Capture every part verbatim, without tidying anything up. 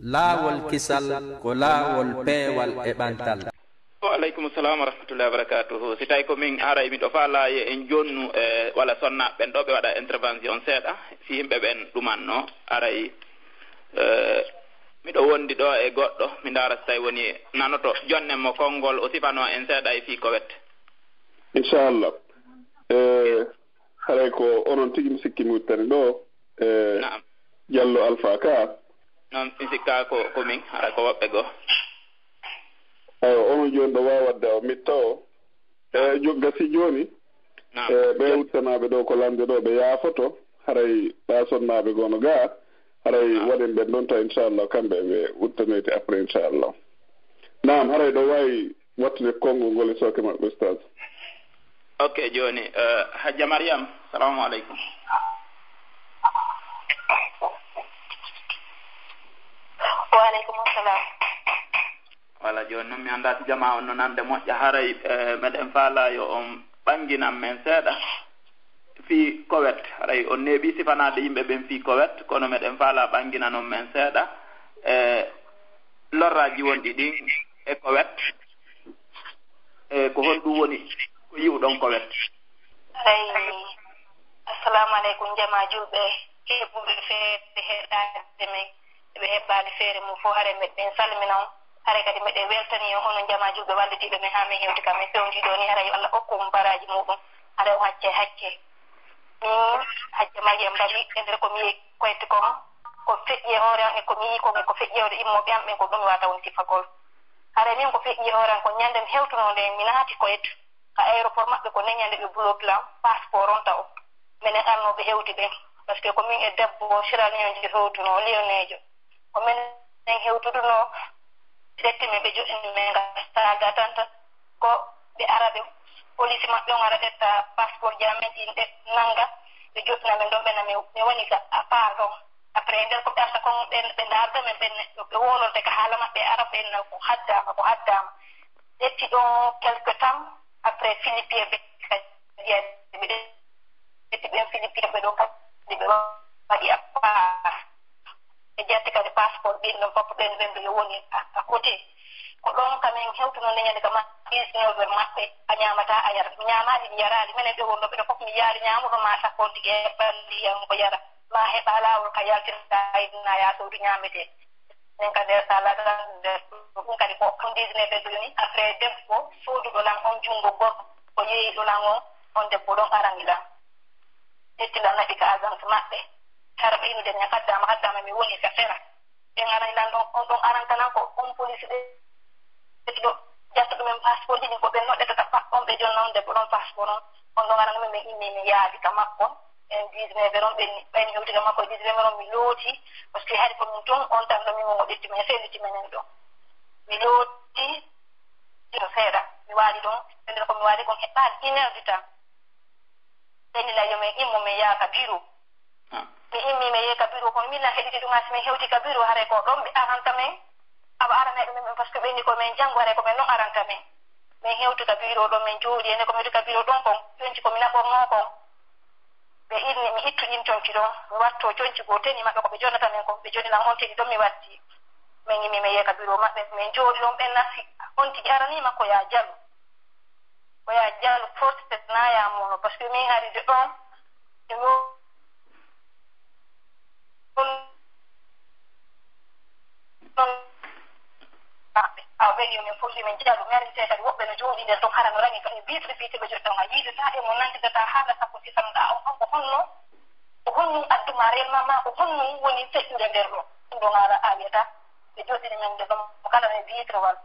Laawol kisal ko laawol peewal e ɓantal. Wa aleykum salam wa rahmatullahi wa barakatuhu. Si tawi ko min, haray miɗo faalaa yo en jonnu, e walla sonnaaɓe ɓen ɗo ɓe waɗa intervention seeɗa, si yimɓe ɓen ɗumanno, haray, e, miɗo wondi ɗo e goɗɗo, mi ndaara si tawi woni nanoto, jonnen mo konngol, o sifanoo en seeɗa e fii Kowet. Inchallah. E, haray ko onon tigi mi sikki mi wuttani ɗo, e, Naam. Jallo Alfa ka. Noon mi sikkaa ko, ko min, hara ko woɓɓe goo. Ayo, onon jooni ɗo waawat de o mitta o. E, jo-, gasi jooni. Naam. E, ɓe wuttanaaɓe ɗo ko lande ɗo, ɓe yaafoto. Haray ɗa sonnaaɓe goo no gaa. Haray Naam. Waɗen ɓen ɗon ta, inchallah, kamɓe ɓe wuttanoyte après, inchallah. Naam, haray ɗo waawi wattude konngol ngol e sooke maɓɓe, Ustaz. Ok, jooni, eh, Hajja Mariam, salamu aleykum. Wa aleykum salam. Wala, jooni noon mi anndaa si jamaa on no nande moƴƴa. Haray, eh, meɗen faalaa yo on ɓannginan men seeɗa fii Kowet. Haray on neeɓii sifanaade yimɓe ɓen fii Kowet, kono meɗen faalaa ɓannginan on men seeɗa e lorraaji wonɗi ɗin e Kowet. E ko honɗum woni ko yi'uɗon Kowet? Eyi, assalamu aleykum, jamaa julɓe heɓuɓe feere heɗaade men, ɓe heɓaali feere mum fof, haray meɗen salmina on, haray kadi meɗen weltani on, onon jamaa julɓe wallitiiɓe men haa men hewti ka men fewndii ɗoo nii, haray yo Allah okku on baraaji muɗum, haray on hacce hacce. Min Hajja Mariam Ba, mi e nder ko mi yi'i Kowet kon, ko feƴƴi e hoore am e ko mi yi'i kon e ko feƴƴi e hoore immooɓe am ɓen, ko ɗum mi waawata woni sifagol. Haray min ko feƴƴi e hoore am ko ñande mi hewtunoo nden, mi naati Kowet ka aéroport maɓɓe ko nden ñande ɓe bloki lan passeport on taw. Minen arnooɓe hewti ɓen, parce que ko min e debbo Sierra Leone hewtunoo, Lioneejo. Ko minen hewtudunoo, ɓe ƴetti min, ɓe joɗɗini min ka salle d'attente, ko ɓe ara ɓe, police maɓɓe on ara ƴetta passeport ji amen ɗin, ɓe nanga, ɓe joɗɗina min ɗon, ɓe na mi, mi woni ka à part ɗon. Après, e nder ko ɓe arta kon, ɓe, ɓe ndaarda min, ɓe, ɓe wolonte ka haala maɓɓe, ara ɓe na ko haddaama, ko haddaama. Ƴetti ɗon quelque temps, après, Philippien ɓe kadi, ɓe ƴetti ɓen Philippien ɓe ɗon kadi, ɓe waɗi à part. Ɓe ƴetti kadi passeport ɓen ɗon fof, ɓen, ɓen ɓe woni à, à côté. Ko ɗon ka min hewtuno nde ñande ka ma, dix-neuf heures maɓɓe, a ñaamataa, a yarataa. Mi ñaamaali, mi yaraali. Minen ɓe wonnoo ɓe ɗo fof, mi yaali ñaamuɗo ma sakko on tigi heɓa ndiyam ko yara. Ma heɓa laawol ka yaltirta, a yaa soodu ñaametee. Min ka nder sala, nder ɗum kadi ko ɗum dix-neuf heures jooni. Après, debbo sooduɗo lan on, junngo gorko, ko yeeyiɗo lan on, on debbo ɗon arani lan. Ƴetti lan naɓi ka agence maɓɓe. Hara ɓe ino nden ña kaddaama, kaddaama mi woni ka sera. Ɓe arani lan ɗon, on ɗon aranta lan ko on police ɓe. Ɓe ɗo ƴetta ɗumen passeport ji ɗin, ko ɓe noddata ta pa-, on ɓe jonna on debbo ɗon passeport on. On ɗon arana min, min immi mi yaadi ka makko. En dix-neuf heures on ɓen, ɓen hewti ka makko e dix-neuf heures on mi looti. Parce que hari ko min tun on tan ɗo min won o ƴetti men, senditi menen ɗo. Mi looti ɗo seeɗa. Mi waali ɗon, ɓe nder ko mi waali kon heɓaali une heure de temps. Ɓe nila yo min immo min yaha ka bureau. Ah. Mi immi mi yehi ka bureau, kono min na heɗiti ɗum, asi min hewti ka bureau, haray ko ɗon ɓe aranta min. Awa arana ɗum min, parce que ɓe inni ko min janngo, haray ko min ɗon aranta min. Min hewti ka bureau ɗon, min jooɗi, ene ko min hewti ka bureau ɗon kon, conci ko mi naɓornoo kon. Ɓe inni mi ittu ɗin conci ɗon, mi watto conci goo teni maɓɓe ko ɓe jonnata min kon, ɓe jonni lan on teni ɗon mi watti. Min immi mi yehi ka bureau maɓɓe, min jooɗi ɗon, ɓen natti, on tigi aranii makko ya jalu. Ko ya jalu force na ya mono, parce que min hari de ɗon, e ɗon, ɗon, ɗon, maɓɓe. Awa ɓen yo min fof yo min jalu, mi ari te kadi woɓɓe no jooɗi nder ɗon, hara no rangi kadi vitre vitre ɓe joɗɗon, a yiidata e mo nandidata haala sappo sifanoɗa on, on ko honno, ko honno adduma réellement, ma ko honno woni feƴƴude nder ɗon, ɗum ɗon haala a wiyata. Ɓe jooɗini min de ɗon kala e vitrewal.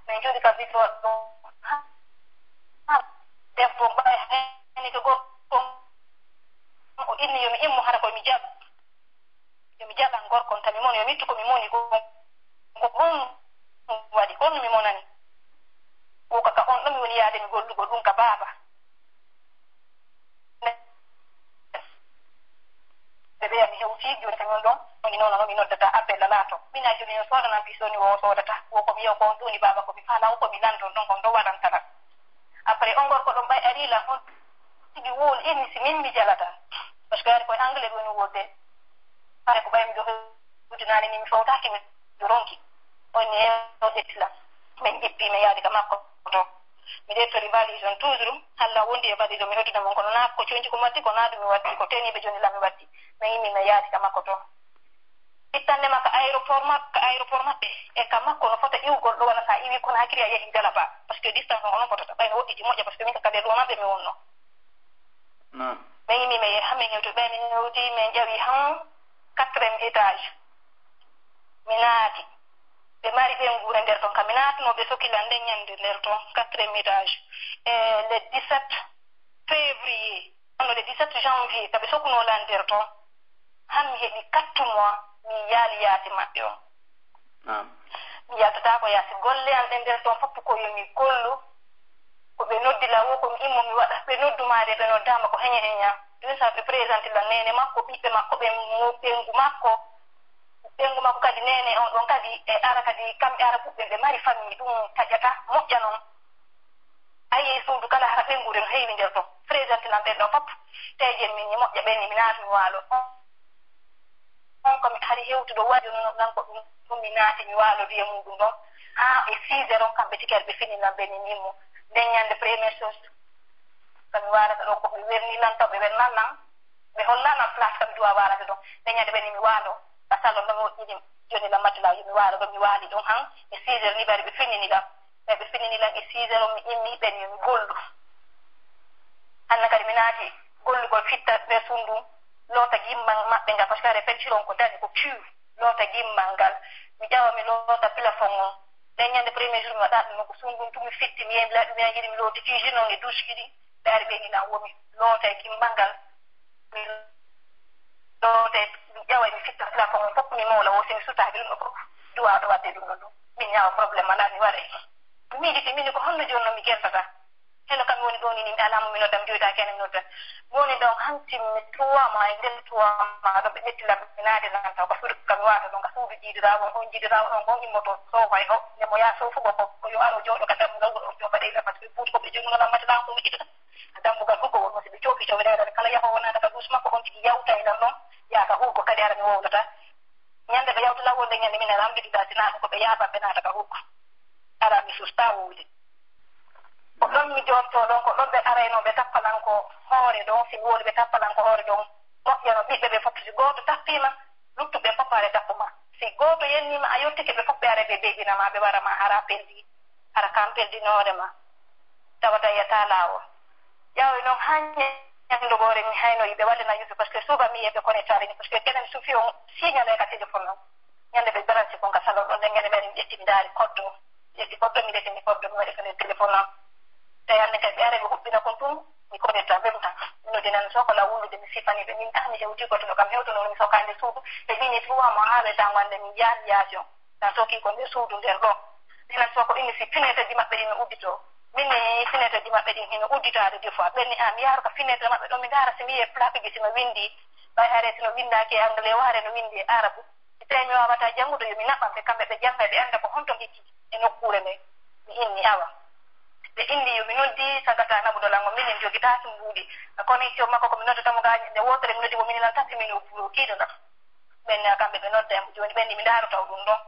Min jooɗi ka vitrewal ɗon. Debbo mbaɗa hene ko gorko. O inni yo mi immo hara ko mi jaɓa. Yo mi jaɓan gorko on tan mi moni, yo mi ittu ko mi moni ko. Ko ɗum waɗi, on mi monani. Ko ka, ka on ɗum mi woni yaade mi gollugol ɗum ka baaba. Ɓe ɓeya mi hewti, jooni kañum ɗon, woni noon, no mi noddata appel alaa to. Min a jooni o soodana, mbi sooni o soodata. Wo ko mi yew ko on ɗuni baaba, ko mi faala, wo ko mi lanndon ɗon, ko on ɗon waɗantana. Après, on gorko ɗon ɓay ari la, on tigi wowli, inni si min mi jalata. Parce que ari koye anglais woni wodde. Pare ko ɓay mi ɗo hewtinaani ni mi fawtaaki mi. ronki. O inni, "Ee, o ƴetti lan." Min jippi, mi yaadi ka makko to. Mi ƴetti valise on toujours. Halla wondi e valise on, mi hoddina mon, kono naa ko conci ko mi watti, ko naa ɗum mi watti, ko teniiɓe joni lan mi watti. Mi immi, mi yaadi ka makko to. Ittande ma ka aéroport ma-, ka aéroport maɓɓe, e ka makko no fota iwgol ɗo, walla sa iwi Conakry a yehi Galaba, parce que distance on, on fotata, ɓay no woɗɗiti moƴƴa, parce que min ka kadi ɗo maɓɓe mi wonno. Naam. Min immi, mi yehi, min hewti, ɓay min hewti, min ƴawi han quatrième étage. Mi naati. Ɓe mari ɓe nguure nder ton, ka mi naatno ɓe sokilan nden ñande nder ton, quatrième étage. E le dix-sept février, non, le dix-sept janvier, ka ɓe sokno lan nder ton. Han mi heɓi quatre mois, mi yaali yaasi maɓɓe on. Naam. Mi yaltataako yaasi golle an ɗen nder ton fof ko yo mi gollu. Ko ɓe noddi lan wo ko mi immo mi waɗa. Ɓe noddu maade ɓe noddaama ko heña heña. Ɗum sa ɓe présente lan neene makko, ɓiɓɓe makko, ɓe mo-, ɓeyngu makko. Ɓeyngu makko kadi neene on ɗon kadi e ara kadi kamɓe ara ɓuɓɓe ɓe mari famille ɗum taƴata moƴƴa noon. A yii suudu kala hara ɓeynguure no heewi nder ton. Présente lan ɓen ɗon fof. Tejen min ni moƴƴa ɓen ni mi naati mi waalo. On ko mi hari hewtuɗo waɗi no nan ko ɗum, ɗum mi naati mi waalo biye muɗum ɗon. Haa e six heures on kamɓe tigi ari ɓe fini lan ɓe ni min mo. Nden ñande première chose. Ka mi waalata ɗo ko ɓe werni lan taw ɓe wernan lan. Ɓe hollan lan place ka mi duwa waalata ɗon. Nden ñande ɓe ni mi waalo. Ka salon ɗon mi woɗɗini joni lan matela yo mi waalo ɗon mi waali ɗon han. E six heures ni ɓe ari ɓe finini lan. Ɓe ɓe finini lan e six heures on mi immi ɓen yo mi gollu. Hanna kadi mi naati gollugol fitta ɓe sundun. Loota gimmal maɓɓe ngal, parce que are peinture on ko dani, ko pur. Loota gimmal ngal. Mi ƴawa mi loota plafond on. Nden ñande premier jour mi waɗa ɗum, ko sundun tun mi fitti, mi yehi mi laaɓi, mi yiɗi mi looti cuisine on e douche ɗiɗi. Ɓe ari ɓe ni lan wo mi loota e gimmal ngal. Mi loota e, mi ƴawa mi fitta plafond on fof, mi mawla wo, si mi sutaaki ɗum ɗo fof. Duwaaɗo waɗde ɗum ɗo ɗum. Min ñaawa problème alaa, mi waɗa e ɗum. Mi miijiti, min ko honno jooni no mi gertata? Heno kam woni ɗo ni, mi alaa mo mi nodda, mi joytaaki heen mi nodda. Mi woni ɗon hanti mi trois mois, e nder trois mois ɗo ɓe ƴetti lan, ɓe naati lan taw ka suudu kam mi waata ɗon, ka suudu jiidiraawo on, on jiidiraawo on, on immoto soofa e o, nde mo yaa soofugo ko, ko yo aro jooɗo ka dammugal wuro on, yo mbaɗe ila, parce que buuti ko ɓe joguno lan mate lan ko mi ƴetta. Ka dammugal hugo won, si ɓe cooki cooki ɗaɗa, kala yahoowo naata ka duus makko, on tigi yawta e lan ɗon, yaa ka hugo kadi ara mi wowlata. Ñande ɓe yawti lan wonde ñande min alhamdulillah, si naa ɗum ko ɓe yaaban ɓe naata ka hugo. Ara mi susta wowde. Ko ɗon mi jooɗtoo ɗon, ko ɗon ɓe arayno ɓe tappa lan ko hoore ɗon, si mi wowli ɓe tappa lan ko hoore ɗon. Moƴƴano ɓiɓɓe ɓe fof, si gooto tappiima, luttuɓe fof hare tappuma. Si gooto yenniima, a yottike ɓe fof ɓe ara ɓe beƴina ma, ɓe wara ma hara peldi, hara kam peldinoore ma. Tawata yiyata laawol. Ƴawi noon haa ñannde goore mi hayno yiɓe waɗana yimɓe, parce que souvent mi yiya ɓe connectaade ni, parce que kenen sufi on signal e ka téléphone on. Ñande ɓe branché kon ka salon ɗon, nden ñande ɓe ari mi ƴetti mi ndaari koddo. Ƴetti koddo mi ƴetti mi koddo mi waɗi ko nder téléphone on. Tawi hannde kay ɓe ara ɓe huɓɓina kon tun, mi connecta même temps. Mi noddi nan soko la wulude mi sifani ɓe, min ah mi hewti goto no kam hewtono mi soka nder suudu. Ɓe ɓini trois mois haa ɓe tan wande min yaali yaasi on. Sa sooki ko nder suudu nder ɗo. Minen so ko inni si fineteeji maɓɓe ɗi mi uddito. Min ni fineteeji maɓɓe ɗi hino udditaade des fois. Ɓen ni, ah, mi yaaro ka finetre maɓɓe ɗo, mi ndaara si mi yi'e plaqueji si no winndi. Ɓay hare si no winndaaki e anglais, o hare no winndi e arabu. Si tawi mi waawataa janngude, yo mi naɓan ɓe, kamɓe ɓe jannga, ɓe annda ko honto hikki e nokkuure nden. Mi inni, awa. Ɓe inni yo mi noddi sagata naɓudo lan o, minen jogitaaki mbuuɗi. Ka connexion makko ko mi noddata mo gaa, nde wootere mi noddi mo, min lan tan si min o buuro kiido lan. Ɓen ne kamɓe ɓe nodda e mo jooni, ɓen ni mi ndaarata o ɗum ɗon.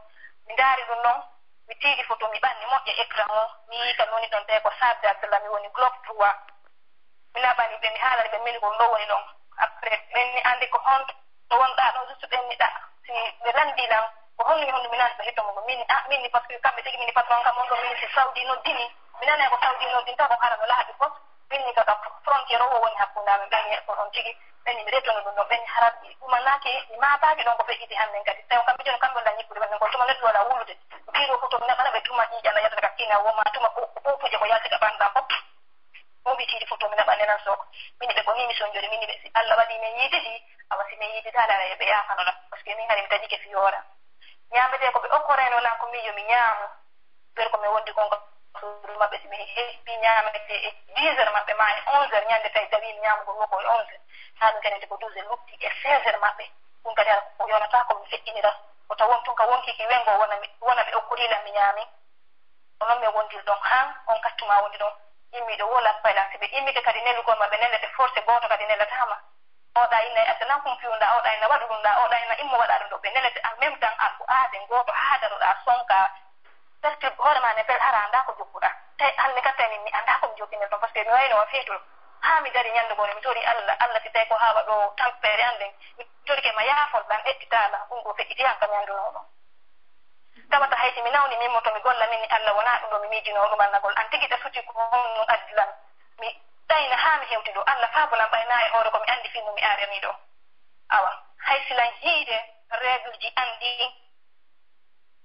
Mi ndaari ɗum ɗon, mi tiidi photo, mi ɓanni moƴƴa écran o, mi yii ka noni ɗon tawi ko sarde Abdallah, mi woni globe trois. Mi naɓani ɓe, mi haalani ɓe min ko ɗum ɗo woni ɗon. Après, ɓen ni anndi ko honto wonɗaa ɗon, juste ɓen ni ɗa. Si ɓe lanndi lan, ko honno e honno mi nani ɓe hitto mo, min ni, ah, min ni, parce que kamɓe tigi min ni patron kam on ɗo, min ni si Saudi noddini, mi nani ko Saudi noddinta, ko hara no laaɓi fof. Min ni kaka frontière o woni hakkunde amen, ɓen ni ko ɗon tigi. Ɓen ni mi retono ɗum ɗon, ɓen ni hara ɗumanaaki, mi maabaaki ɗon ko feƴƴiti hannden kadi. Tawi kamɓe jooni kamɓe walla ñippude ɓen ɗon, ko tuma neɗɗo wala wulude. Biro foto mi naɓana ɓe tuma ƴiiƴana yaltata ka kina woma, tuma ko, ko puuje ko yalti ka ɓanɗan fof. Mo wi tiidi foto mi naɓa nenan soko. Min ɓe ko ni mi sonjori, min ɓe si Allah waɗi min yiididi, awa si min yiididaade ara yo ɓe yaafano ɗam. Parce que min hari mi taƴike fi yoora. Ñaamete ko ɓe okkorayno lan ko min yo mi ñaamu. Ɓeer ko mi wondi kon ko suudu maɓɓe, si mi heɓi ñaamete e dix heures maɓɓe ma e onze heures, ñande tawi dawi mi ñaamugol wo ko e onze heures. Haa ɗum kadi ko douze heures lutti e seize heures maɓɓe. Ɗum kadi ara ko yonata ko mi feƴƴinira. Ko taw won tun ka wonkiki wengo wona mi, wona ɓe okkori lan mi ñaami. Ko non mi wondiri ɗon haa on kattuma wondi ɗon. Immiiɗo wo lappay lan. Si ɓe immike kadi nelugol ma, ɓe nelete forcé, gooto kadi nelataama. oɗa inna e asanan kum fiwɗa, oɗa inna waɗu ɗum ɗa, oɗa inna immo waɗa ɗum ɗo. Ɓe nelete en même temps, an ko aaden gooto haadaroɗa sonka. Perturbe hoore ma ne, fel hara annda ko jokkuɗa. Tawi hannde ka tawi min mi annda ko mi jokkine ɗon, parce que mi wayno o feetuɗo. Haa mi dari ñande goo, mi tori Allah, Allah si tawi ko haa waɗo tampere an ɗen, mi torike ma yaafol ɗan, ƴettitaala, ɗum ɗo feƴƴiti an ka mi annduno ɗon. Tawata hay si mi nawni min mo to mi golla min ni, Allah wonaa ɗum ɗo mi miijino ɗum annagol. An tigi ɗa suti ko honɗum addi lan. Mi ɗayna haa mi hewti ɗo. Allah faabunan ɓay naa e hoore ko mi anndi fii mo mi aarani ɗo. Awa, hay si lan hiide règle ji an ɗi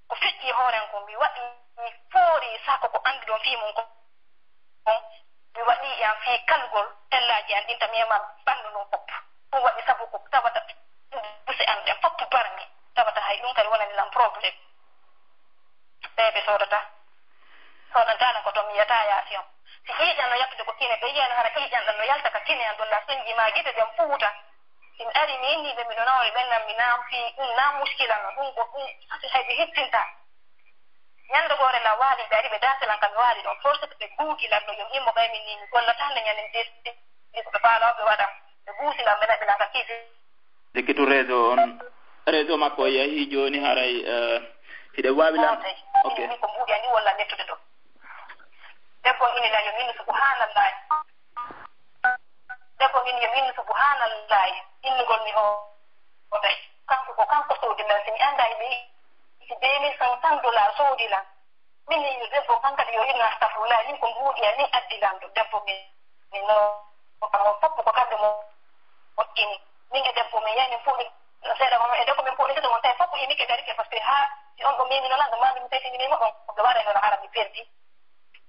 ko feƴƴi hooren ko mi waɗi, mi foori sakko ko annduɗon fii mun ko. Mi waɗi e am fii kalgol ellaaji an ɗin, tami e ma ɓanndu ndun fof. Ɗum waɗi sabu ko tawata buse an ɗen fof barmi, tawata hay ɗum kadi wonani lan problème. Ɓe ɓe soodata, soodanta lan ko to mi yiyata yaasi on. Si ƴiiƴan no yaltude ko kine, ɓe yiyano hara ƴiiƴan ɗan no yalta ka kine an, ɗum la soñji ma gite ɗen fuuta. Si mi ari mi inni ɓe miɗo nawri ɓen nan mi nam fii ɗum na muskila no, ɗum ko ɗum sasi hay ɓe hittinta. Ñande goore la waali ɓe ari ɓe daasi lan ka mi waali ɗon, force ɓe guugi lan no yo mi immo ɓay min ni mi gollata nde ñande mi desi ko ɓe faalawo ɓe waɗa. Ɓe guusi lan ɓe naɓi lan ka kiisi. Sikkitu réseau on, réseau makko o yahi jooni haray, eh, hiɗe waawi lan? Mootay. Ok. Min ko mbuuɗi ani walla nettude ɗo. Debbo ini lan yo min subhanallahi. Debbo min yo min subhanallahi. Innugol mi o, o tawi. Kanko ko kanko soodi lan, si mi annda e mi si deux mille cinq cents dollars soodi lan. Min ni mi debbo kan kadi yo inno astafurlah, min ko mbuuɗi ani addi lan ɗo. Debbo min, min no, ko fof ko kamɓe mo moƴƴini. Min e debbo min yahi min puɗi seeɗa mo, e debbo min puɗi seeɗa mo, tawi fof ko imike darike, parce que haa si on ɗo memi no lan ɗo mami mi tawi si mi memi mo ɗon, ko ɓe waɗa noon hara mi perdi.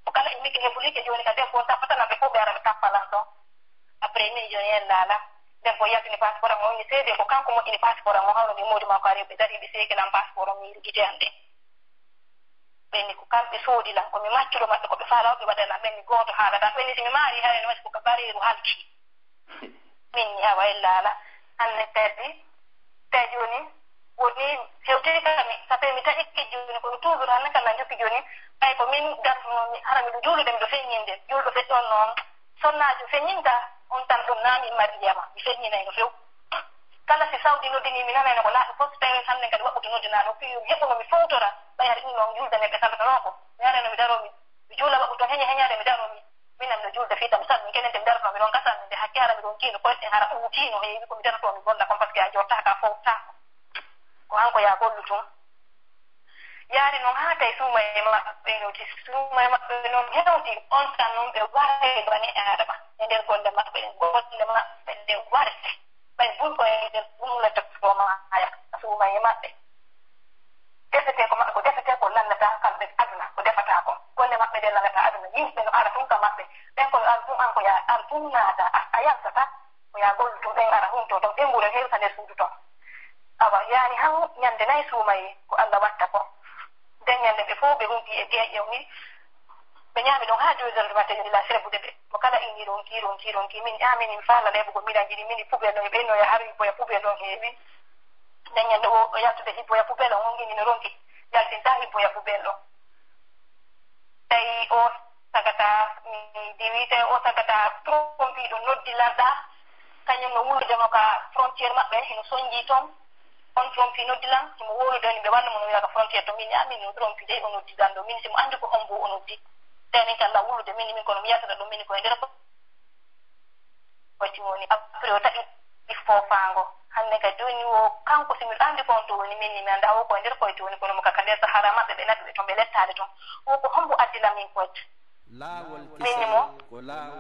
Ko kala e mike e bulike jooni ka debbo on tappata lan ɓe fof ɓe ara ɓe tappa lan ɗon. Après min jooni en laala. Debbo yaltini passeport am o, inni seede ko kanko moƴƴini passeport am o, hawno mi moodi makko ari ɓe dari ɓe seeki lan passeport on mi gite an ɗen. Ɓen ni ko kamɓe soodi lan, ko mi maccuɗo maɓɓe, ko ɓe faala o ɓe waɗa lan. Ɓen ni gooto haalata. Ɓen ni si mi maari hay no waɗi ko ka bareeru halki. Min ni awa e laala. Hannde kadi tawi jooni woni hewtiri kami, ça fait mi taƴi jooni, kono toujours hannde kala jokki jooni, ɓay ko min garduno mi hara miɗo juulude, miɗo feññinde, juulɗo feƴƴi on noon, sonnaajo feññinta on tan, ɗum naa min Mariyama, mi feññinayno few. Kala si Sawdi noddini mi nanayno ko laaɓi fof, so tawi hannde kadi waɓɓude noddinaa ɗo, fii yo mi heɓuno mi fowtora, ɓay hara ɗum noon juulde nde ɓe salata ɗo ko, mi arayno mi daroo mi, mi juula waɗɓude toon heñe heñaade mi daroo mi. Minan no juulde fii tan, mi salmini kenen te mi darotoo, miɗon gasani nde hakke hara miɗon kiino koyɗe hara ɓuutiino heewi ko mi darotoo mi golla kon, parce que a jottaaka a fowtaako. Ko han ko yaa gollu tun. Yaari noon haa tawi suuma e maɓɓe hewti, suuma e maɓɓe noon hewti, on tan noon ɓe waree bani Aadama e nder golle maɓɓe ɗen, golle maɓɓe ɗe waree. Ɓay buy ko e nder ɗum letta ko maaya, suuma e maɓɓe. Defetee ko maɓɓe, ko defetee ko lannata kamɓe aduna, ko defata kon. Golle maɓɓe ɗe lannata aduna, yimɓe no ara tun ka maɓɓe. Ɓen ko yo ar tun, an ko yaa ar tun naata, a, a yaltata, ko yaa gollu tun, ɓen ara hunto ton, ɓen ngura hewta nder suudu ton. Awa, yaani han ñande nay suumaye, ko Allah watta kon. Nden ñande ɓe fof ɓe hunti e geeƴe, o wi, ɓe ñaami ɗon haa deux heures du matin, ila sebude ɓe. Mo kala inni ronki, ronki, ronki. Min ñaamini, mi faala leeɓugol, miɗa jiɗi, mini poubelle ɗon, e ɓeyno e har hibboya poubelle ɗon heewi. Nden ñande o, o yaltude hibboya poubelle on, on inni no ronki. Yaltinta hibboya poubelle ɗon. Tawi o sagata, mi diwi, tawi o sagata trompiiɗo noddi lanɗa. Kañum no wullude mo ka frontière maɓɓe, hino sonji ton. On trompi noddi lan, himo wowlude on, ɓe walla mo no wiya ka frontière to. Min, a min no trompi dey, o noddi lan ɗo. Min si mo anndi ko hombo o noddi. Tawi min kala wullude, min, min kono mi yaltata ɗum, min ko e nder ko. Wati woni, après o taƴi ɗi foofaango. Hannde kadi jooni o, kanko si miɗo anndi ko on to woni, min ni mi anndaa o ko e nder koyto woni, kono mo ka, ka nder Sahara maɓɓe, ɓe naɓi ɓe ton, ɓe lettaade ton. O ko hombo addi lan min koyto? Min ni mo,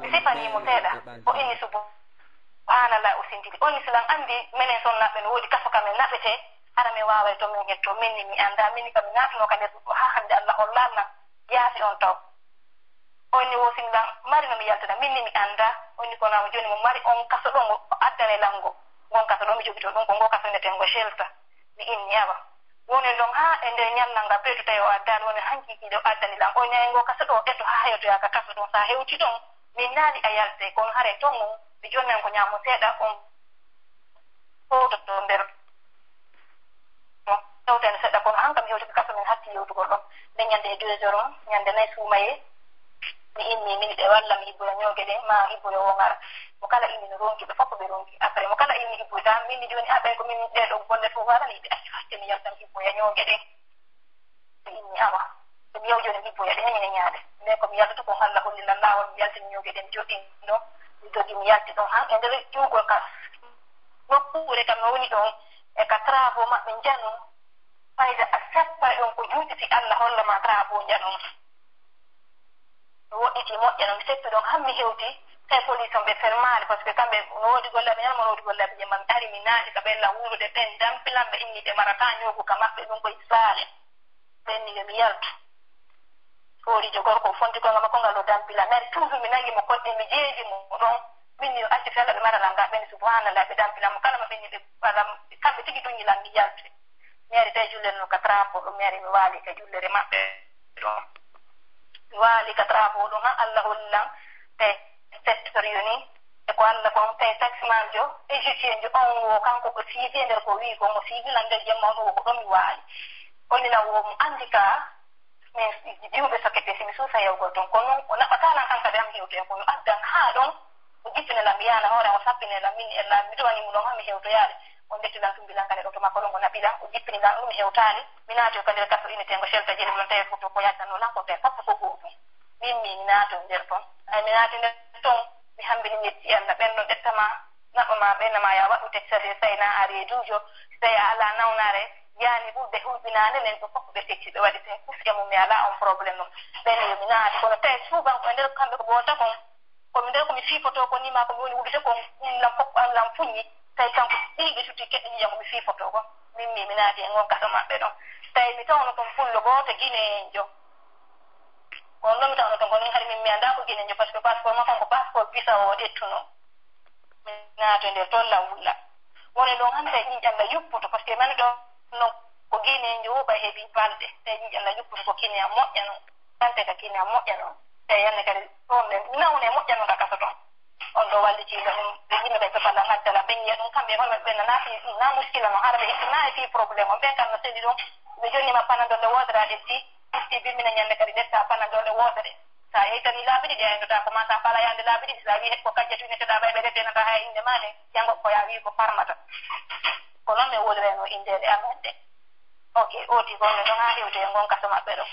mi sifanii mo seeɗa. O inni subhanallah, o sindiri. O inni si lan anndi menen sonnaaɓe no woodi kaso ka men naɓetee, hara men waaway to men hetto. Min ni mi anndaa, min ni kam mi naatuno ka nder ɗum ɗo haa hannde Allah hollan lan yaasi on taw. On ni wo si lan mari no mi yaltata, min ni mi anndaa. On ni kono jooni mo mari on kaso ɗo, mo addane lan ngo. Ngon kaso ɗo mi jogito ɗum, ko ngo kaso neten ngo shelter. Mi inni, awa. Woni ɗon haa e nder ñallal ngal, ɓeydu tawi o addaani, woni hanki kiiɗe o addani lan. O ñayi ngo kaso ɗo, ƴetto haa hewtoya ka kaso ɗon. So a hewti ɗon, min naali a yalte, kono hare ton on, mi jonnan ko ñaamo seeɗa, on fowtoto nder. Ɗon hewtani seeɗa, kono han kam mi hewti ka kaso, min hatti yewtugol ɗon. Nden ñande e deux heures on, ñande nay suumaye, mi inni, min ɓe walla mi hibboya ñooge ɗen, ma hibboya o ngara. Mo kala inni no ronki, ɓe fof ɓe ronki. Après, mo kala inni hibboyta, min ni jooni, a ɓay ko min ɗee ɗoo golle fof waɗani, ɓe acci fas te mi yaltan hibboya ñooge ɗen. Ɓe inni awa. So mi yaw jooni mi hibboya ɗen, minen ñaade. Mais ko mi yaltude ko Alla holli lan laawol, mi yaltini ñooge ɗen joɗɗin ɗon. Mi dogi, mi yalti ɗon han e nder ƴuugol ka nokkuure kam no woni ɗon, e ka travaux maɓɓe njanu. Fayda a sappa e on ko juuti si Alla holla ma travaux njanu. Mi woɗɗiti moƴƴa no mi seppi ɗon han mi hewti, tawi police on ɓe fermaali, parce que kamɓe no woodi gollaaɓe ñalawma, no woodi gollaaɓe jemma. Mi ari mi naati ka ɓen lan wuurude, ɓen dampi lan, ɓe inni ɓe marata ñoogu ka maɓɓe, ɗum ko Israael. Ɓen ni yo mi yaltu. Hooriijo gorko o fonti koyngal makko ngal o dampi lan. Mi ari toujours mi nangi mo koɗɗe, mi jeeji mo ɗon. Min ni yo accu fella ɓe mara lan ga, ɓen subhanallah, ɓe dampi lan mo. Kala ma ɓen ni ɓe, wala kamɓe tigi duñi lan, mi yalti. Mi ari tawi jullere no ka travaux ɗum, mi ari mi waali ka jullere maɓɓe ɗum. Mi waali ka travaux ɗum, han Alla holli lan tawi secteur yo ni, e ko Alla kon tawi taximanjo égyptienjo on wo kanko ko siibi e nder ko wii ko mo siibi lan nder jemma on wo ko ɗon mi waali. Holli lan wo mo andi ka min diwɓe sokete si mi suusa yawgol ton. Kono o naɓata lan kan kadi han hewtoya ko yo addan haa ɗon. O jippina lan, mi yaana hoore, o sappina lan, min e lan, mi duwani mo ɗon, haa mi hewtoyaade. O ndetti lan, tumbi lan kadi ɗo to makko ɗon, o naɓi lan, o jippini lan, ɗum mi hewtaali. Mi naati o kadi e kaso unité ngo shelter jeli ɗon, tawi foto ko yaddanno lan, ko tawi sappo ko go'o ɗum. Min mi, mi naato nder ton. Ay, mi naati nder ton, mi hambini, mi yetti Alla, ɓen ɗon ƴettama, naɓama, ɓen nama ya waɗu teg sade, so tawi na a reeduujo, so tawi a alaa nawnaare, yaani ɓurɓe hulɓinaande nen, ko fof ɓe tecci, ɓe waɗi ten fof e mum, mi alaa on problème ɗum. Ɓen yo mi naati, kono tawi suuban ko e nder kamɓe ko ɓoolta kon. Ko mi nder ko mi fiifotoo ko nii, maa ko mi woni wullite ko, ɗum lan fof ko an lan fuññi. Tawi kanko ɗiɗi ɓe sutti keɗɗi ƴiiƴam ko mi fiifotoo ko. Min mi, mi naati e ngon kaso maɓɓe ɗon. Tawi mi tawno ton pullo gooto gineenjo. Ko on ɗon mi tawno ton, kono min hari min mi anndaa ko gineenjo, par ce que passeport makko on ko passeport Bissau o ƴettunoo. Mi naati e nder ton lan wulla. Woni ɗon hannde ƴiiƴam lan yuppoto, par ce que mani ɗon non ko gineenjo o ɓay heɓi balɗe. Tawi ƴiiƴam lan yuppoto ko kine am moƴƴa non. Tante ka kine am moƴƴa non. Tawi hannde kadi ɗon ɓe nawne moƴƴa non ka kaso ton. On ɗo wallitiiɓe ɗum, ɓe yimɓe ɓe to balla ngaddala, ɓe yiya ɗum kamɓe hono ɓe nanaa fii ɗum, na muskila non, hara ɓe hittinaa e fii problème on. Ɓen kam no seli ɗum, ɓe jonnima panadol nde wootere a ƴetti, ƴetti bimmina ñande kadi ƴetta panadol nde wootere. Sa yeytani laabi ɗiɗi a inndotaako, ma sa faala yaande laabi ɗiɗi, sa wii heɗ ko kajjatu innete ɗa ɓay ɓe rete nata hay innde ma nde, janngo ko ya wii ko farmata. Ko non mi wolirayno inndeele amen ɗe. Ok, oti ko no ɗon haa hewti e ngon kaso maɓɓe ɗo.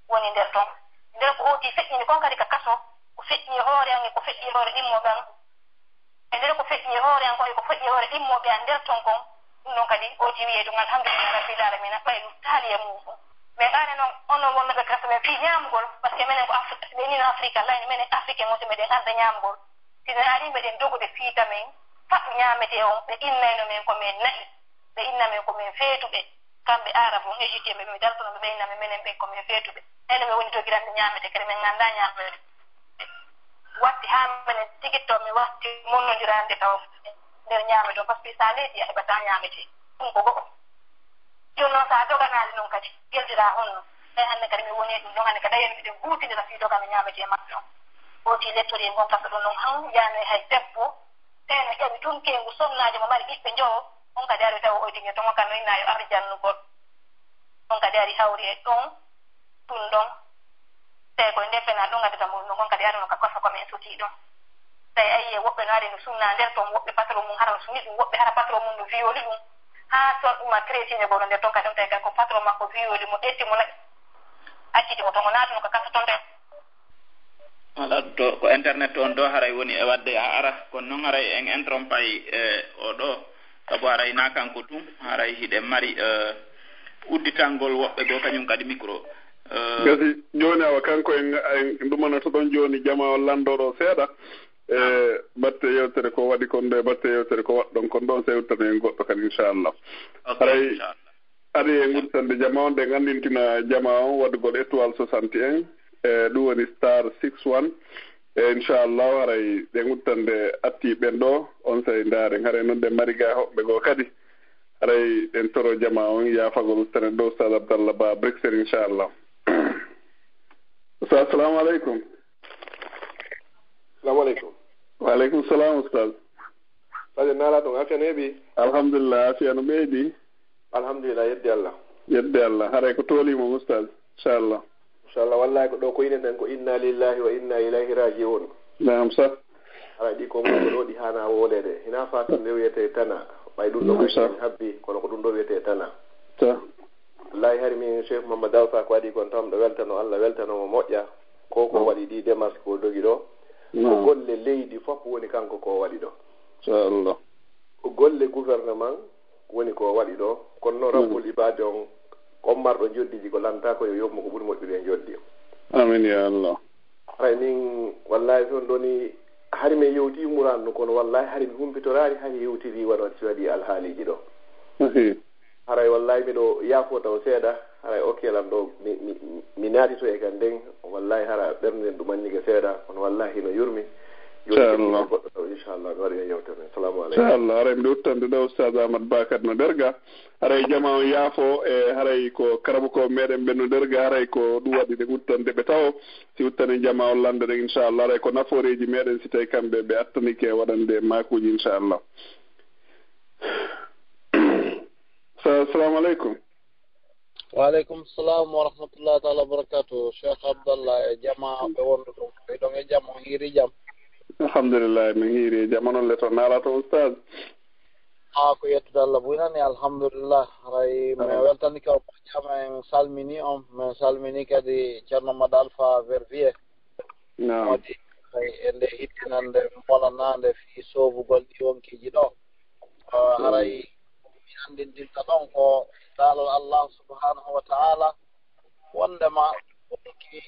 Woni nder ton. Nder ko oti feƴƴini kon kadi ka kaso, ko feƴƴi e hoore an e ko feƴƴi e hoore ɗimmo ɓan. E nder ko feƴƴi e hoore an kon e ko feƴƴi e hoore ɗimmooɓe an nder ton kon, ɗum ɗon kadi oti wiyee ɗum alhamdulillahi rabbil alamina, ɓay ɗum taali e mum ɗum. Mais ɓaade noon, onon wonnooɓe kaso ɓe fii ñaamgol, parce que menen ko Afri-, si ɓe innino Afrique, Allah ene menen Afrique en aussi meɗen arda ñaamgol. Si no ari meɗen dogude fii tamen, faɗɗu ñaametee on, ɓe innayno men ko men na'i, ɓe inna men ko men feetuɓe. Kamɓe Arab on, Égyptien ɓe, ɓe dartono ɓe, ɓe inna men menen ɓen ko men feetuɓe. Enen ɓe woni dogirande ñaamete, kadi men nganndaa ñaamete. Watti haa minen tigi to mi watti monnondirande taw nder ñaame ɗon, parce que so a leydi a heɓataa ñaamete. Ɗum ko go'o. Jooni noon so a doganaali noon kadi, yeldiraa honno? Tawi hannde kadi mi woni e ɗum ɗon, hannde kadi a yiyan miɗen huutindira fii dogano ñaamete e maɓɓe on. Oti lettori e ngon kaso ɗon noon han yaano e hay debbo. Tawi no ƴami tun keengu sonnaajo mo mari ɓiɓɓe njowo, on kadi ari taw o oyti nge ton, on kadi no inna yo ar jannugol. On kadi ari hawri e ɗon. Ɗum ɗon, tawi koye nder penal ɗon ngaddata mum ɗum, on kadi arino ka kofa ko min sutii ɗum. Tawi a yi'e woɓɓe no ari no sunna nder ton, woɓɓe patron mum hara no suni ɗum, woɓɓe hara patron mum no violi ɗum. Haa son ɗum a traitine goɗɗo nder ton kadi, on tawi kay ko patron makko violi mo, ƴetti mo, naɓi, acciti mo ton, o naatuno ka kaso ton tawi. Ala, to ko internet on ɗo haray woni e wadde a ara, kono noon haray en interrompay e o ɗo. Sabu haray na kanko tun, haray hiɗen mari, eh, udditangol woɓɓe goo kañum kadi micro. Eh, gasi, jooni awa kanko en, en ɗumanoto ɗon jooni jama on lanndoro seeɗa. E batte yewtere ko waɗi kon ɗo, e batte yewtere ko waɗɗon kon ɗon, sey udditanen en goɗɗo kadi, inchallah. Ok, haray inchallah. Ari en udditande jama on, ɗen anndintina jama on waɗugol étoile soixante et un, e ɗum woni star six one. E inchallahu haray ɗen udditande atti ɓen ɗo, on sey ndaaren. Haray noon ɗen mari ga hoɓɓe goo kadi. Haray ɗen toro jama on yaafagol udditande ɗo Ustaz Abdallah Ba Bruxelles, inchallah. Ustaz, assalamu aleykum. Assalamu aleykum. Wa aleykum salam, Ustaz. Sadio, naala ɗum, afiya no heɓi? Alhamdulillah, afiya no ɓeydi. Alhamdulillah, yeddi Allah. Yeddi Allah. Haray ko toolii mo, Ustaz. Inchallah. Inchallah, wallahi ko ɗo ko inen ɗen ko inna lillahi wa inna ilayhi raji'un. Naam, sah. Haray ɗi ko mum ko ɗo ɗi haana wooleede. Hinaa faa tun nde wiyetee tana. Ɓay ɗum ɗo Masha. Ɓay habbi, kono ko ɗum ɗo wiyetee tana. Ta. Wallahi hari min Cheikh Mamadou Alpha ko waɗi kon tan ɗo weltano Allah, weltano mo moƴƴa. Ko ko Mm. waɗi ɗi démarche ko dogi ɗo. Ko Mm. golle leydi fof woni kanko ko waɗi ɗo. Inchallah. Ko golle gouvernement woni ko waɗi ɗo. Kono noon Mm. Rabbul Ibaade on, on marɗo njoddiji ko lanta ko yo yoɓ mo ko ɓuri moƴƴude e njoddi. Amin ya Allah. Haray min, wallahi, so on ɗoni, hari min yewti Muraan no, kono wallahi hari mi humpitoraali, hari yewtiri wano si waɗi alhaaliiji ɗo. Ahi. Haray wallahi miɗo yaafo taw seeɗa, haray okke lan ɗo, mi, mi, mi naatito e kan nden, wallahi hara ɓernde nden ɗum mannike seeɗa, kono wallahi no yurmi. Jooni Inchallah. Keɓi goɗɗo taw, inchallah, mi waɗi e yewtere nden. Salamu aleykum. Inchallah, haray miɗo uttande ɗo Oustaz Ahmad Bakar no nder ga. Haray jama on yaafo, e haray ko karamokooɓe meɗen ɓen no nder ga, haray ko ɗum waɗi ɗe uttande ɓe tawo. Si uttani jama on lande ɗen, inchallah, haray ko nafooreeji meɗen si tawi kamɓe ɓe attanike waɗande maakuuji, inchallah. Sa-, assalamu aleykum. Wa aleykum salam wa rahmatullahi taala wa barakatuh. Cheikh Abdallah e jama ɓe wondu ɗum. Ɓe ɗon e jam, on hiiri jam? Alhamdulillah, min hiiri e jam. Onon le to naala to, Oustaz? Haa ko yettude Allah buynani, alhamdulillah. Haray mi Alhamdulillah. weltanike on moƴƴa, min salmini on, min salmini kadi Ceerno Mad Alpha Verviers. Naam. Waɗi haray e nde hittinande mbolanaande fii soobugol ɗi wonkiiji ɗo. Ah, haray mi anndintinta ɗon ko daalol Allah subhanahu wa ta'ala, wondema wonki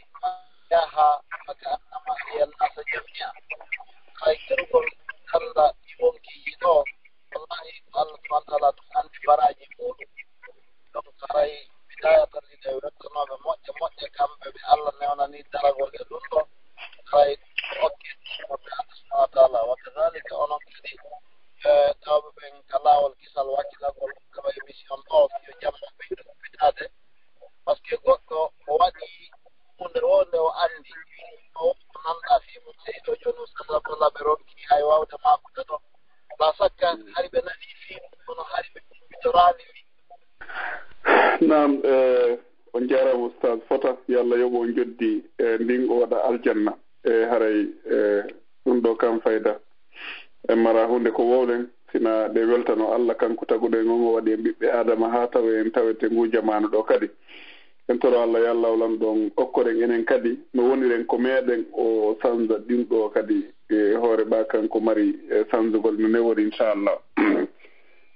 yaha ka annama yannasa jami'a. Hay kerugol ganda ɗi wonkiiji ɗo, wallahi ko Allah subhanahu wa ta'ala ɗum anndi baraaji muuɗum. Donc haray bidayatan ine wettanooɓe moƴƴe moƴƴe kamɓe ɓe Allah newnani daragol e ɗum ɗo. Haray ɗum ko okke ɗum ko ɓe Allah subhanahu wa ta'ala. Wa kadhalika onon kadi, eh, tawɓe ɓen ka laawol kisal wakkilagol gaba émission ɗo, yo jam maɓɓe ɓeydu humpitaade. Parce que goɗɗo o waɗi huunde wonde o anndi, o ko nanɗa fii mum, sey ɗo jooni Oustaz Abdallah ɓe ronki hay waawde maakude ɗo. La sakka, hari ɓe nanii fii mum, kono hari ɓe humpitoraali fii. Naam, eh, on jaaraama Oustaz Fota, yo Allah yoɓ on joddi, eh, ndin o waɗa aljanna. E haray, eh, ɗum ɗo kam fayda. En mara huunde ko wowlen, sina ɗe weltano Allah kanko taguɗo en on, o waɗi en ɓiɓɓe Adama haa tawe en tawete ngu jamaanu ɗo kadi. En toro Allah yo Allah o lanɗo on okkoren enen kadi no woniren ko meɗen o sanza ɗum ɗo kadi e hoore ba kanko mari, eh, sanzugol no newori inchallah.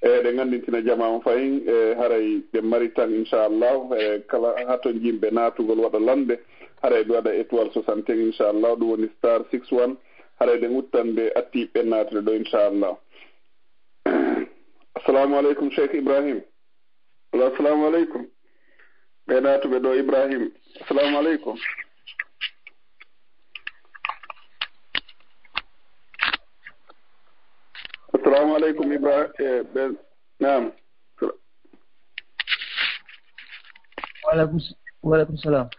E ɗe nganndintina jama on fayin, e haray ɗe mari tan inchallah, e kala haton jimɓe naatugol waɗa lande, haray ɓe waɗa étoile soixante et un inchallah, ɗum woni star six one, haray ɗe guttan ɓe atti ɓe naatude ɗo inchallah. Assalamu aleykum Cheikh Ibrahim. Alo, assalamu aleykum. Ɓe naatuɓe ɗo Ibrahim. Assalamu aleykum. Assalamu aleykum Ibrahim. Eh, ɓe, naam. Wa aleykum s-, wa aleykum salam.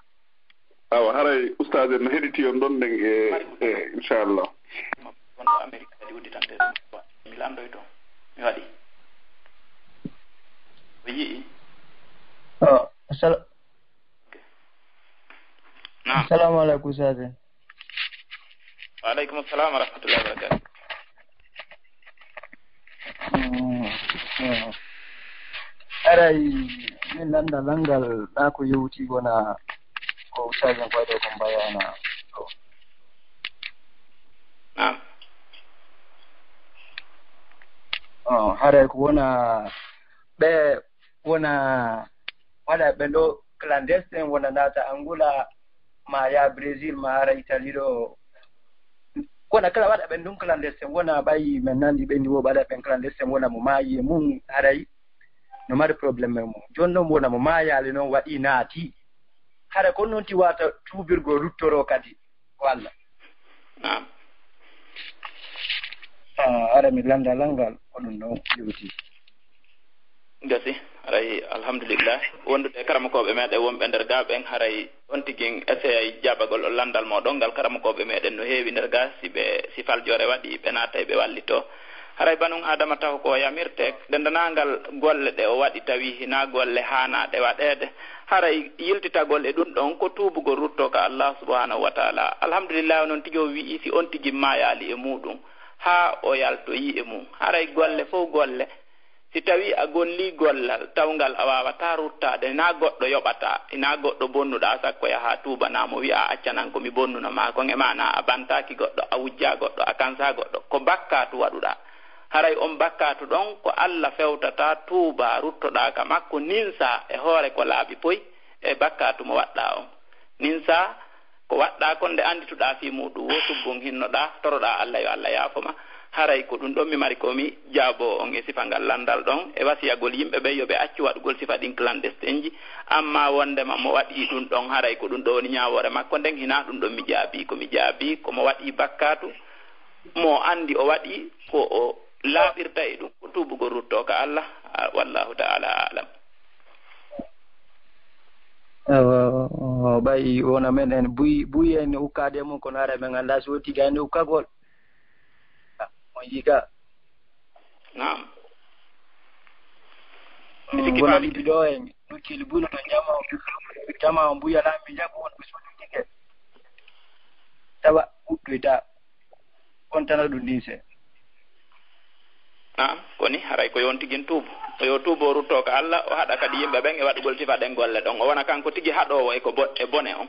Awa, haray ustaas en no heɗiti on ɗon nden e, e, inchallah. Wonɗo Amérique kadi udditante mi landoyto. Mi waɗi. O yi'i. Oh, assala-, Naam. Assalamu aleykum, ustaas en. Wa aleykum assalam wa rahmatullahi wa barakatuh. Mm, mm. Haray, min lannda lanngal ɗa ko yewti wona ko ustaas en koyɗo ko mbayana ɗo. Naam. Oh, haray ko wona ɓe wona waɗa ɓe ɗo clandestin, wona naata Angola, ma ya Brésil, ma ara Italie ɗo. Kono kala waɗa ɓen ɗum clandestin, wona ɓayi men nandi ɓe ndi wo ɓaɗa ɓen clandestin, wona mo maayi e mum haray no mari problème e mum. Jooni noon wona mo maayaali noon waɗi naati. Hara ko noon ti wata tuubirgo ruttoro kadi. Walla. Naam. Ah, ara mi lannda lanngal, ko ɗum ɗo yewti. Gasi, haray alhamdulillah. Wondude e karamokooɓe meɗen wonɓe nder gaa ɓen, haray on tigi en essayay jaabagol on lanndal mooɗon ngal. Karamokooɓe meɗen no heewi nder gaa, si ɓe, si faljoore waɗi, ɓe naatay, ɓe wallito. Haray banun Aadama taw ko o yamirte, denndaangal golle ɗe o waɗi tawi hinaa golle haanaaɗe waɗeede. Haray yiltitagol e ɗun ɗon ko tuubugol ruttoo ka Allah subhanahu wa taala. Alhamdulillahi, onon tigi o wi'i si on tigi maayaali e muuɗum, haa o yaltoyi e mum. Haray golle fow golle, si tawi a golli gollal tawngal a waawataa ruttaade, hinaa goɗɗo yoɓataa, hinaa goɗɗo bonnuɗaa, sakko yahaa tuubanaa mo, wi'a, "Accanan ko mi bonnuna maa kon," e maanaa a bantaaki goɗɗo, a wujjaa goɗɗo, a kansaa goɗɗo. Ko bakkaatu waɗuɗaa. Haray on bakkaatu ɗon ko Allah fewtata, tuubaa, ruttoɗaa ka makko, ninsaa e hoore ko laaɓi poy e bakkaatu mo waɗɗaa on. Ninsaa ko waɗɗaa kon, nde anndituɗaa fii muuɗum woo, tuubun hinnoɗaa, toroɗaa Allah yo Allah yaafo ma. Haray ko ɗun ɗon mi mari ko mi jaaboo on e sifa ngal lanndal ɗon, e wasiyagol yimɓe ɓen yo ɓe accu waɗugol sifa ɗin clandestinji. Amma wonndema mo waɗii ɗun ɗon, haray ko ɗun ɗon woni ñaawoore makko, nden hinaa ɗun ɗon mi jaabii. Ko mi jaabii ko mo waɗii bakkaatu, mo anndi o waɗii, ko o laaɓirta e ɗun ko tuubugol ruttoo ka Allah. Ah, wallahu ta'ala a'lam. Awa, o ɓay wona men en buy, buy en ukkaade mum, kono haray men anndaa si o tigi en ukkagol. Ah, on yiga. Naam. Mm, wona libi ɗo en, nukkili buy no to jama o, jama o buya laami jago won ɓe so tigi. Tawa uddoyta. On tana ɗum ɗin se. Naam, koni haray ko yo on tigi tuubu. Ko yo tuubu, o rutto ka Allah, o haɗa kadi yimɓe ɓen e waɗugol sifa ɗen golle ɗon. O wona kanko tigi haɗoowo e ko bo-, e bone on.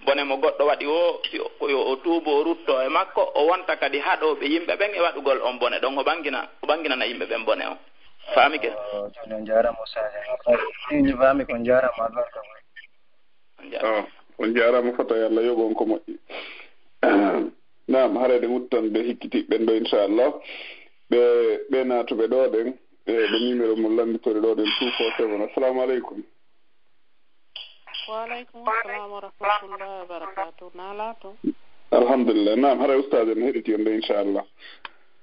Bone mo goɗɗo waɗi o, si o, ko yo o tuubu, o rutto e makko, o wonta kadi haɗooɓe yimɓe ɓen e waɗugol on bone ɗon. O ɓangina, o ɓanginana yimɓe ɓen bone on. Faamike? Oh, jooni on jaaraama, Ustaaz. Ni, ni faami ko, on jaaraama, albarka. On jaaraama. Ah, on jaaraama fota, yo Allah yoɓ on ko moƴƴi. Naam, haray ɗen uttan ɓe hikkitiiɓe ɓen ɗo, inchallah. Ɓe, ɓe naatuɓe ɗo ɗen, e ɓe numéro mon lannditori ɗo ɗen, two four seven. Assalamu aleykum. Wa aleykum salam wa rahmatullahi wa barakatuh. Naalaa to? Alhamdulillah. Naam, haray ustaaz en heɗiti on ɗo, inchallah.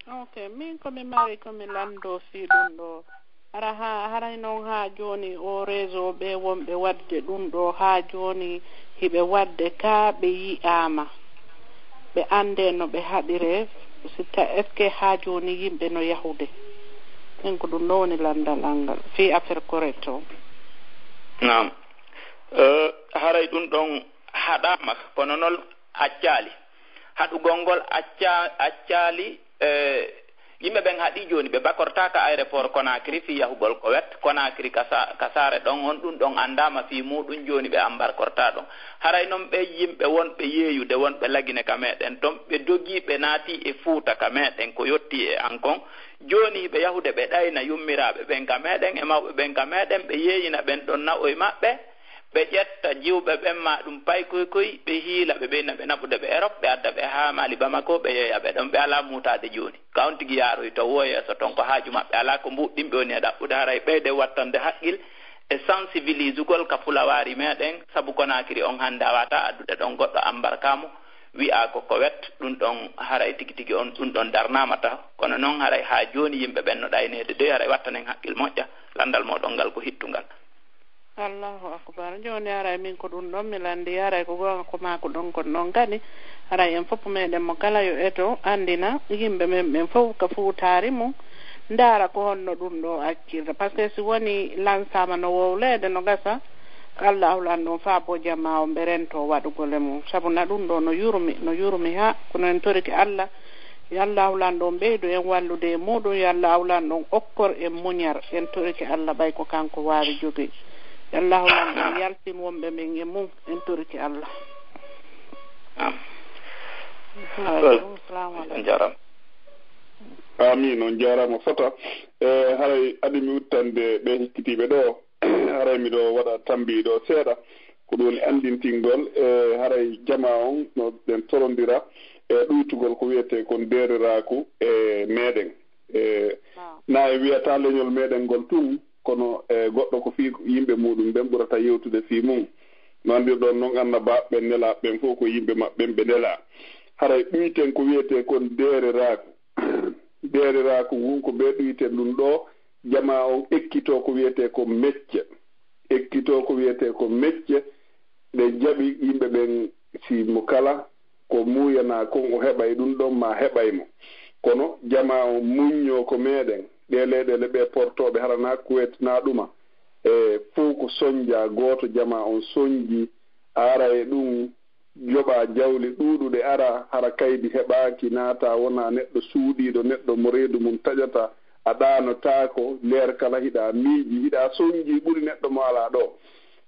Ok, min ko mi mari ko mi lanndo fii ɗum ɗo. Hara ha, haray noon haa jooni o réseau ɓe wonɓe waɗde ɗum ɗo haa jooni hiɓe waɗde ka ɓe yi'aama. Ɓe anndee no ɓe haɗiree, si ta, est-ce que haa jooni yimɓe no yahude? Min ko ɗum ɗo woni lanndal an ngal fii affaire correct o. Naam. Eh, haray ɗum ɗon haɗaama, kono noon accaali. Haɗugol ngol acca-, accaali, eh, yimɓe ɓen haɗi jooni, ɓe bakortaaka aéroport Conakry fii yahugol Kowet, Conakry ka sa-, ka saare ɗon, on ɗum ɗon anndaama fii muuɗum jooni, ɓe ambarkortaa ɗon. Haray non ɓe yimɓe wonɓe yeeyude, wonɓe Lagine ka meɗen ton, ɓe dogii, ɓe naati e Fuuta ka meɗen, ko yotti e an kon. Jooni hiɓe yahude ɓe ɗayna yummiraaɓe ɓen ka meɗen e mawɓe ɓen ka meɗen, ɓe yeeyina ɓen ɗon nawoy maɓɓe, ɓe ƴetta jiwɓe ɓen maa ɗum paykoykoy, ɓe hiila ɓe, ɓe inna ɓe naɓude ɓe Erop, ɓe adda ɓe haa Mali Bamako, ɓe yeeya ɓe ɗon, ɓe alaa muutaade jooni. Ka on tigi yaaroyta woo yeeso ton, ko haaju maɓɓe alaa, ko mbuuɗɗinɓe woni e ɗaɓɓude, haray ɓeyde wattande haqqil e sensibilisugol ka fulawaari meɗen, sabu Konaakiri on hannde a waawataa addude ɗon goɗɗo ambarka mo, wi'aa ko Kowet, ɗum ɗon haray tigi tigi on, ɗum ɗon darnaama taho. Kono noon haray haa jooni yimɓe ɓen no ɗayneede dey, haray wattanen haqqil moƴƴa, lanndal mooɗon ngal ko hittungal. Allahu akbar. Jooni haray min ko ɗum ɗon mi lanndi, haray ko goonga ko maa ko ɗon kon ɗon kadi. Haray en fof meɗen mo kala yo eto anndina yimɓe men ɓen fof ka fuutaari mum, ndaara ko honno ɗum ɗo accirta. Par ce que si woni lansaama no wowleede no gasa, ko Allahu lanɗo on faa bo jamaa on ɓe rento waɗugol e mum. Sabu na ɗum ɗo no yurmi, no yurmi haa, kono en torike Allah, yo Allahu lanɗo on ɓeydu en wallude e muɗum, yo Allahu lanɗo on okkor en muñal, en torike Allah ɓay ko kanko waawi jogi. Yo Allahu lanɗo on yaltin wonɓe men e mum, en torike Allah. Naam. Wa aleykum salam wa On jaaraama. Amin, on jaaraama fota. E, haray adi mi uttande ɓe hikkitiiɓe ɗo. Haray miɗo waɗa tambihi ɗo seeɗa. Ko ɗum woni anndintingol, e, haray jamaa on no ɗen torondira e ɗuytugol ko wiyetee kon deereraaku e meɗen. E, na e wiyata leñol meɗen ngol tun, kono, e, goɗɗo ko fii yimɓe muɗum ɓen ɓurata yewtude fii mum. No anndirɗon non annabaaɓe ɓen, nelaaɓe ɓen fof ko yimɓe maɓɓe ɓen ɓe nelaa. Haray ɗuyten ko wiyetee kon deereraaku. Deereraaku ngun ko ɓe ɗuyten ɗum ɗo, jamaa on ekkitoo ko wiyetee ko mecce. Ekkitoo ko wiyetee ko mecce, ɓe jaɓi yimɓe ɓen si mo kala ko muuyanaa kon o heɓay ɗum ɗon maa heɓay mo. Kono jamaa on muññoo ko meeɗen. Ɗee leyɗeele ɓee portooɓe hara naa Kuwet naa ɗuma. E fof ko soñjaa gooto jamaa on soñji ara e ɗum yoɓa jawle ɗuuɗuɗe ara hara kaydi heɓaaki naata wona neɗɗo suuɗiiɗo neɗɗo mo reedu mum taƴata a ɗaanotaako leer kala hiɗa miiji hiɗa soñji ɓuri neɗɗo mo alaa ɗo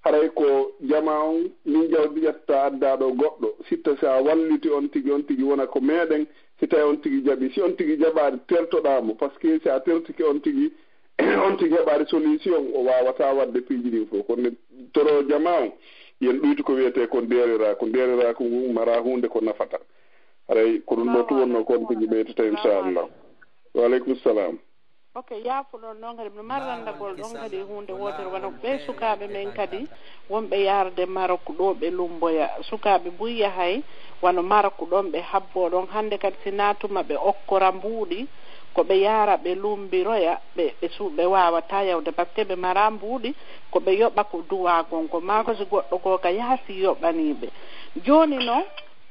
haray ko jamaa on min jawdi ƴetta adda ɗo goɗɗo sitta si a walliti on tigi on tigi wona ko meeɗen si tawi on tigi jaɓi si on tigi jaɓaani tertoɗaa mo par ce que si a tertike on tigi on tigi heɓaani solution o waawataa waɗde piiji ɗin fof kono toro jamaa on yen ɗuytu ko wiyetee kon deeriraako deeriraako ngun maraa huunde ko nafata haray ko ɗum ɗo tu wonnoo kon tigi ɓeytata inchallah. Wa aleykum salam. Ok, yaafuɗon ɗon kadi no mari lanndagol ɗon kadi e huunde wootere wano ɓee sukaaɓe men kadi wonɓe yaarde marok ɗo ɓe lummboya sukaaɓe buy yahay wano marok ɗon ɓe habboo ɗon hannde kadi si naatuma ɓe okkora mbuuɗi ko ɓe yaara ɓe lummbiroya ɓe ɓe su ɓe waawataa yawde par ce que ɓe maraa mbuuɗi ko ɓe yoɓa ko duwaa gon ko maa ko si goɗɗo goo ka yaasi yoɓanii ɓe jooni non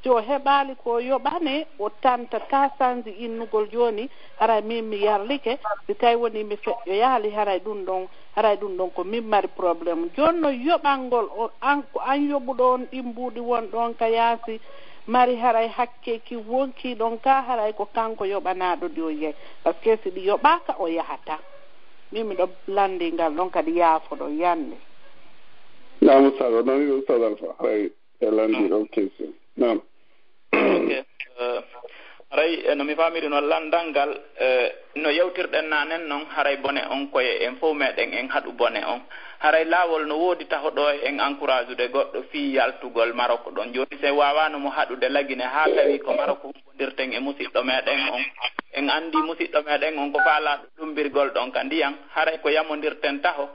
si o heɓaali ko o yoɓane o tantataa sanzi innugol jooni haray min mi yarlike si tawi wonii mi feƴƴoyaali haray ɗum ɗon haray ɗum ɗon ko min mari problème jooni no yoɓangol on an ko an yoɓuɗo on ɗin mbuuɗi won ɗon ka yaasi mari haray hakke ki wonkii ɗon ka haray ko kanko yoɓanaaɗo ɗi o yehi par ce que si ɗi yoɓaaka o yahataa min miɗo lanndii ngal ɗon kadi yaafoɗon yannde. Naam ustad o nani ɗo ustad alfa haray e lanndii ɗon question naam. Haray no mi faamiri noon lanndal ngal no yewtirɗen naanen noon haray bone on koye en fof meɗen en haɗu bone on haray laawol no woodi taho ɗo en encouragude goɗɗo fii yaltugol marok ɗon jooni si en waawaano mo haɗude lagine haa tawi ko marok humbondirten e musiɗɗo meɗen on en anndi musiɗɗo meɗen on ko faalaaɗo ɗumbirgol ɗon ka ndiyan haray ko yamondirten taho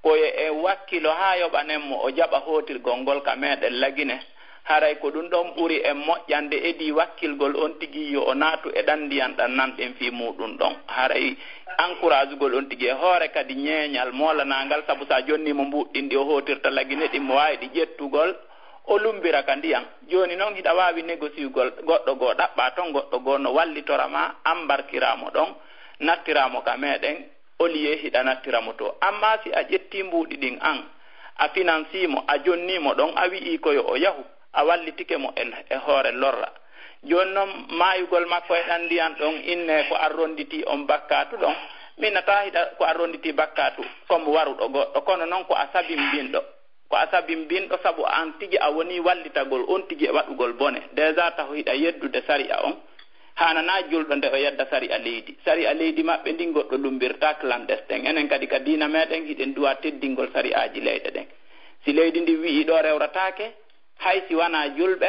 ko e wakkilo haa yoɓanen mo o jaɓa hootirgol ngol ka meɗen lagine haray ko ɗum ɗon ɓuri en moƴƴande edii wakkilgol on tigi yo o naatu e ɗan ndiyan ɗan nanɗen fii muuɗum ɗon haray ankurajugol on tigi e hoore kadi ñeeñal moolanaangal sabu so a jonnii mo mbuuɗɗin ɗi o hootirta lagine ɗin mo waawi ɗi ƴettugol o lummbira ka ndiyan jooni noon hiɗa waawi negosiyugol goɗɗo goo ɗaɓɓaa toon goɗɗo goo no wallitora ma ambarkiraa mo ɗon nattiraa mo ka meɗen Oliye hiɗa nattira mo to. Amma si a ƴettii mbuuɗi ɗin an, a finansii mo, a jonnii mo ɗon, a wi'ii ko yo o yahu, a wallitike mo e hoore lorra. Jooni non maayugol makko e ɗan ndiyan ɗon innee ko an ronditii on bakkaatu ɗon, mi nataa hiɗa ko an ronditii bakkaatu comme waruɗo goɗɗo, kono non ko a sabimbinɗo. Ko a sabimbinɗo sabu an tigi a wonii wallitagol on tigi e waɗugol bone. Déjà taho hiɗa yeddude sari'a on. Haananaa julɗo nde o yedda sari'a leydi. Sari'a leydi maɓɓe ndin goɗɗo lummbirtaa clandestin. Enen kadi ka diina meɗen hiɗen duwaa teddingol sari'aaji leyɗe ɗen. Si leydi ndin wi'ii ɗoo rewrataake, hay si wanaa julɓe,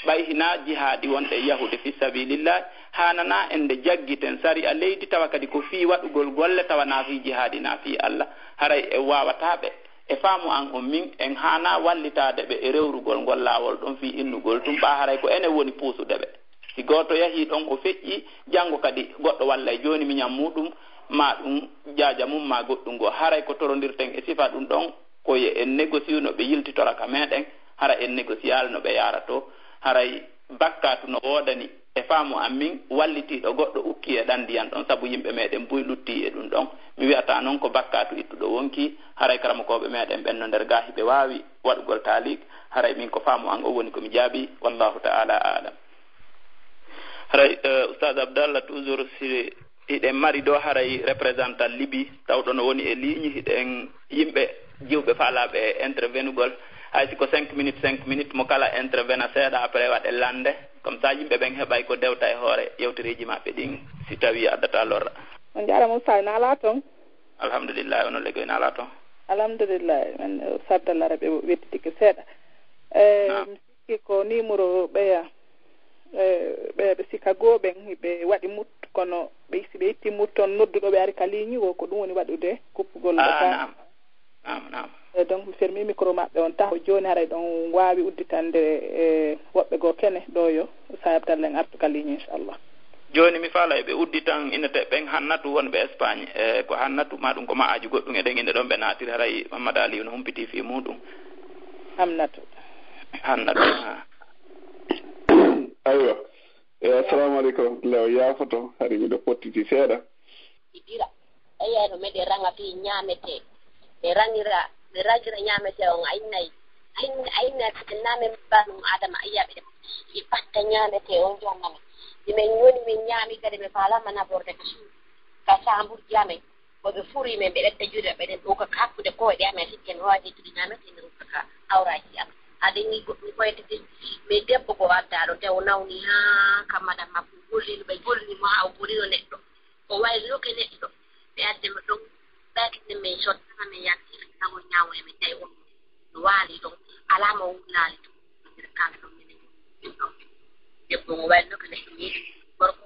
ɓay hinaa jihaadi wonɗen yahude fii sabiilillaahi, haananaa en nde jaggiten sari'a leydi tawa kadi ko fii waɗugol golle tawa naa fii jihaadi naa fii Alla. Haray en waawataa ɓe. E faamu an on min, en haanaa wallitaade ɓe e rewrugol ngol laawol ɗon fii innugol tun ɓaa haray ko enen woni puusude ɓe. Si gooto yahii ɗon o feƴƴii, janngo kadi goɗɗo wallay jooni miñan muuɗum maa ɗum jaaja mum maa goɗɗum goo. Haray ko torondirten e sifa ɗum ɗon ko yo en negosiyu no ɓe yiltitora ka meeɗen, hara en negosiyaali no ɓe yaara too. Haray bakkaatu no woodani e faamu an min wallitiiɗo goɗɗo ukkii e ɗan ndiyan ɗon sabu yimɓe meeɗen buy luttii e ɗum ɗon. Mi wi'ataa non ko bakkaatu ittuɗo wonkii, haray karamokooɓe meeɗen ɓen no nder gaa hiɓe waawi waɗugol taaliik, haray min ko faamu an on woni ko mi jaabii, wallaahu ta'aalaa a'lam. Haray Ustaaz Abdallah toujours si hiɗen mari ɗoo haray représentant Libi tawɗo no woni e liiñi hiɗen yimɓe jiwɓe faalaaɓe e intervenugol hay si ko cinq minutes cinq minutes mo kala intervena seeɗa après waɗe lande comme ça yimɓe ɓen heɓay ko dewta e hoore yewtereeji maɓɓe ɗin si tawii addataa lorra. On njaaraama Ustaaz, no alaa toon? Alhamdulillahi, onon legoy no alaa toon? Alhamdulillahi, men Ustaaz Abdallah Rabi wedditike seeɗa. Eey, mi sikki ko numéro ɓeya ɓe ɓe sikka goo ɓen hiɓe waɗi mut kono ɓe si ɓe itti mut toon nodduɗo ɓe ari ka ligne o ko ɗum woni waɗude kuppugol o ka naam naam e donc mi fermi micro maɓɓe on taho jooni haray ɗon waawi udditande e woɓɓe goo kene ɗo yo Ustaaz Abdallah en artu ka ligne inchallah. Jooni mi faala eɓe udditan inete ɓen Hannatu wonɓe Espagne e ko Hannatu ma ɗum ko ma'aaju goɗɗum e ɗen inde ɗon ɓe naatiri haray Mammada Aliyu no humpitii fii muuɗum. Hamnatu. Hannatu. Aywa. Eyi, assalamu aleykum wa rahmatullah. O yaafoto, hari miɗo fottiti seeɗa. Idira, eyi, no meɗen raŋa fii ñaametee. Ɓe raŋira, ɓe raŋira ñaametee on, a innay, a inna, a inna, si ɓe naame mbaanum Adama, a yiya ɓe, ɓe ɓatta ñaametee on, jonnami. Si men woni men ñaami kadi, ɓe faalama naɓorde ka suudu, ka saamburji amen. Ko ɓe furi men, ɓe ɓetta juuɗe maɓɓe ɗen, ɓe ukka ka hakkunde koyɗe amen, sikke mi wawa yettude ñaamete, mi ukka ka awraaji am. Aɗa anndi goɗɗum koyɗe ɗen, mais debbo ko adda ɗo, taw nawni haa ka madam makko, gollino ɓe, gollini mo haa o bonino neɗɗo. O wayluke neɗɗo, ɓe adde mo ɗon, ɓaakinde men sottana men yalti, taw ñaawo e men tawi on no waali ɗon, alaa mo wullaali ɗum. Kamɓe ɗon minen min ɗon. Debbo mo wayno ko neɗɗo yeeɗi gorko.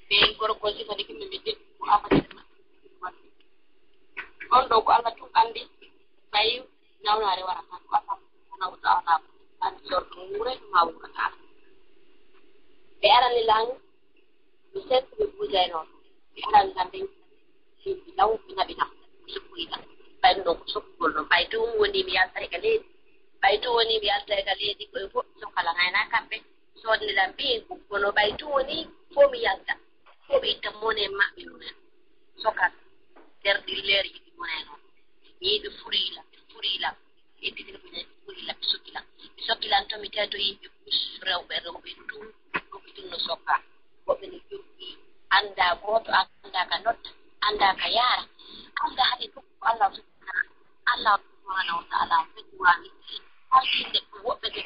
Ɓen gorko sifa de kimɓe min debbo ko affaire maɓɓe. On ɗo ko Allah tun anndi ɓay nawnaare wara tan ko Allah subhanahu wa ta'ala anndi sorto wuure ma wuurata. Ɓe arani lan mi sentu ɓe buujay noon ɓe arani lan ɓe Law ɓe naɓi kam sukkoyta. Ɓay ɗum ɗon ko sokkugol ɗon. Ɓay tun woni mi yaltay ka leydi. Ɓay tun woni mi yaltay ka leydi koye fof sokkala ngayna kamɓe soodni lan mbiyen ko kono ɓay tun woni fof mi yalta. Fof ɓe itta mone maɓɓe ɗum en sokal nder ɗilleereji ɗi mone noon. Mi yiɗi furiila furiila. Ɓe pipini ko ñayi ɓuri la ɓe sokki lan ɓe sokki lan to mi tawi to yimɓe bus rewɓe rewɓe ɗum ɗum ɗum no sokka woɓɓe no joggi annda gooto annda ka nodda annda ka yaara annda hade ɗum ko allah subhanahu allah subhanahu wa taala feƴuwani halkinde ko woɓɓe ɓe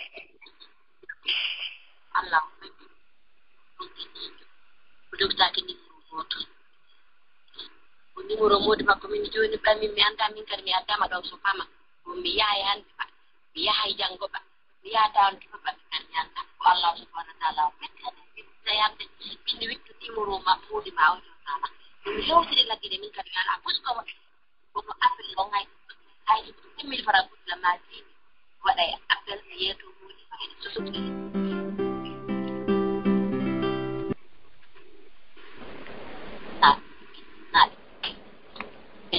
allah feƴu ɗum e jiijo o jogtaki numéro gooto ko numéro modi makko min jooni ɓay min mi annda min kadi mi addama ɗon so fama Ko mi yahay hannde ba, mi yahay janngo ba, mi yaha tawantu ba, mi kadi mi annda. Ko Allah subhanahu wa ta'ala o fettani min tayande min wittu numéro ma fodi ma o jonnama. Min hewtiri lagide min kadi mi ala bus ko ko appel o ngay ay ko mil fara bus la ma dini waɗa e appel mi yeto moni ma en soso mi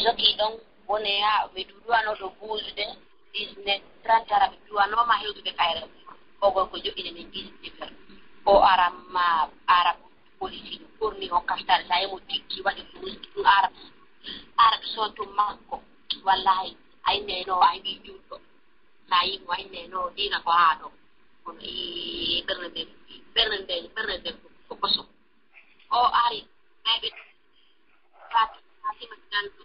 jokki ɗon woni ha mi duduwano ɗo buujude dix-neuf trente ara ɓe duwanooma hewtude kayre o gorko joɗɗini min dix-neuf heures o ara ma ara police no ɓorni o kaftare sa yimo tikki waɗi ɗum ara ara soto makko wallahi ayneno ay wi julɗo sa yimo ayneno dina ko haa ɗo kono e ɓernde nden ɓernde nden ɓernde nden ko koso o ari ɓayɓe Fatima Diallo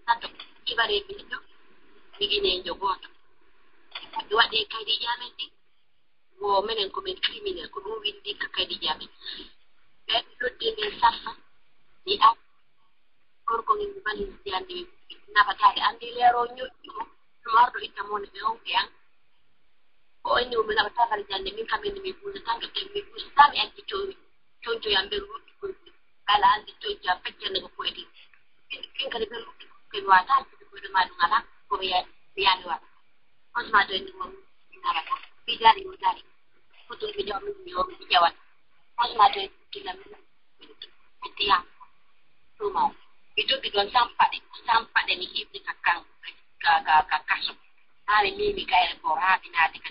Sato Ibareejo Migineejo gooto. Ɓe waɗi e kaydiiji amen ɗi wo menen ko min criminel ko ɗum winndi ka kaydiiji amen. Ɓe ɓe noddi min saffa mi ar gorko min mi balin siyande min nafataade anndi leero ñoƴƴu ɗum arɗo itta mone ɓe on ɓe an ko inni o mi naɓata kala jannde min kam inni mi buusa tan ɓe ɓen mi buusa tan mi acci cowi Conco yam ɓe ruɗɗi koyɗe kala anndi conco yam feccande ko koyɗe min kadi ɓe ruɗɗi koyɗe wata accude koyɗe ma ɗum ala komi yaani wata on ma to en ɗum arata mi daari o daari fotum mi jawa min mi o mi jawata on ma to en ɗum mi tiyam ɗum o mi joggi ɗon sampaɗe sampaɗe mi hiɓni ka kan ka ka ka kaso haa mi mimi kayre ko haa mi naati ka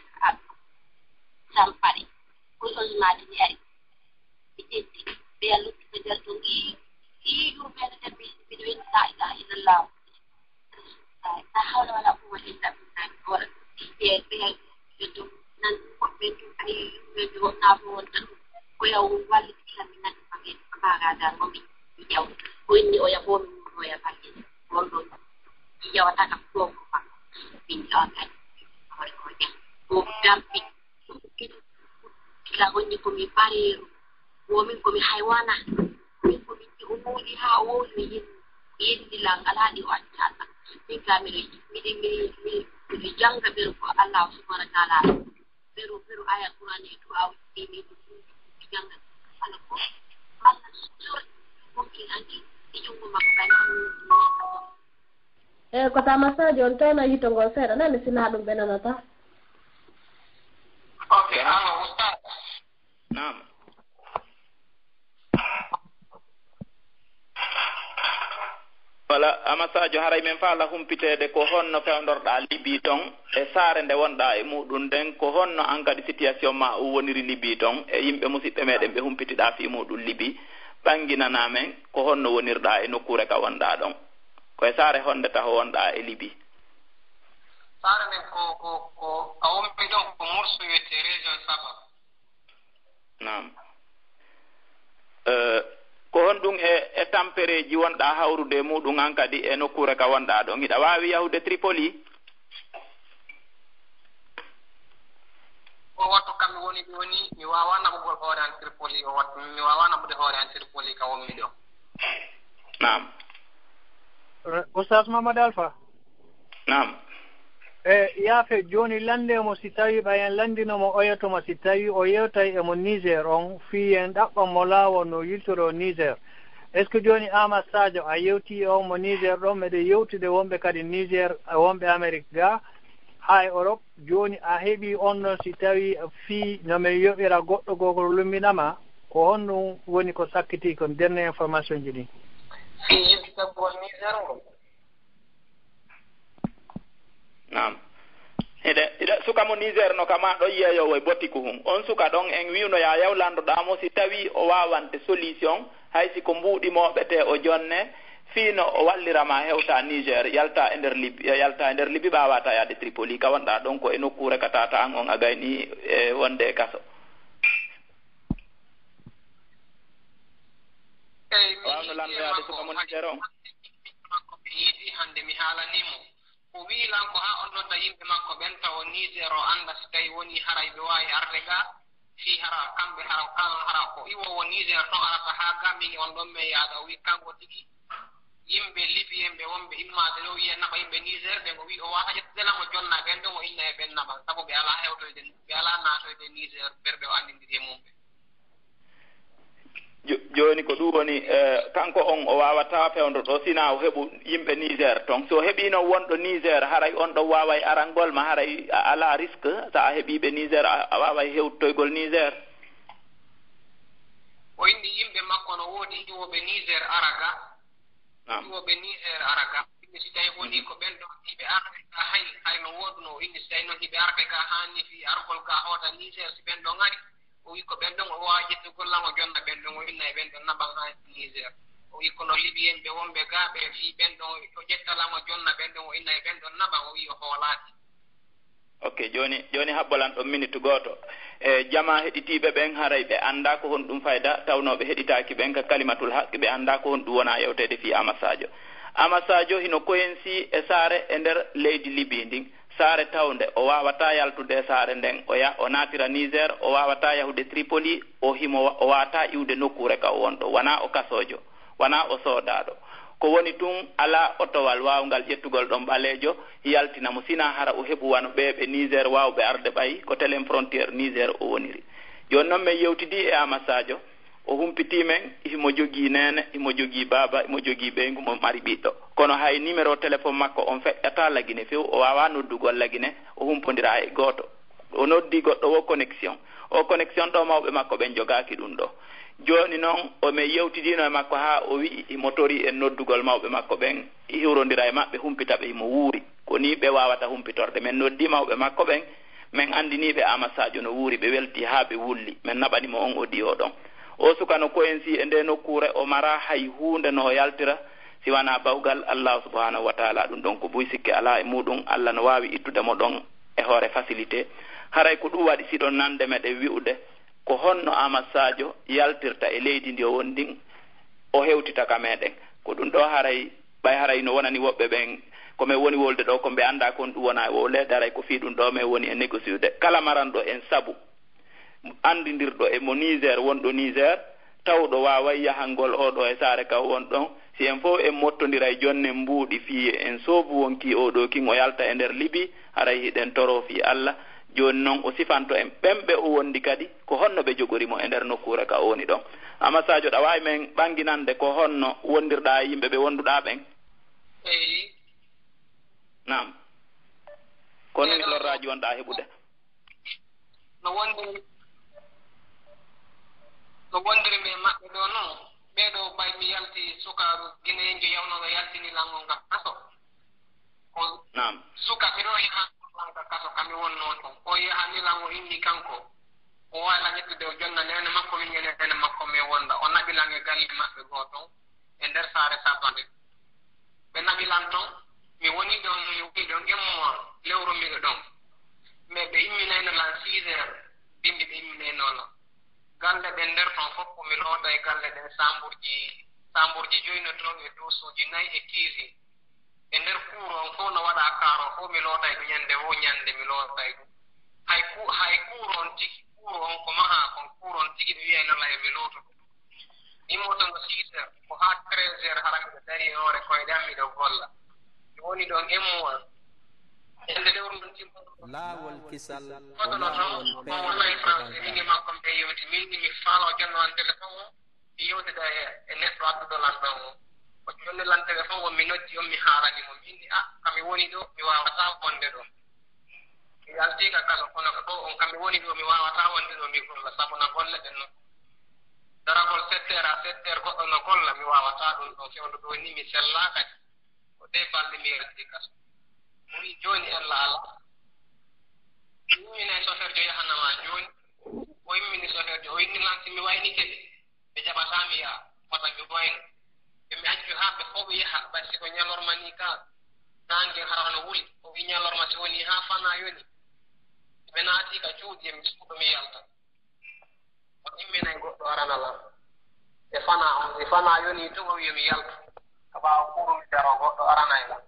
sampaɗe Ko sosmaade mi ari mi ƴetti ɓeya luttuɓe nder to ngii ngii yurmeede nder mi miɗo inni la ilaha illallah la hawla wala quwwata illa billah mi wala ɓe ɓeya ɓe to nan woɓɓe to ay yurmeede wonna fo wonta ɗum ko yaw walliti tan mi nani fami fagada ngomi mi ƴaw ko inni oya fo mi wuroya fami wonɗon mi ƴawata kam ko ko fa min ƴawata ko dampi Kila onni ko mi bareeru, wo min ko mi haywana, min ko min o mooli haa o wowli mi yen yendi lan alaa ɗi o acca Allah. Min ka miɗo miɗo miɗo janga ɓeru ko Allah subhanahu wa ta'ala ɓeru ɓeru aya Qur'an e du'a o yimi mi janga Allah ko Allah sur ko ki anki e jungo makko bani Eey, ko tama Sadio on tewna yito ngol seeɗa, nani sinaa ɗum ɓe nanata. Ok, allo, Oustaz. Naam. Voilà, Amas. Sadio, haray men faala humpiteede ko honno fewndorɗaa Libi ton, e saare nde wonɗaa e muɗum nden, ko honno an kadi situation ma o woniri Libi ton, e yimɓe musiɓɓe meɗen ɓe humpitiɗaa fii muɗum Libi, ɓanginanaa men ko honno wonirɗaa e nokkuure ka wonɗaa ɗon. Ko e saare honde taho wonɗaa e Libi? Saare nden ko, ko, ko, ka wonmi ɗon ko morceau wiyetee région Saba. Naam. Eh, ko honɗum e, e tampereeji wonɗaa hawrude e muɗum an kadi e nokkuure ka wonɗaa ɗon? Hiɗa waawi yahude Tripoli? O wattu kam mi woni ɗo ni, mi waawaa naɓugol hoore an Tripoli. O wattu, mi waawaa naɓude hoore an Tripoli ka wonmi ɗo. Naam. Eh, Oustaz Mamadou Alpha. Naam. E yaafe, jooni lannde mo, si tawii ɓay en lanndino mo, oyoto mo, si tawii o yewtay e mo Niger on, fii en ɗaɓɓan mo laawol no yiltoro Niger. Est-ce que jooni Aamadu Sadio a yewtii e on mo Niger ɗon? Meɗen yewtude wonɓe kadi Niger, wonɓe Amerik ga, haa e Europe. Jooni a heɓii on ɗon, si tawii fii no men yoɓira goɗɗo goo ko lumbinama, ko honɗum woni ko sakkitii kon, dernier information ji ɗin? Fii yiltitagol Niger ngol. Naam. Hiɗa, hiɗa, suka mo Niger no kama ɗo yeeyoowo e botiku hun. On suka ɗon en wi'uno ya yaw landoɗaa mo si tawii o waawante solution, hay si ko mbuuɗi mooɓetee o jonne, fii no o wallira ma hewta Niger, yalta e nder Libi, yalta e nder Libi ɓaawataa yaade Tripoli, ka wonɗaa ɗon ko e nokkuure ka tata an on a gaynii e wonde e kaso. Eey, mi Waawno yiɗi landoyaade makko, suka mo o haɗi Niger on? Makko ɓe yiidi hannde mi haalanii mo. O wi'i lan ko haa o nodda yimɓe makko ɓen tawo Niger o annda si tawi woni haray ɓe waawi arde ga, fii hara kamɓe hara, hara ko iwoowo Niger ton arata haa ga, min on ɗon men yaada. O wi'i kanko tigi yimɓe Libi en ɓe wonɓe immaaɓe ɗo, wi'a naɓa yimɓe Niger ɓen, o wi'i o waawata ƴettude lan o jonna ɓen ɗon o inna e ɓen naɓan, sabu ɓe alaa hewtoyde, ɓe alaa naatoyde Niger, ɓerɓe o anndindiri e mum ɓe. Jo-, jooni ko ɗum woni, eh, kanko on o waawataa fewndo ɗo, sinaa o heɓu yimɓe Niger ton. Si o heɓii noon wonɗo Niger, haray on ɗon waaway arangol ma, haray a alaa risque, so a heɓii ɓe Niger, a, a waaway hewtoygol Niger. O inni yimɓe makko no woodi iwooɓe Niger ara ga. Naam. Iwooɓe Niger ara ga. Inni si tawi woni ko ɓen ɗon hiɓe arde ga, hay, hay no wooduno. O inni si tawi noon hiɓe arde ga, haani fii argol ga hoota Niger, si ɓen ɗon ari, o wi ko ɓen ɗon o waawi ƴettugol lan, o jonna ɓen ɗon, o inna e ɓen ɗon naɓan haa Niger. O wi kono Libi en ɓe wonɓe ga ɓe fii ɓen ɗon, o ƴetta lan, o jonna ɓen ɗon, o inna e ɓen ɗon naɓan, o wi o hoolaaki. Ok, jooni, jooni haɓɓo lan ɗon minute gooto. E jamaa heɗitiiɓe ɓen, haray ɓe anndaa ko honɗum fayda, tawnoo ɓe heɗitaaki ɓen ka kalimatul haqqi, ɓe anndaa ko honɗum wona yewteede fii Aamadu Sadio. Aamadu Sadio hino koyensi e saare e nder leydi Libi ndin. Saare tawnde, o waawataa yaltude e saare nden, o ya-, o naatira Niger, o waawataa yahude Tripoli, o himo wa-, o waawataa iwde nokkuure ka o wonɗo, wanaa o kasoojo, wanaa o soodaaɗo. Ko woni tun, alaa otowal waawngal ƴettugol ɗon ɓaleejo, yaltina mo, sinaa hara o heɓu wano ɓee ɓe Niger waawɓe arde ɓay, ko telen frontière Niger o woniri. Jooni non men yewtidii e Aamadu Sadio, o humpitii men, himo jogii neene, himo jogii baaba, himo jogii ɓeyngu, mo mari ɓiɗɗo. Kono hay numéro téléphone makko on feƴƴataa Lagine few, o waawaa noddugol Lagine, o humpondiraa e gooto. O noddii goɗɗo woo connexion. O connexion ɗo mawɓe makko ɓen jogaaki ɗum ɗo. Jooni non, o men yewtidiino e makko haa o wi'i himo torii en noddugol mawɓe makko ɓen, hiwrondira e maɓɓe, humpita ɓe himo wuuri. Ko nii ɓe waawata humpitorde. Men noddii mawɓe makko ɓen, men anndinii ɓe Aamadu Sadio no wuuri, ɓe weltii haa ɓe wulli. Men naɓani mo on audio ɗon. O suka no koyensi e ndee nokkuure, o maraa hay huunde no o yaltira si wanaa bawgal Allaahu subhaanahu wa taala. Ɗum ɗon ko buy sikke alaa e muuɗum, Alla no waawi ittude mo ɗon e hoore facilité. Haray ko ɗum waɗi siɗon nande meɗen wi'ude, ko honno Aamadu Sadio yaltirta e leydi ndi o woni ndin, o hewtita ka meɗen? Ko ɗum ɗo haray, ɓay haray no wonani woɓɓe ɓen, ko men woni wolde ɗo, ko ɓe anndaa kon ɗum wona e wowleede, haray ko fii ɗum ɗo men woni e négociude. Kala maranɗo en sabu anndindirɗo e mo Niger, wonɗo Niger, tawɗo waaway yahangol oo ɗo e saare ka o won ɗon, si en fow en mottondiray jonnen mbuuɗi fii en soobu wonkii oo ɗo kin o yalta e nder Libi, haray hiɗen toroo fii Alla. Jooni non o sifanto en ɓen ɓe o wondi kadi, ko honno ɓe jogori mo e nder nokkuure ka o woni ɗon. Aamadu Sadio, ɗa waawi men ɓannginande ko honno wondirɗaa e yimɓe ɓe wonduɗaa ɓen? Eey. Naam. Ko honɗum lorraaji wonɗaa heɓude? No wondiri, no wondiri mi e maɓɓe ɗo non. Ɓeeɗo ɓay mi yalti sukaaru Gineejo yawnooɗo yaltini lan on ka kaso. Ko Naam. Suka ɓe ɗo yaha lan ka kaso ka mi wonnoo ton. O yahani lan o inni kanko. O waawi lan ƴettude o jonna neene makko min e neene makko min wonda. O naɓi lan e galle maɓɓe goo ton e nder saare sabande. Ɓe naɓi lan ton. Mi woni ɗon, mi woni ɗon un mois lewru miɗo ɗon. Mais ɓe imminayno lan six heures. Bimbi ɓe imminayno lan. Galle ɗen nder ton fof ko mi loota e galle ɗen samburji, samburji joyi no ton e duusuuji nayi e cuisine. E nder kuuro on fof no waɗa kaaro fof mi loota e ɗum ñande wo ñande mi loota e ɗum. Hay ku-, hay kuuro on tigi, kuuro on ko maha kon, kuuro on tigi mi wiyayno layo mi lootu ɗum. Immoto no six heures, ko haa treize heures hara miɗo dari e hoore koyɗe am miɗo golla. Mi woni ɗon un mois. Ñande lewru ndun timmoto. Laawol kisal ko Kono laawol noon, o wonay France, min e makko mbe yewti. Min ni mi faalo jonno an téléphone o, mi yewtida e, e neɗɗo adduɗo lan ɗon o. O jonni lan téléphone o, mi noddi on, mi haalani mo. Min ni, ah, ka mi woni ɗo, mi waawataa wonde ɗo. Mi yaltii ka kaso, kono ka ɗo on, ka mi woni ɗo, mi waawataa wonde ɗo, mi golla, sabu na golle ɗen non. Daragol sept heures à sept heures, goɗɗo no golla, mi waawataa ɗum ɗon. Fewndo ɗo ni, mi sellaa kadi. Ko ɗee balɗe mi yalti kaso. O wi'i, "Jooni ella alaa." Mi immini e soferjo yahana ma jooni. O immini soferjo, o inni lan si mi waynike ɓe, ɓe jaɓataa mi yaha, wata mi wayno. Ɓe mi accu haa ɓe fof ɓe yaha, ɓay si ko ñalorma ni ka, naange hara no wuli. O wi'i, "Ñalorma si woni haa fanaa yoni." Ɓe naati ka cuuɗi e mi suuɗo mi yalta. O imminay goɗɗo arana lan. E fana on, e fana yoni tun o wi'i mi yaltu. Ka ɓaawo kuuru mi daro goɗɗo aranay lan.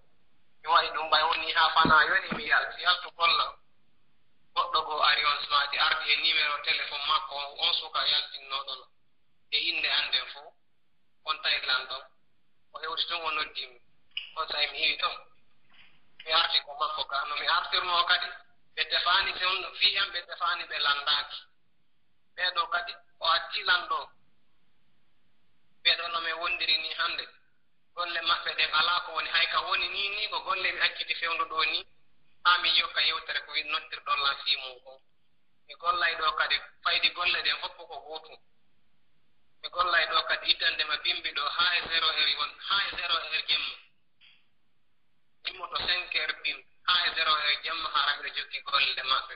Mi waɗi ɗum ɓay woni haa fana yoni mi yaltu, yaltu golla. Goɗɗo goo ari on smati ardi e numéro téléphone makko on, on suka yaltinnooɗo lan. E innde an nden fof, on tawi lan ɗon. O hewti tun o noddi mi. On saa'i mi iwi ton. Mi arti ko makko ka. No mi artirnoo kadi, ɓe tefaani fewndo fii an, ɓe tefaani ɓe landaaki. Ɓee ɗoo kadi, o addi lan ɗoo. Ɓee ɗoo no min wondiri nii hannde. Golle maɓɓe ɗen alaa ko woni. Hay ka woni nii, nii ko golle mi acciti fewndo ɗoo nii. Haa mi yokka yewtere ko wi-, noddirɗon lan fii mum kon. Mi gollay ɗoo kadi, faydi golle ɗen fof ko gootum. Mi gollay ɗoo kadi ittande ma bimbi ɗoo haa e zéro heure won, haa e zéro heure jemma. Immoto cinq heures pile, haa e zéro heure jemma, hara miɗo jokki golle maɓɓe.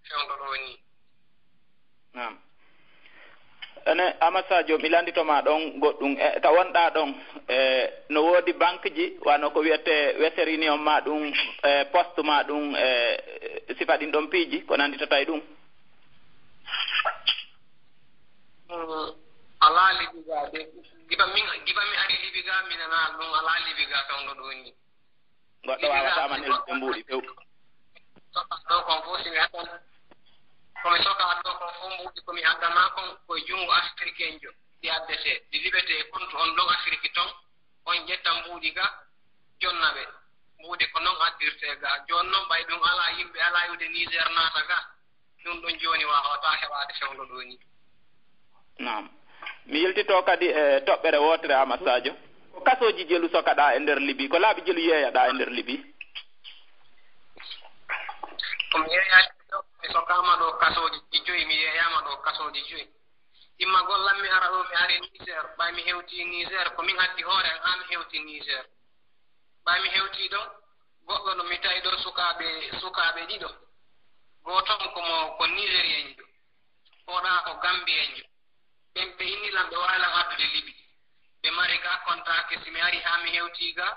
Fewndo ɗoo nii. Naam. Ene, Amadou Sadio, mi lanndito ma ɗon goɗɗum. E, ka wonɗaa ɗon, e, no woodi banque ji, wano ko wiyetee Western Union ma ɗum, e, Post ma ɗum, e, sifa ɗin ɗon piiji, ko nannditata e ɗum? Mm, alaa Libi ga de. Giba min, giba mi ari Libi ga, mi nanaa ɗum alaa Libi ga fewndo ɗoo nii. Goɗɗo waawataa ma neldude mbuuɗi few. Soka ɗoo kon fof si mi addan, ko mi soka ɗoo kon fof mbuuɗi ko mi addana kon ko e junngo Afrikenjo ɗi addetee, ɗi liɓetee e kontu on ɗon Afiriki ton, on ƴetta mbuuɗi ga, jonna ɓe. Mbuuɗi ko non addirtee ga. Jooni non ɓay ɗum alaa yimɓe alaa iwde Niger naata ga. Ɗum ɗon jooni waawataa heɓaade fewndo ɗoo nii. Naam. Mi yiltitoo kadi e toɓɓere wootere, Amadou Sadio. Ko kasooji jelu sokaɗaa e nder Libi? Ko laabi jelu yeeyaɗaa e nder Libi? Ko mi yeeyaaki ɗo, mi sokaama ɗo kasooji joyi, mi yeeyaama ɗo kasooji joyi. Immagol lan mi ara ɗo, mi ari Niger, ɓay mi hewti Niger, ko min addi hoore an haa mi hewti Niger. Ɓay mi hewti ɗo, goɗɗo no mi tawi ɗo sukaaɓe, sukaaɓe ɗiɗo. Gooto on ko mo, ko Nigerienjo, oɗa ko Gambienjo. Ɓen ɓe inni lan ɓe waawi lan addude Libi. Ɓe mari ga kontaake si mi ari haa mi hewti ga.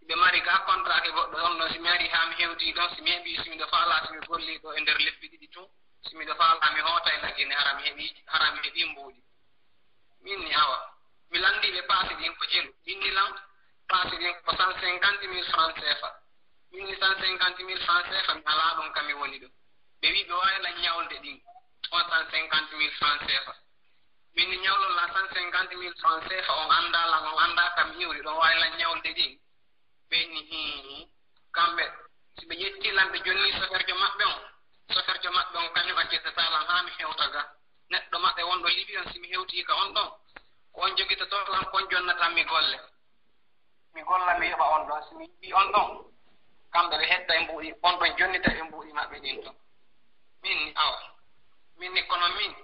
Ɓe mari ga kontaake goɗɗo on ɗon si mi ari haa mi hewti ɗon, si mi heɓi, si miɗo faalaa, si mi golli ɗo e nder lebbi ɗiɗi tun, si miɗo faalaa mi hoota e Lagine, hara mi heɓi, hara mi heɓi mbuuɗi. Min ni awa. Mi lanndii ɓe paasi ɗin ko jelu. Min ni lan paasi ɗin ko cent cinquante mille francs C F A. Min ni cent cinquante mille francs C F A mi alaa ɗon ka mi woni ɗo. Ɓe wii ɓe waawi lan ñawlde ɗin on cent cinquante mille francs C F A. Min ni ñawlon lan cent cinquante mille francs C F A on anndaa lan, on anndaa ka mi iwri, ɗon waawi lan ñawlde ɗin. Ɓe ni hii, kamɓe, si ɓe ƴetti lan ɓe jonni soferjo maɓɓe on, soferjo maɓɓe on kañum accitata lan haa mi hewta ga. Neɗɗo maɓɓe wonɗo Libi on, si mi hewti ka on ɗon, ko on jogitoto lan, ko on jonnata mi golle. Mi golla, mi yoɓa on ɗon. Si mi yoɓi on ɗon, kamɓe ɓe hedda e mbuuɗi, on ɗon jonnita e mbuuɗi maɓɓe ɗin ton. Min ni, awa. Min ni, kono min,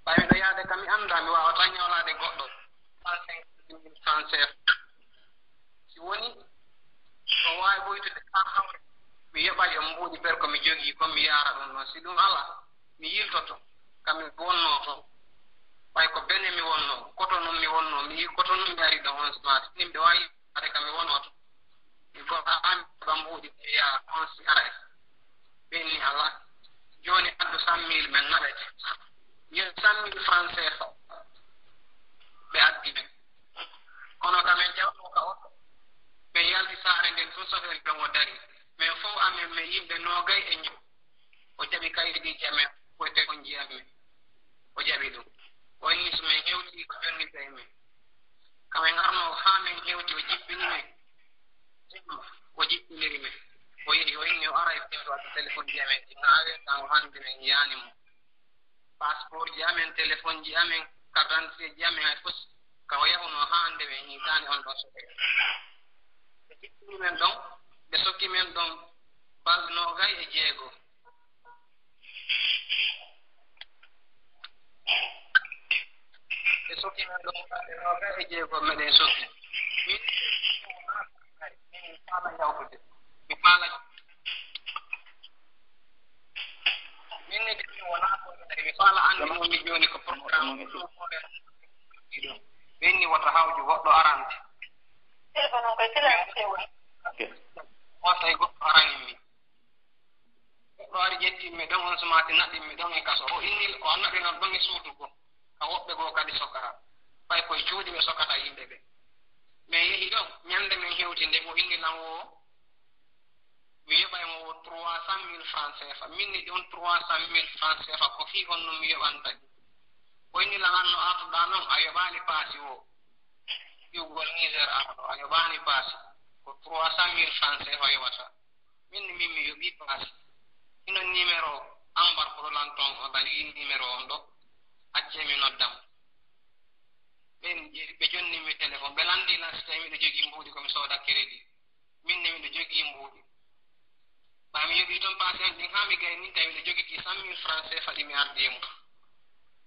Ɓay miɗo yaade ka mi anndaa, mi waawataa ñawlaade goɗɗo. Trente-cinq mille francs C F A. Si woni, o waawi ɓoytude haa hawri. Mi yoɓay e mbuuɗi per ko mi jogii, ko mi yaara ɗum ɗon. Si ɗum alaa, mi yiltoto. Ka mi wonnoo to. Ɓay ko Benin mi wonnoo, Cotonou mi wonnoo, mi yii Cotonou mi ari ɗon on smart. Min ɓe waawi yaade ka mi wonnoo to. Mi goɗɗo an ɓe mbuuɗi ɓe yaa on si aray. Ɓe inni alaa. Jooni addu cent mille men naɓete. Yen cent mille francs C F A. Ɓe addi men. Kono ka men jawno ka oto. Men yalti saare nden tun sofeeri ɗon o dari. Men fow amen men yimɓe noogay e njo. O jaɓi kayidiiji amen, ko e telefonji amen. O jaɓi ɗum. O inni so men hewti, o jonnita e men. Ka men arno haa men hewti, o jippini men. O jippiniri men. O yehi, o inni o ara e ɓeeɗo adda telefonji amen ɗi ŋaawe, tan o hannde men yaani mo. Passeport ji amen, telefonji amen, carte d'identité ji amen, hay fof. Ka o yahuno haa hannde men hiitaani on ɗon sofeeri. Ɓe jippini men ɗon, ɓe sokki men ɗon balɗe noogay e jeego. Ɓe sokki men ɗon balɗe noogay e jeego meɗen sokki. Min, min faala yawtude. Mi faala. Min ne de min wonaa ko mi faala anndi mo mi jooni ko programme. Min ni wota hawju goɗɗo arande. Téléphone on koye silence. Ok. Wota e goɗɗo arani min. Goɗɗo ari ƴetti mi ɗon on sumaati naɗi mi ɗon e kaso. O inni ko naɗi non ɗon e suudu goo. Ka woɓɓe goo kadi sokara. Ɓay koye cuuɗi ɓe sokata yimɓe ɓe. Min yehi ɗon, ñande min hewti nde o inni lan o, mi yoɓay mo o trois cent mille francs C F A. Min ni ɗon trois cent mille francs C F A ko fii honno mi yoɓanta ɗi. O inni lan an no artuɗaa non, a yoɓaali paasi o. Iwgol Niger arɗo, a yoɓaani paasi. Ko trois cent mille francs C F A yoɓata. Min ni min mi yoɓi paasi. Ino numéro ambar ko lan ton o dali numéro on ɗo. Accee mi noddam. Ɓen ƴe-, ɓe jonni mi téléphone. Ɓe lanndi lan si tawi miɗo jogii mbuuɗi ko mi sooda crédit. Min ne miɗo jogii mbuuɗi. Ɓay mi yoɓii ton paasi an ɗin haa mi gayni tawi miɗo jogiti cent mille francs C F A ɗi mi ardi e mum.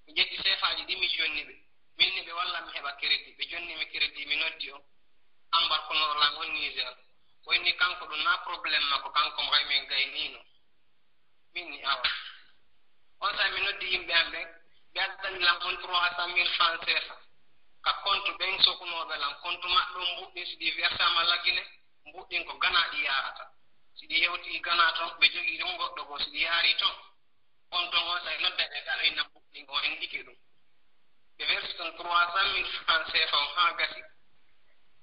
Mi ƴetti C F A ji ɗi mi jonni ɓe. Min ni ɓe walla mi heɓa crédit. Ɓe jonni mi crédit mi noddi on. Ambar ko no lan on Niger. O inni kanko ɗum na problème makko, kanko mo kay min gaynino. Min ni awa. On sa mi noddi yimɓe am ɓen, ɓe addani lan on trois cent mille francs C F A. Ka compte ɓen sokunooɓe lan, compte maɓɓe on mbuɗɗin si ɗi versama lagine, mbuɗɗin ko Gana ɗi yaarata. Si ɗi hewti Gana ton, ɓe jogii ɗon goɗɗo goo, si ɗi yaari ton, on ton on sa nodda ɓe gaɗo inna mbuɗɗin o indike ɗum. Ɓe versi ton trois cent mille francs C F A on haa gasi.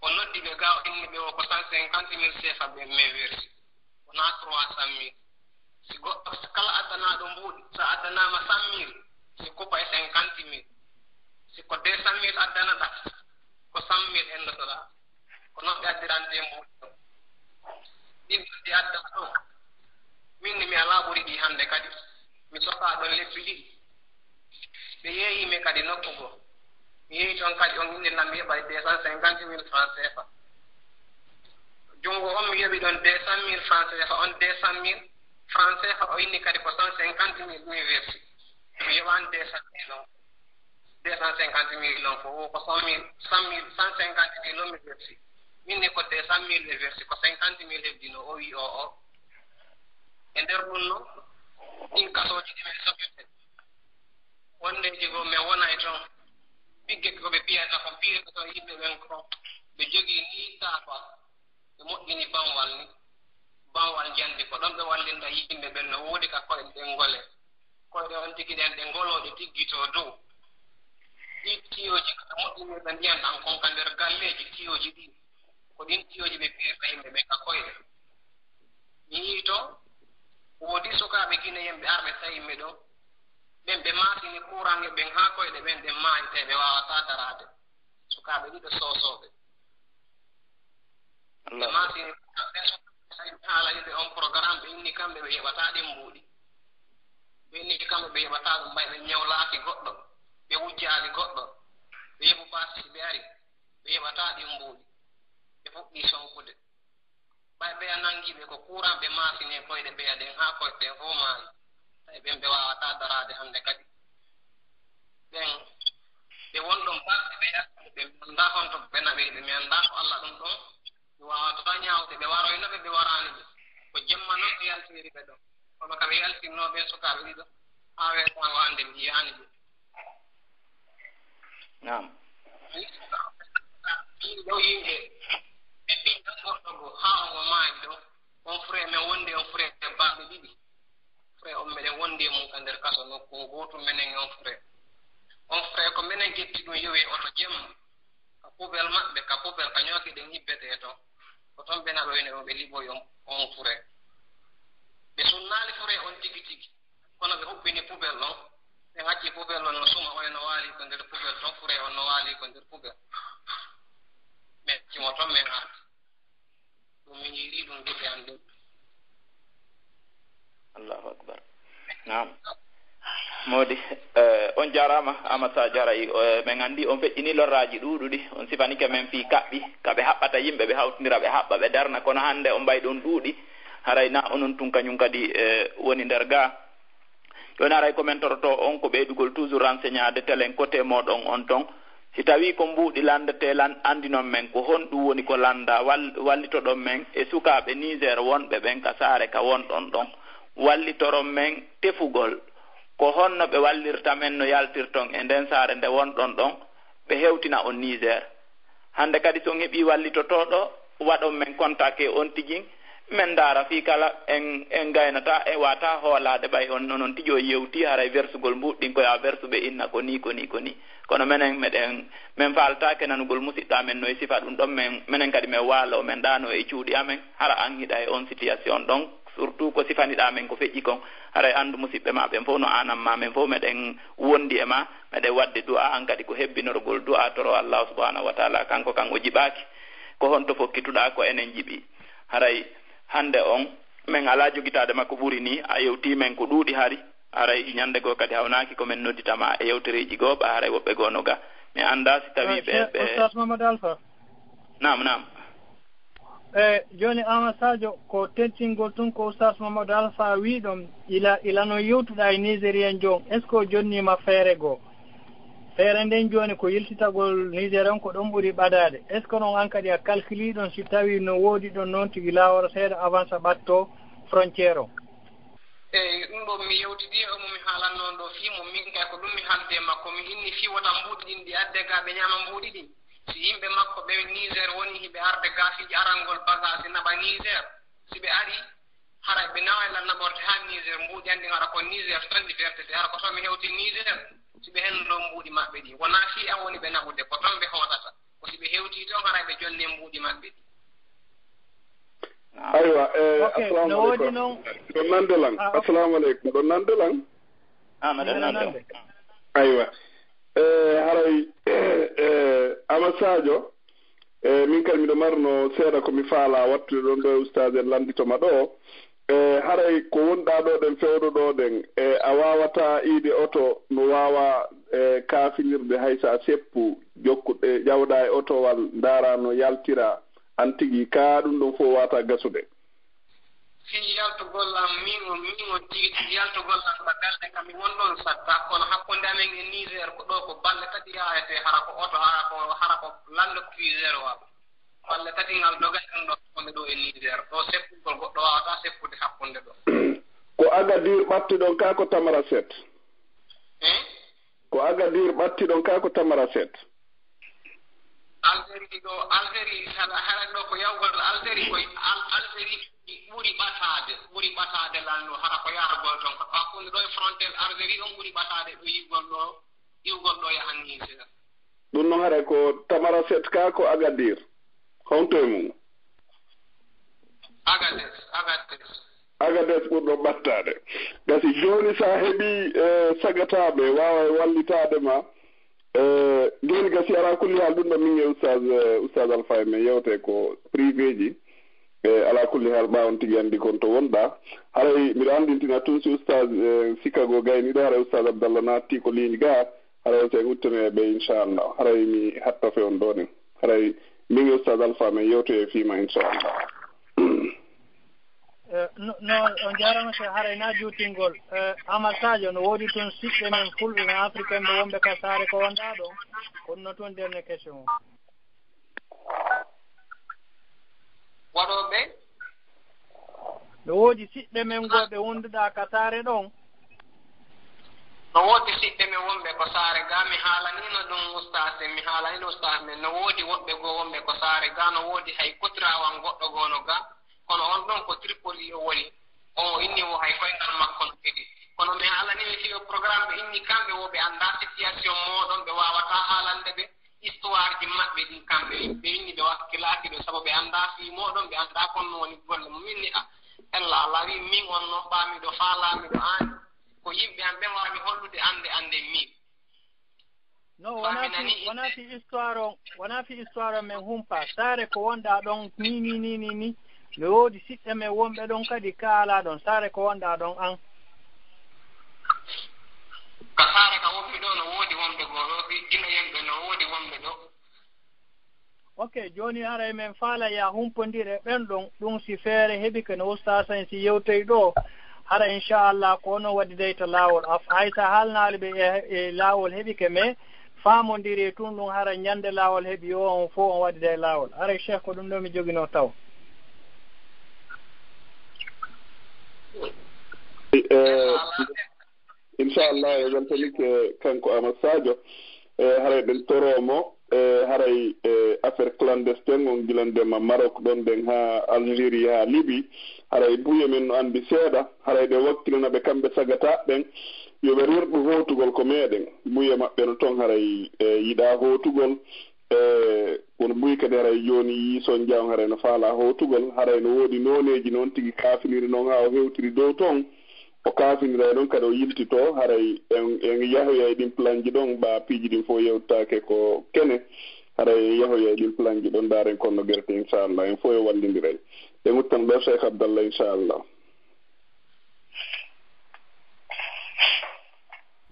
O noddi ɓe ga o inni ɓe o ko cent cinquante mille C F A ɓe mais versi. Wonaa trois cent mille. Si goɗɗo kala addanaaɗo mbuuɗi, so addanaama cent mille, si kupa e cinquante mille. Si ko deux cent mille addanaɗaa, ko cent mille endotoɗaa. Ko noon ɓe addirante e mbuuɗi ɗo. Ɗin ɗi adda ɗo. Min ni mi alaa ɓuri ɗi hannde kadi. Mi sokaa ɗon lebbi ɗiɗi. Ɓe yeeyi mi kadi nokku goo. Mi yeeyi toon kadi on inni lan mi yoɓay deux cent cinquante mille francs C F A. Junngo on mi yoɓi ɗon deux cent mille francs C F A, on deux cent mille francs C F A o inni kadi ko cent cinquante mille mi versi. Mi yoɓaani deux cent mille on. Deux cent cinquante mille on fof, ko cent mille, cent mille, cent cinquante mille on mi versi. Min ni ko deux cent mille ɓe versi, ko cinquante mille heddino, o wi o, o. E nder ɗum noon, ɗin kasooji ɗi min somirten. Wondeeji goo min wonay toon. Ɓigge ko ɓe piyata ko piyata toon yimɓe ɓen ko. Ɓe jogii nii taaba. Ɓe moƴƴini banwal ni. Banwal njandi ko ɗon ɓe wallinda yimɓe ɓen no woodi ka koyɗe ɗen ngole. Koyɗe on tigi ɗen ɗe ngoloo ɗe tiggitoo dow. Ɗi tiyooji ko ɓe moƴƴinirta ndiyan ɗan kon ka nder galleeji tiyooji ɗi. Ko ɗin tiyooji ɓe piyirta yimɓe ɓen ka koyɗe. Mi yii to woodi sukaaɓe Gineyen ɓe arɓe tawi mi ɗon. Ɓen ɓe maasini kuuran e ɓen haa koyɗe ɓen ɗen maayi tawi ɓe waawataa daraade. Sukaaɓe ɗiɗo soosooɓe. Ɓe maasini kuuran ɓen sukaaɓe tawi mi haalani ɓe on programme ɓe inni kamɓe ɓe yoɓataa ɗin mbuuɗi. Ɓe inni kamɓe ɓe yoɓataa ɗum ɓay ɓe ñawlaaki goɗɗo. Ɓe wujjaali goɗɗo. Ɓe yoɓu paasi si ɓe ari. Ɓe yoɓataa ɗin mbuuɗi. Ɓe fuɗɗii sonkude. Ɓay ɓeya nanngii ɓe ko kuuran ɓe maasini e koyɗe ɓeya ɗen haa koyɗe ɗen fof maayi. Tawi ɓen ɓe waawataa daraade hannde kadi. ɓen, ɓe won ɗon balɗe ɓe yaltiri, ɓe mi anndaa honto ɓe naɓiri ɓe, mi anndaa ko Allah ɗum ɗon, mi waawataa ñaawde ɓe waroyno ɓe, ɓe waraani ɓe. Ko jemma noon ɓe yaltiniri ɓe ɗon. Kono ka ɓe yaltinnoo ɓen sukaaɓe ɗiɗo, haa weesaango hannde mi yiyaani ɓe. Naam. Ɗiɗo yimɓe, ɓe ɓiɗɗo gorko goo, haa on o maayi ɗon, on frère men wondi e on frère baaɓe ɗiɗi. Frère on meɗen wondi e mum ka nder kaso nokku on gootum menen e on frère. On frère ko menen ƴetti ɗum yowi e oto jemma. Ka poubelle maɓɓe, ka poubelle ka ñooki ɗen hibbetee ton. Ko ton ɓe naɗoyno on ɓe liɓoyi on, on frère. Ɓe sunnaali frère on tigi tigi. Kono ɓe huɓɓini poubelle on. Ɓe acci poubelle on no suma, on no waali ko nder poubelle ton, frère on no waali ko nder poubelle. Ɓe acci mo ton men arti. Ɗum min yiɗi ɗum gite am ɗum. Allahu akbar. Naam. Modi, eh, on jaaraama, Amat Sadio Haray, eh, men anndi on feƴƴini lorraaji ɗuuɗuɗi, on sifanike men fii kaɓɓi, ka ɓe haɓɓata yimɓe, ɓe hawtindira, ɓe haɓɓa, ɓe darna, kono hannde on mbayi ɗon ɗuuɗi, haray na onon tun kañum kadi, eh, woni nder gaa. Jooni haray ko men torotoo on ko ɓeydugol toujours renseignaade telen côté mooɗon on ton. Si tawii ko mbuuɗi lanndetee lan, anndinon men ko honɗum woni ko lanndaa, wal-, wallitoɗon men e sukaaɓe Niger wonɓe ɓen ka saare ka wonɗon ɗon. Wallitoron men tefugol ko honno ɓe wallirta men no yaltirton e nden saare nde wonɗon ɗon, ɓe hewtina on Niger. Hannde kadi so on heɓii wallitotooɗo, waɗon men contact e on tigi, men ndaara fii kala en, en gaynata e wata hoolaade ɓay on, onon tigi o yewti haray versugol mbuuɗi ɗin ko ya versu ɓe inna ko nii, ko nii, ko nii. Kono menen meɗen, men faaltaake nanugol musiɗɗo amen no e sifa ɗum ɗon, men, menen kadi men waalo, men ɗaano e cuuɗi amen, hara an hiɗa e on situation ɗon, surtout ko sifaniɗaa men ko feƴƴi kon. Haray anndu musiɓɓe ma ɓen fof no aanan ma, men fof meɗen wondi e ma, meɗen waɗde du'a, an kadi ko hebbinorgol du'a toro Allahu subhanahu wa taala, kanko kan o jiɓaaki. Ko honto fokkituɗaa ko enen jiɓi? Haray hannde on, men alaa jogitaade ma ko ɓuri nii, a yewtii men ko ɗuuɗi hari, haray ñannde goo kadi hawnaaki ko men noddita ma e yewtereeji goo, ɓa haray woɓɓe goo no ga. Mi anndaa si tawii ɓe, ɓe. Oustaz Mamadou Alpha. Naam, naam. E jooni Ama Sadio, ko tentingol tun ko Oustaz Mamadou Alpha wii ɗon, ila, ila no yewtuɗaa e Nigérien joon, est-ce que o jonniima feere goo? Feere nden jooni ko yiltitagol Niger on ko ɗon ɓuri ɓadaade. Est-ce que non an kadi a calculii ɗon si tawii no woodi ɗon noon tigi laawol seeɗa avance ɓatto frontière o? Eyi, ɗum ɗo mi yewtidii e omo mi haalanno ɗo fii mo, min kay ko ɗum mi haaldi e makko, mi inni fii wota mbuuɗi ɗin ɗi adde gaa ɓe ñaama mbuuɗi ɗin. Si yimɓe makko ɓe Niger woni hiɓe arde gaa fii arangol bagage naɓa Niger, si ɓe arii, haray ɓe naway lan naɓorde haa Niger, mbuuɗi an ɗin hara ko Niger tan ɗi wertete, hara ko to mi hewti Niger, si ɓe henno ɗo mbuuɗi maɓɓe ɗin. Wonaa fii an woni ɓe naɓude, ko ton ɓe hootata. Ko si ɓe hewtii ton, haray ɓe jonnee mbuuɗi maɓɓe ɗin. Aywa, eh, Ok, assalamu no woodi aleykum. Noon. Ɗon nande lan. Ah, ok. Assalamu aleykum. Ɗon nande lan. Ah, meɗen nande. Aywa. Eh, haray, eh, Ama Sadio, eh, min kadi miɗo marno seeɗa ko mi faala wattude ɗon ɗo e ustaas en lanndito ma ɗo. Eh, haray ko wonɗaa ɗo ɗen fewdo ɗo ɗen, eh, a waawataa iide oto no waawa, eh, kaafinirde hay so a seppu, jokku, eh, ƴawɗaa e otowal, ndaaraa no yaltira, an tigi, kaa ɗum ɗon fof waawataa gasude? Fii yaltugol am, miin on, miin on tigi tigi, yaltugol am ka galle kam, mi won ɗon satta, kono hakkunde amen e Niger ko ɗo ko balle tati yahete, hara ko oto, hara ko, hara ko lande ko fii zéro am. Balle tati ngal dogay ɗum ɗo hakkunde ɗo e Niger. Ɗo seppugol goɗɗo waawataa seppude hakkunde ɗo. Ko Agadir ɓatti ɗon kaa ko Tamaracet? Eh? Ko Agadir ɓatti ɗon kaa ko Tamaracet? Algérie ɗo, Algérie hara, hara ɗo ko yawgol Algérie, koye Al-, Algérie ɓuri ɓataade, ɓuri ɓataade lanndo, hara ko yahragol ton. Ko hakkunde ɗo e frontière Algérie on ɓuri ɓataade ɗo yi'ugol ɗo, iwgol ɗo yaha Niger. Ɗum noon haray ko Tamaracet kaa ko Agadir? Honto e mum? Agades, Agades. Agades ɓurɗo ɓattaade. Gasi jooni so a heɓii, eh, sagataaɓe waaway wallitaade ma. Eh, jooni gasi alaa kulli haal ɗum ɗo min e Oustaz, eh, Oustaz Alpha en min yewte ko privé ji. Eh, alaa kulli haal ɓaa on tigi anndi kon to wonɗaa. Haray miɗo anndintina tun si Oustaz, eh, Chicago gayni ɗo, haray Oustaz Abdallah naatti ko ligne gaa. Haray on si en uttinoye ɓe inchallah. Haray mi hatta fe on ɗo ɗen. Haray min e Oustaz Alpha min yewtoye fii ma inchallah. Eh, No, no, on jaaraama, Cheikh, haray na juutingol. Eh, Amal Sadio, no woodi toon siɓɓe men fulɓe, men africain ɓe wonɓe ka saare ko wonɗaa ɗon? Kono no toon dernière question o. Waɗooɓe? No woodi siɓɓe men goo ɓe wonduɗaa ka saare ɗon? No woodi siɓɓe men wonɓe ko saare ga, mi haalaniino ɗum ustaas en, mi haalaniino ustaas men. No woodi woɓɓe goo wonɓe ko saare ga, no woodi hay kotiraawan goɗɗo goo no ga, kono on ɗon ko Tripoli o woni. On o inni wo hay koyngal makko no kedi. Kono mi haalanii ɓe fii o programme ɓe inni kamɓe wo ɓe anndaa situation mooɗon, ɓe waawataa haalande ɓe histoire ji maɓɓe ɗin kamɓe. Ɓe inni ɓe wakkilaaki ɗo sabu ɓe anndaa fii mooɗon, ɓe anndaa kon no woni golle mum. Min ni a ella a lawi min on non ɓaa miɗo faalaa miɗo aani. Ko yimɓe am ɓen wara mi hollude annde annde min. No, wona fi, wona fi histoire on, wona fi histoire on men humpa. Saare ko wonɗaa ɗon ni, ni, ni, ni, ni. No woodi siɓɓe men wonɓe ɗon kadi ka alaa ɗon. Saare ko wonɗaa ɗon an. Ka saare ka wonmi ɗo no woodi wonɓe goo ɗo, fi gino yimɓe no woodi wonɓe ɗo. Ok, jooni haray men faala ya humpondire ɓen ɗon, ɗum si feere heɓike no ustaas en si yewtoy ɗo, hara inchallah ko onon waɗiday to laawol. Af-, hay sa haalnaali ɓe e, e laawol heɓike, mais faamondire tun ɗum hara ñande laawol heɓi o, on fof on waɗiday laawol. Haray Cheikh ko ɗum ɗo mi joginoo taw. Eh, Inchallah, e weltanike kanko Amat Sadio. E haray ɗen toro mo, e haray, e affaire clandestin on, gila ndema Maroc ɗon ɗen haa Algérie, haa Libye. Haray buye men no anndi seeɗa. Haray ɓe wakkilana ɓe kamɓe sagata ɓen, yo ɓe rerɗu hootugol ko meɗen. Buye maɓɓe no ton haray, e yiɗa hootugol. E kono buy kadi haray jooni yii son jawon haray no faala hootugol, haray no woodi nooneeji noon tigi kaafiniri noon haa o hewtiri dow toon. O kaafinira e ɗon kadi o yiltitoo, haray en, en yahoya e ɗin planji ɗon, ɓa piiji ɗin fof yewtaake ko kene. Haray en yahoya e ɗin planji ɗon, ndaaren kon no gerti, inchallah. En fof en wallindiray. En uttan ɗo Cheikh Abdallah, inchallah.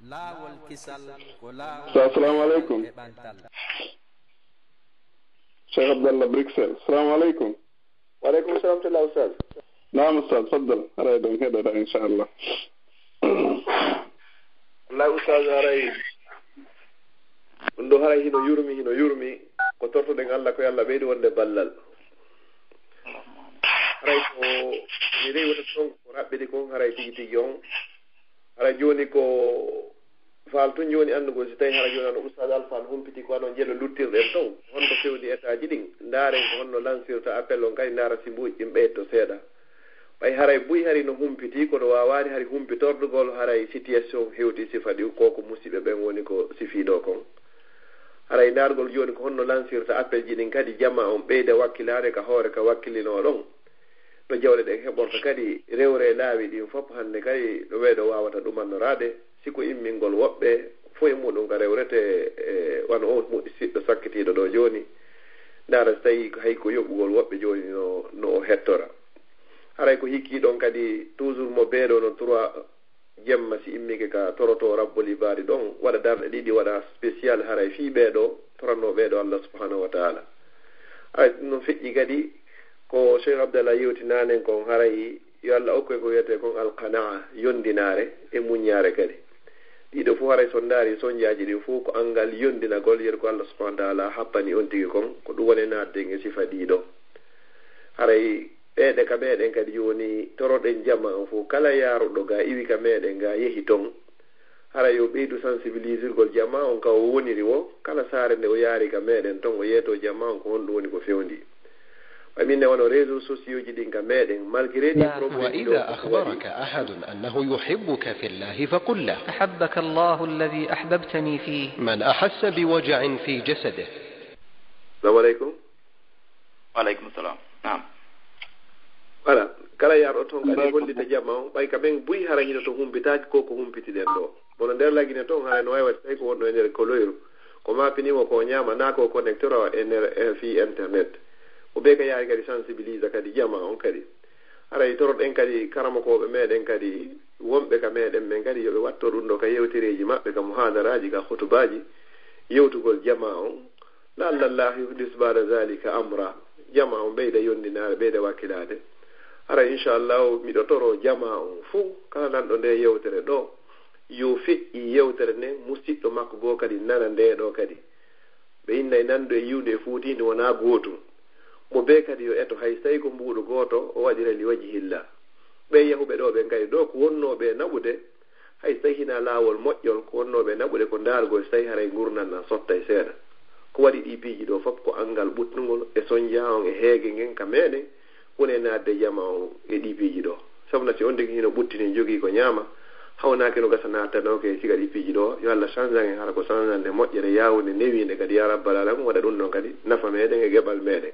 Laawol kisal ko laawol. Sa-, assalamu aleykum. E ɓantal. Cheikh Abdallah Bruxelles. Assalamu aleykum. Wa aleykum salam, tala Oustaz. Naam, Oustaz, faddal. Haray ɗon heɗoɗa, inchallah. Wallahi, Oustaz, haray ɗum ɗo haray hino yurmi, hino yurmi. Ko tortoɗen Allah ko yo Allah ɓeydu wonde ballal. Haray ko mi rewi wota toon ko raɓɓiɗi kon, haray tigi tigi on. Haray jooni ko faal tun jooni anndugol, si tawi hara jooni ano Oustaz Alpha no humpiti ko ano jelo luttirɗen ton. Honno fewndi état ji ɗin? Ndaaren ko honno lansirta appel on, kadi ndaara si mbuuji ɗin ɓeydo seeɗa. Ɓay haray buy hari no humpiti, kono waawaani hari humpitordugol haray situation hewti sifa ɗi, ko ko musiɓɓe ɓen woni ko sifii ɗo kon. Haray ndaargol jooni ko honno lansirta appel ji ɗin, kadi jama on ɓeyda wakkilaade ka hoore ka wakkilinoo ɗon. No jawle ɗen heɓorta kadi rewre laawi ɗin fof hannde kadi no weeɗo waawata ɗumannoraade, si ko immingol woɓɓe fof e muɗum ka rewrete, e wano on muɗɗi siɗɗo sakkitiiɗo ɗo jooni. Ndaara si tawi hay ko yoɓugol woɓɓe jooni no, no o hettora. Haray ko hikki ɗon kadi toujours mo beeɗo no trois jemma si immike ka toroto rabbol ibaadi ɗon, waɗa darɗe ɗiɗi, waɗa spécial haray fii ɓeeɗo, toranno ɓeeɗo Allah subhanahu wa ta'ala. Haray ɗum feƴƴi kadi ko Cheikh Abdallah yewtinanen kon, haray yo Allah okku en ko wiyete kon alqanaa, yondinaare e muññaare kadi. Ɗiɗo fof haray so ndaari sonjaaji ɗin fof ko anngal yondinagol, yeru ko Allah subhanahu wa ta'ala happani on tigi kon, ko ɗum woni naatde e sifa ɗiɗo. Haray ɓeeɗe ka meɗen kadi jooni toroɗen jama on fof, kala yaaruɗo ga iwi ka meɗen ga yehi ton, hara yo ɓeydu sensibilisirgol jama on ka o woniri wo, kala saare nde o yaari ka meɗen ton, o yeeto jama on ko honɗum woni ko fewndi. Wa min ne wano réseaux sociaux ji ɗin ka meɗen, malgré ɗi problème ɗi ɗo وإذا أخبرك أحد أنه يحبك في الله فقل له أحبك الله الذي أحببتني فيه. من أحس بوجع في جسده. Assalamu aleykum. Wa aleykum salam. Naam. Voilà, kala yarɗo toon kadi hollita jama on, ɓay ka ɓen buy hara hino to humpitaaki ko ko humpitiɗen ɗo. Kono nder lagine toon hara no wawi waɗde tawi ko wonno e nder koloyru. Ko mapinimo ko ñaama na ko connecteur o e nder, e fii internet. Ko ɓe ka yaari kadi sensibilisa kadi jama on kadi. Haray toroɗen kadi karamokooɓe meɗen kadi wonɓe ka meɗen men kadi yo ɓe watto ɗum ɗo ka yewtereeji maɓɓe, ka muhadaraaji, ka khutubaaji, yewtugol jama on. La'alla Allah yuhdis ba'da zalika amra. Jama on ɓeyda yondinaare, ɓeyda wakkilaade. Hara, inchallahu, miɗo toro jamaa on fuu, kala nanɗo nde yewtere ɗo, yo feƴƴi yewtere nden, musiɗɗo makko goo kadi nana nde ɗo kadi. Ɓe innay nanndo e yiwde e fuutiinde wonaa gootum. Mo bee kadi yo eto, hay so tawi ko mbuuɗu gooto, o waɗira li wajhillah. Ɓee yahuɓe ɗo ɓen kadi ɗo ko wonnoo ɓe naɓude, hay so tawi hinaa laawol moƴƴol, ko wonnoo ɓe naɓude ko ndaargol so tawi haray ngurndan ɗan sottay seeɗa. Ko waɗi ɗii piiji ɗo fof ko anngal ɓuttungol e sonjaa on e heege ngen ka meeɗen, woni e naatde jamaa on e ɗii piiji ɗo. Sabu na si on tigi hino ɓuttini jogii ko ñaama, hawnaaki no gasa naattanooke e siga ɗii piiji ɗo, yo Allah sanjan en hara ko sanjande moƴƴere yaawunde newiinde kadi, ya rabbal alamin, waɗa ɗum ɗon kadi nafa meeɗen e geɓal meeɗen.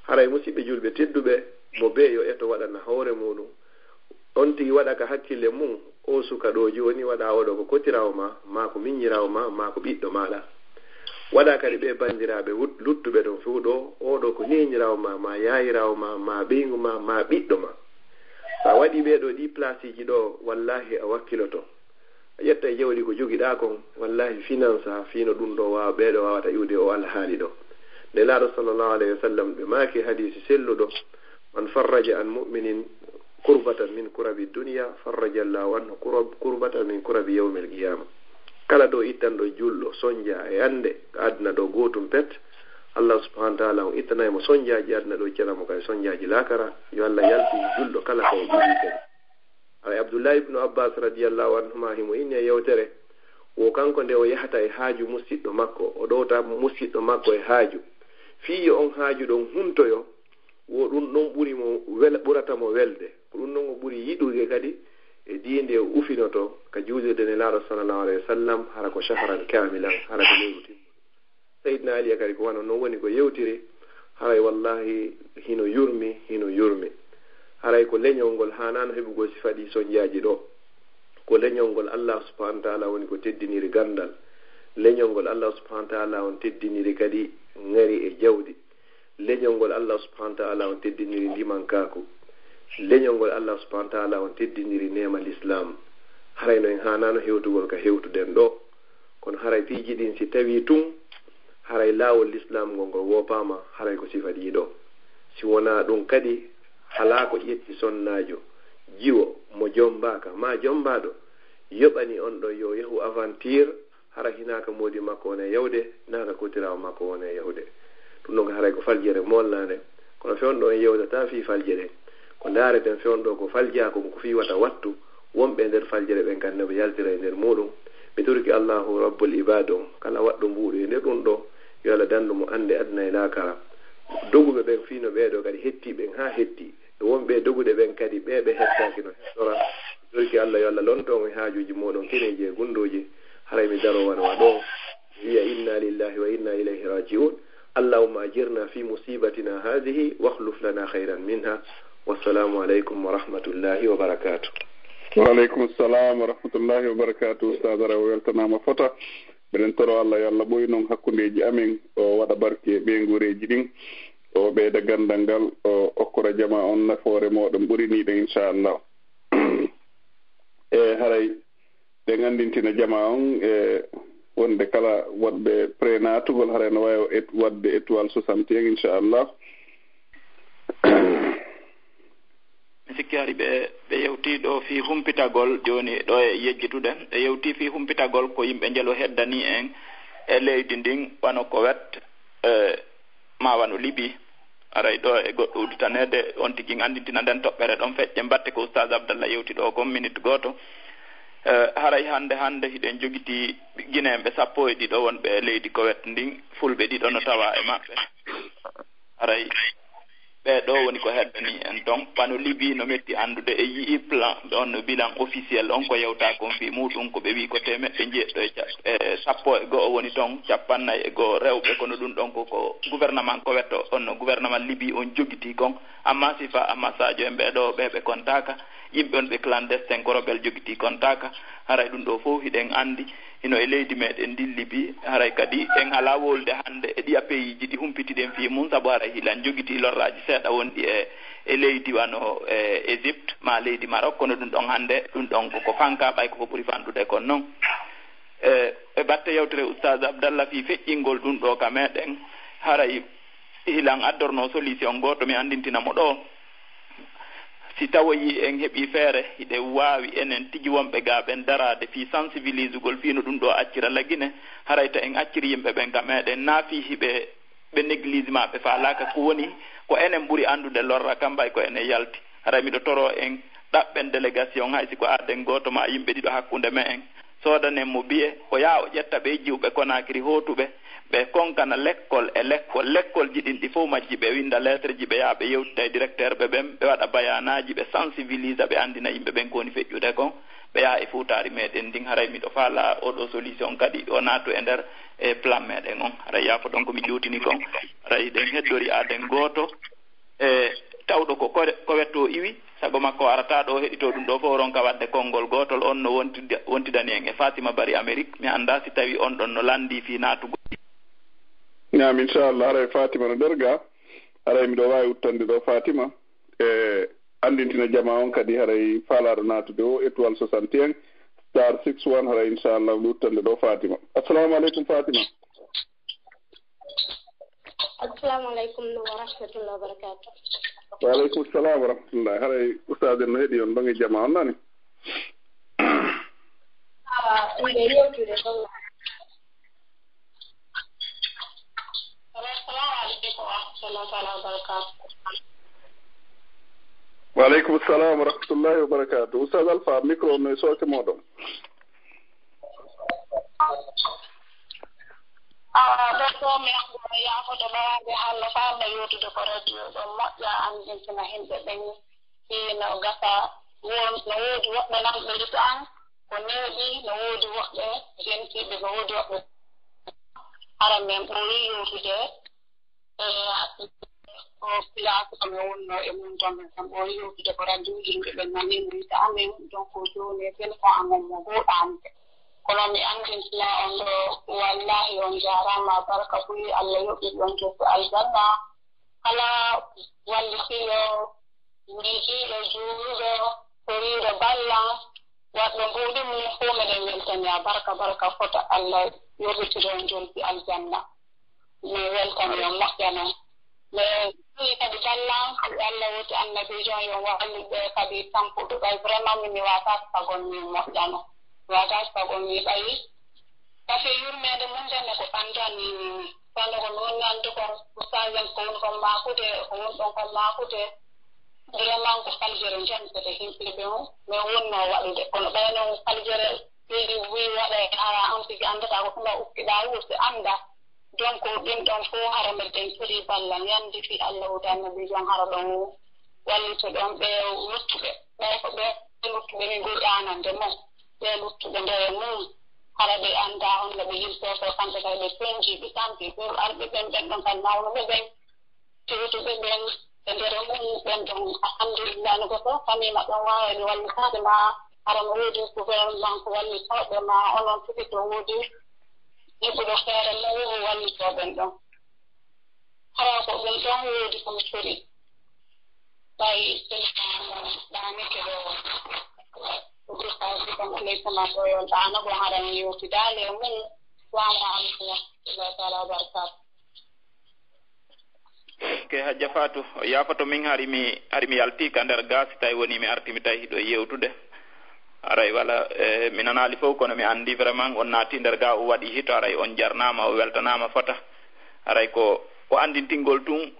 Haray musiɓɓe julɓe tedduɓe, mo bee yo eto waɗana hoore muuɗum. On tigi waɗa ka hakkille mum, o suka ɗo jooni, waɗa oɗo ko kotiraawo ma, maa ko miññiraawo ma, maa ko ɓiɗɗo maaɗa. Waɗa kadi ɓe banndiraaɓe wut-, luttuɓe ɗon few ɗo, oɗo ko neñiraawo ma, maa yaayiraawo ma, maa ɓeyngu ma, maa ɓiɗɗo ma. So a waɗii ɓee ɗo ɗii plaasiiji ɗo, wallaahi a wakkiloto. A ƴetta e jawdi ko jogiɗaa kon, wallaahi finansa, fii no ɗum ɗo waawa, ɓee ɗo waawata iwde o alhaali ɗo. Nelaaɗo sallallahu alayhi wa sallam ɓe maaki hadiisi selluɗo, "Man farraja an mu'minin kurbatan min kurabi dunya, farraja Allahu anhu kurab-, kurbatan min kurabi yawmil qiyama." Kala ɗo ittanɗo julɗo sonja e annde ka aduna ɗo gootum pet, Allah subhanahu wa ta'ala on ittanay mo sonjaaji aduna ɗo, cela mo kay sonjaaji laakara. Yo Allah yaltin julɗo kala ka o ƴuwi kadi. Haray Abdullahi ibnu Abbas radiyallahu anhuma himo inni e yewtere, wo kanko nde o yahata e haaju musiɗɗo makko, o ɗowta musiɗɗo makko e haaju, fii yo on haaju ɗon huntoyo, wo ɗum ɗon ɓuri mo wel-, ɓurata mo welde. Ko ɗum ɗon o ɓuri yiɗude kadi e diinde o ufinoto ka juulirde Nelaaɗo sallallahu alayhi wa sallam, hara ko shahran kamilan, hara ko lewru timmuɗo. Sayyidina Ali kadi ko wano non woni ko yewtiri, haray wallahi hino yurmi, hino yurmi. Haray ko leñol ngol haanaano heɓugol sifa ɗi sonjaaji ɗo. Ko leñol ngol Allah subhanahu wa ta'ala woni ko teddiniri gandal. Leñol ngol Allah subhanahu wa ta'ala on teddiniri kadi ngari e jawdi. Leñol ngol Allah subhanahu wa ta'ala on teddiniri ndimankaaku. Leñol ngol Allah subhanahu wa ta'ala on teddiniri neema l'islam. Haray no en haanaano hewtugol ka hewtuɗen ɗo. Kono haray piiji ɗin si tawii tun, haray laawol lislaam ngol ngol woopaama, haray ko sifa ɗii ɗoo. Si wonaa ɗun kadi, halaa ko ƴetti sonnaajo, jiwo, mo jommbaaka, maa jommbaaɗo, yoɓani on ɗon yo yahu aventure, hara hinaa ka moodi makko woni e yahude, hinaa ka kotiraawo makko woni e yahude. Ɗun ɗon ko haray ko faljere moolnaande. Kono fewndo on yewtataa fii falje ɗen. Ko ndaareten fewndo ko faljaa kon ko fii wata wattu, wonɓe e nder faljere ɓen kadi no ɓe yaltira e nder muuɗum. Mi torike Allaahu Rabbul Ibaad on, kala waɗɗo mbuuɗu e nder ɗun ɗoo, yo Allah dandu mo annde aduna e laakara. Doguɓe ɓen fii no ɓee ɗoo kadi hetti ɓen haa hetti. E wonɓe e doguɗe ɓen kadi, ɓee ɓe hettaaki no hettora. Mi torike Allah yo Allah lonto on e haajuuji mooɗon keneeji e gunndooji. Haray mi daroo wano wa ɗoo. Wiya, "Inna lillahi wa inna ilayhi raji'un. Allahumma ajirna fi musibatina hadhihi wa akhluf lana khayran minha." Wassalamu alaikum wa rahmatullahi wa barakatuh. Wa alaikum assalam wa rahmatullahi wa barakatuh. Ustaz Araw weltanaama fota. Miɗen toro Allah yo Allah ɓoy non hakkundeeji amen, o waɗa barke e ɓeynguureeji ɗin, o ɓeyda ganndal ngal, o okkora jama on nafoore mooɗon ɓuri nii ɗen, inchallah. E haray ɓe nganndintina jama on e wonde kala waɗɓe prêt naatugol, haray no waawi o et-, waɗde étoile soixante et un, inchallah. Mi sikki hari ɓe, ɓe yewtii ɗo fii humpitagol, jooni ɗo e yejjitude. Ɓe yewtii fii humpitagol ko yimɓe njelu heddanii en e leydi ndin, wano Kowet, e, maa wano Libi. Aray ɗo e goɗɗo udditaneede, on tigi anndintina nden toɓɓere ɗon feƴƴe mbatte ko Ustaaz Abdallah yewti ɗo kon minute gooto. E, haray hannde, hannde hiɗen jogitii Gineeɓe sappo e ɗiɗo wonɓe e leydi Kowet ndin, Fulɓe ɗiɗo no tawaa e maɓɓe. Haray ɓee ɗoo woni ko heddanii en ton. Wano Libi no metti anndude, e yi'ii plan, on no bilan officiel on ko yewtaa kon fii muuɗum, ko ɓe wi'i ko teemeɗɗe njeeɗiɗo e ca-, e sappo e go'o woni ton, cappannayi e go'o rewɓe, kono ɗum ɗon ko, ko gouvernement Kowet o, on no gouvernement Libi on jogitii kon. Amma sifa, amma Sadio en ɓee ɗoo, ɓee ɓe kontaaka, yimɓe on ɓe clandestin ko rebel jogitii kontaaka, haray ɗum ɗoo fof hiɗen anndi. Hino e leydi meɗen ndin Libi, haray kadi en alaa wolde hannde e ɗiya peyiiji ɗi humpitiɗen fii mum, sabu haray hilan jogitii lorraaji seeɗa wonɗi e, e leydi wano, e, Égypte, maa leydi Maroc, kono ɗum ɗon hannde, ɗum ɗon koko fanka, ɓay koko ɓuri fanɗude kon non. E, e batte yewtere Ustaaz Abdallah fii feƴƴingol ɗum ɗoo ka meɗen, haray hilan addorno solution gooto mi anndintina mo ɗoo. Si tawoyi en heɓii feere, hiɗen waawi enen tigi wonɓe gaa ɓen daraade fii sansiwilisugol fii no ɗun ɗoo accira Lagine, haray ta en acciri yimɓe ɓen ka meɗen, naa fii hiɓe ɓe néglige maa ɓe faalaaka. Ko woni, ko enen ɓuri anndude lorra kan, ɓay ko enen yalti. Haray miɗo toroo en, ɗaɓɓen délégation, hay si ko aaden gooto maa yimɓe ɗiɗo hakkunde me'en, soodanen mo biye, o yaha o ƴetta ɓee jiwɓe Konaakiri hootuɓe, ɓe konkana lekkol e lekkol, lekkolji ɗin ɗi fow majji, ɓe winnda lettre ji, ɓe yaha ɓe yewtida e directeur ɓe ɓen, ɓe waɗa bayaanaaji, ɓe sensibilisa, ɓe anndina yimɓe ɓen ko woni feƴƴude kon, ɓe yaha e fuutaari meɗen ndin. Haray miɗo faalaa oo ɗoo solution kadi o naatu e nder e plan meɗen on. Haray yaafoɗon ko mi juutini kon. Haray hiɗen heddori aaden gooto, e tawɗo ko kore, ko wetto o iwi, sago makko o arata ɗoo, o heɗitoo ɗun ɗoo fow, o ronka waɗde konngol gootol, on no wontida-, wontidani en e Fatima Bari Amérique. Mi anndaa si tawii on ɗon no lanndii fii naatugol. Naam, inchallah, haray Fatima no nder gaa. Haray miɗo waawi uttande ɗoo Fatima, e anndintina jamaa on kadi, haray faalaaɗo naatude o, étoile soixante et un, star six one, haray inchallah, miɗo uttande ɗoo Fatima. Assalamu aleykum, Fatima. Assalamu aleykum wa rahmatullahi wa barakatuh. Wa aleykum salam wa rahmatullahi. Haray ustaz en no heɗii on ɗon e jamaa on nani? Ah, miɗo yewtude ɗon. Assalamu aleykum wa rahmatullahi taala wa barakatuh. Wa aleykum salam wa rahmatullahi wa barakatuh. Ustaz Alpha, micro on no e sooke mooɗon. Ah, docteur, mi anndaa yaafude ɓaraade hannde faalnde yewtude ko radio ɗon moƴƴa anndintina yimɓe ɓen. Fii no gasa, won, no woodi woɓɓe nanɓe yiɗi an, ko neeɓi, no woodi woɓɓe jentiiɓe, no woodi woɓɓe. Hara men ɓuri yewtude, e, o place ko mi wonno e mum ɗon, men ɓuri yewtude ko radio, yimɓe ɓen nani mi yiɗa amen, donc jooni e téléphone amen mo ɗuuɗaani. Kono mi anndintina on ɗo, wallahi on jaaraama, barka buy, Allah yoɓii on to aljanna. Kala wallitiiɗo, miijiiɗo, juuluɗo, toriiɗo ballan, waɗɗo mbuuɗi mum fow, meɗen weltanii. Barka, barka fota, Allah yoɓitiro on jolbi aljanna. Mi weltanii on, moƴƴa non. Mi wi'i kadi ballan, ko Allah woti annabiijo on, yo wallu ɓe kadi tampuɓe ɓay. Vraiment, min mi waataaka sago mi moƴƴa non. Mi waataaka sago mi ɓay. Parce que yurmeende mum tan ne ko ɓandu an, kono ko mi woni anndu kon, ustaas en ko woni kon maakude, ko woni ɗon kon maakude. Vraiment ko faljere njantude yimɓe ɓe on, mais wonnoo waɗude. Kono ɓay non faljere piiji buy waɗa e hara an tigi anndataa ko tuma ukkiɗaa wuurde annda. Donc ɗum ɗon fof hara mbeɗen codi balla yandi fii Allah wodi annabiijo on hara ɗon wallito ɗon ɓe luttuɓe. Ɓay ko ɓe luttuɓe min ɓuri aanande mo. Ɓe luttuɓe nder e mum, hara ɓe anndaa honno ɓe yiltotoo, kamɓe kay ɓe penjii, ɓe tampii. Ɓe arɓe ɓen, ɓen ɗon kay nawnuɓe ɓen, tewtuɓe ɓen e nder e mum, ɓen ɗon, alhamdulillah, no goto famille maɓɓe on waawa ɓe wallitaade, ma hara no woodi gouvernement ko wallitooɓe, ma onon tigi to woodi heɓuɗo feere mum wallitoo ɓen ɗon. Hara ko ɗum ɗon woodi ko mi cori. Ɓay ɗaanike ɗo, ko ɗi kawsi kon aleykum aɗo yon ɗaano bon haɗa mi yewtidaale e mum. Salamu aleykum wa rahmatullahi taala wa barakatuh. Ke Hajja Fatou, yaafoto min hari mi, hari mi yalti ka nder gaa, si tawi woni mi arti mi tawi hiɗo yewtude. Aray wala, eh, mi nanaali fof, kono mi anndi vraiment on naati nder gaa, o waɗi hito, aray on jarnaama, o weltanaama fota. Aray ko, ko anndintingol tun,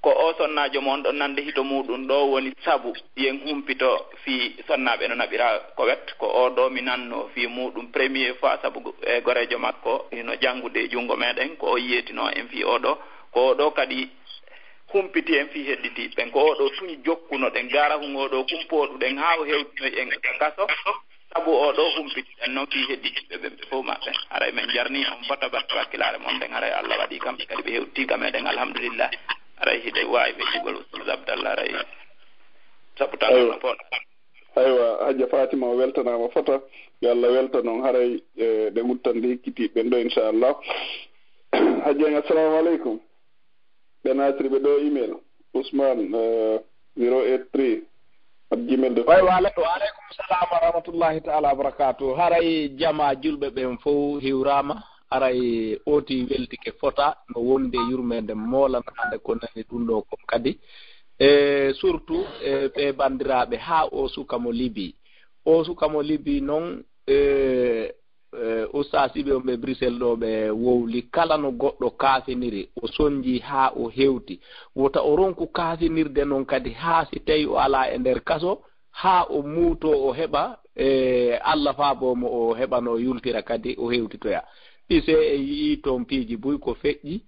ko o sonnaajo mo on ɗon nande hito muuɗum ɗo woni sabu yen humpito fii sonnaaɓe no naɓira ko wet. Ko o ɗo mi nanno fii muuɗum premier fois, sabu go-, e goreejo makko hino janngude e junngo meɗen, ko o yeetino en fii o ɗo. Ko o ɗo kadi humpiti en fii hedditiiɓe ɓen. Ko o ɗo tun jokkuno ɗen, gara hun o ɗo kun pooɗuɗen haa o hewtinoy en kaso. Sabu o ɗo humpiti en non fii hedditiiɓe ɓen ɓe fof maɓɓe. Haray men jarni on fota batte wakkilaare mon ɗen. Haray Allah waɗi kamɓe kadi ɓe hewti ka meɗen, alhamdulillah. Haray hiɗe waawi feccugol Ustaz Abdallah, haray sabu tan Aywa. No pooɗa. Aywa, Hajja Fatima o weltanaama fota. Yo Allah weltan on, haray, eh, ɗe guttande hikkitiiɓe ɓen ɗo, inchallah. Hajja en, assalamu aleykum. Ɓe naatiri ɓe ɗo email, Ousmane, eh, zero eight three at gmail dot com. Way, wa alay-, wa aleykum salam wa rahmatullahi taala wa barakatuh. Haray jamaa julɓe ɓen fow hiwraama. Haray oti weltike fota no wonde yurmeende moolanaande ko nani ɗum ɗo kon kadi. E surtout, e, ɓe banndiraaɓe, haa o suka mo Libi. O suka mo Libi noon, e, e, ustaasiiɓe on ɓe Bruxelles ɗo, ɓe wowli kala no goɗɗo kaafiniri, o sonji haa o hewti. Wota o ronku kaafinirde noon kadi haa si tawi o alaa e nder kaso, haa o muuto, o heɓa, e, Allah faabo mo, o heɓa no yultira kadi, o hewtitoya. Ise e yi'i toon piiji buy ko feƴƴi,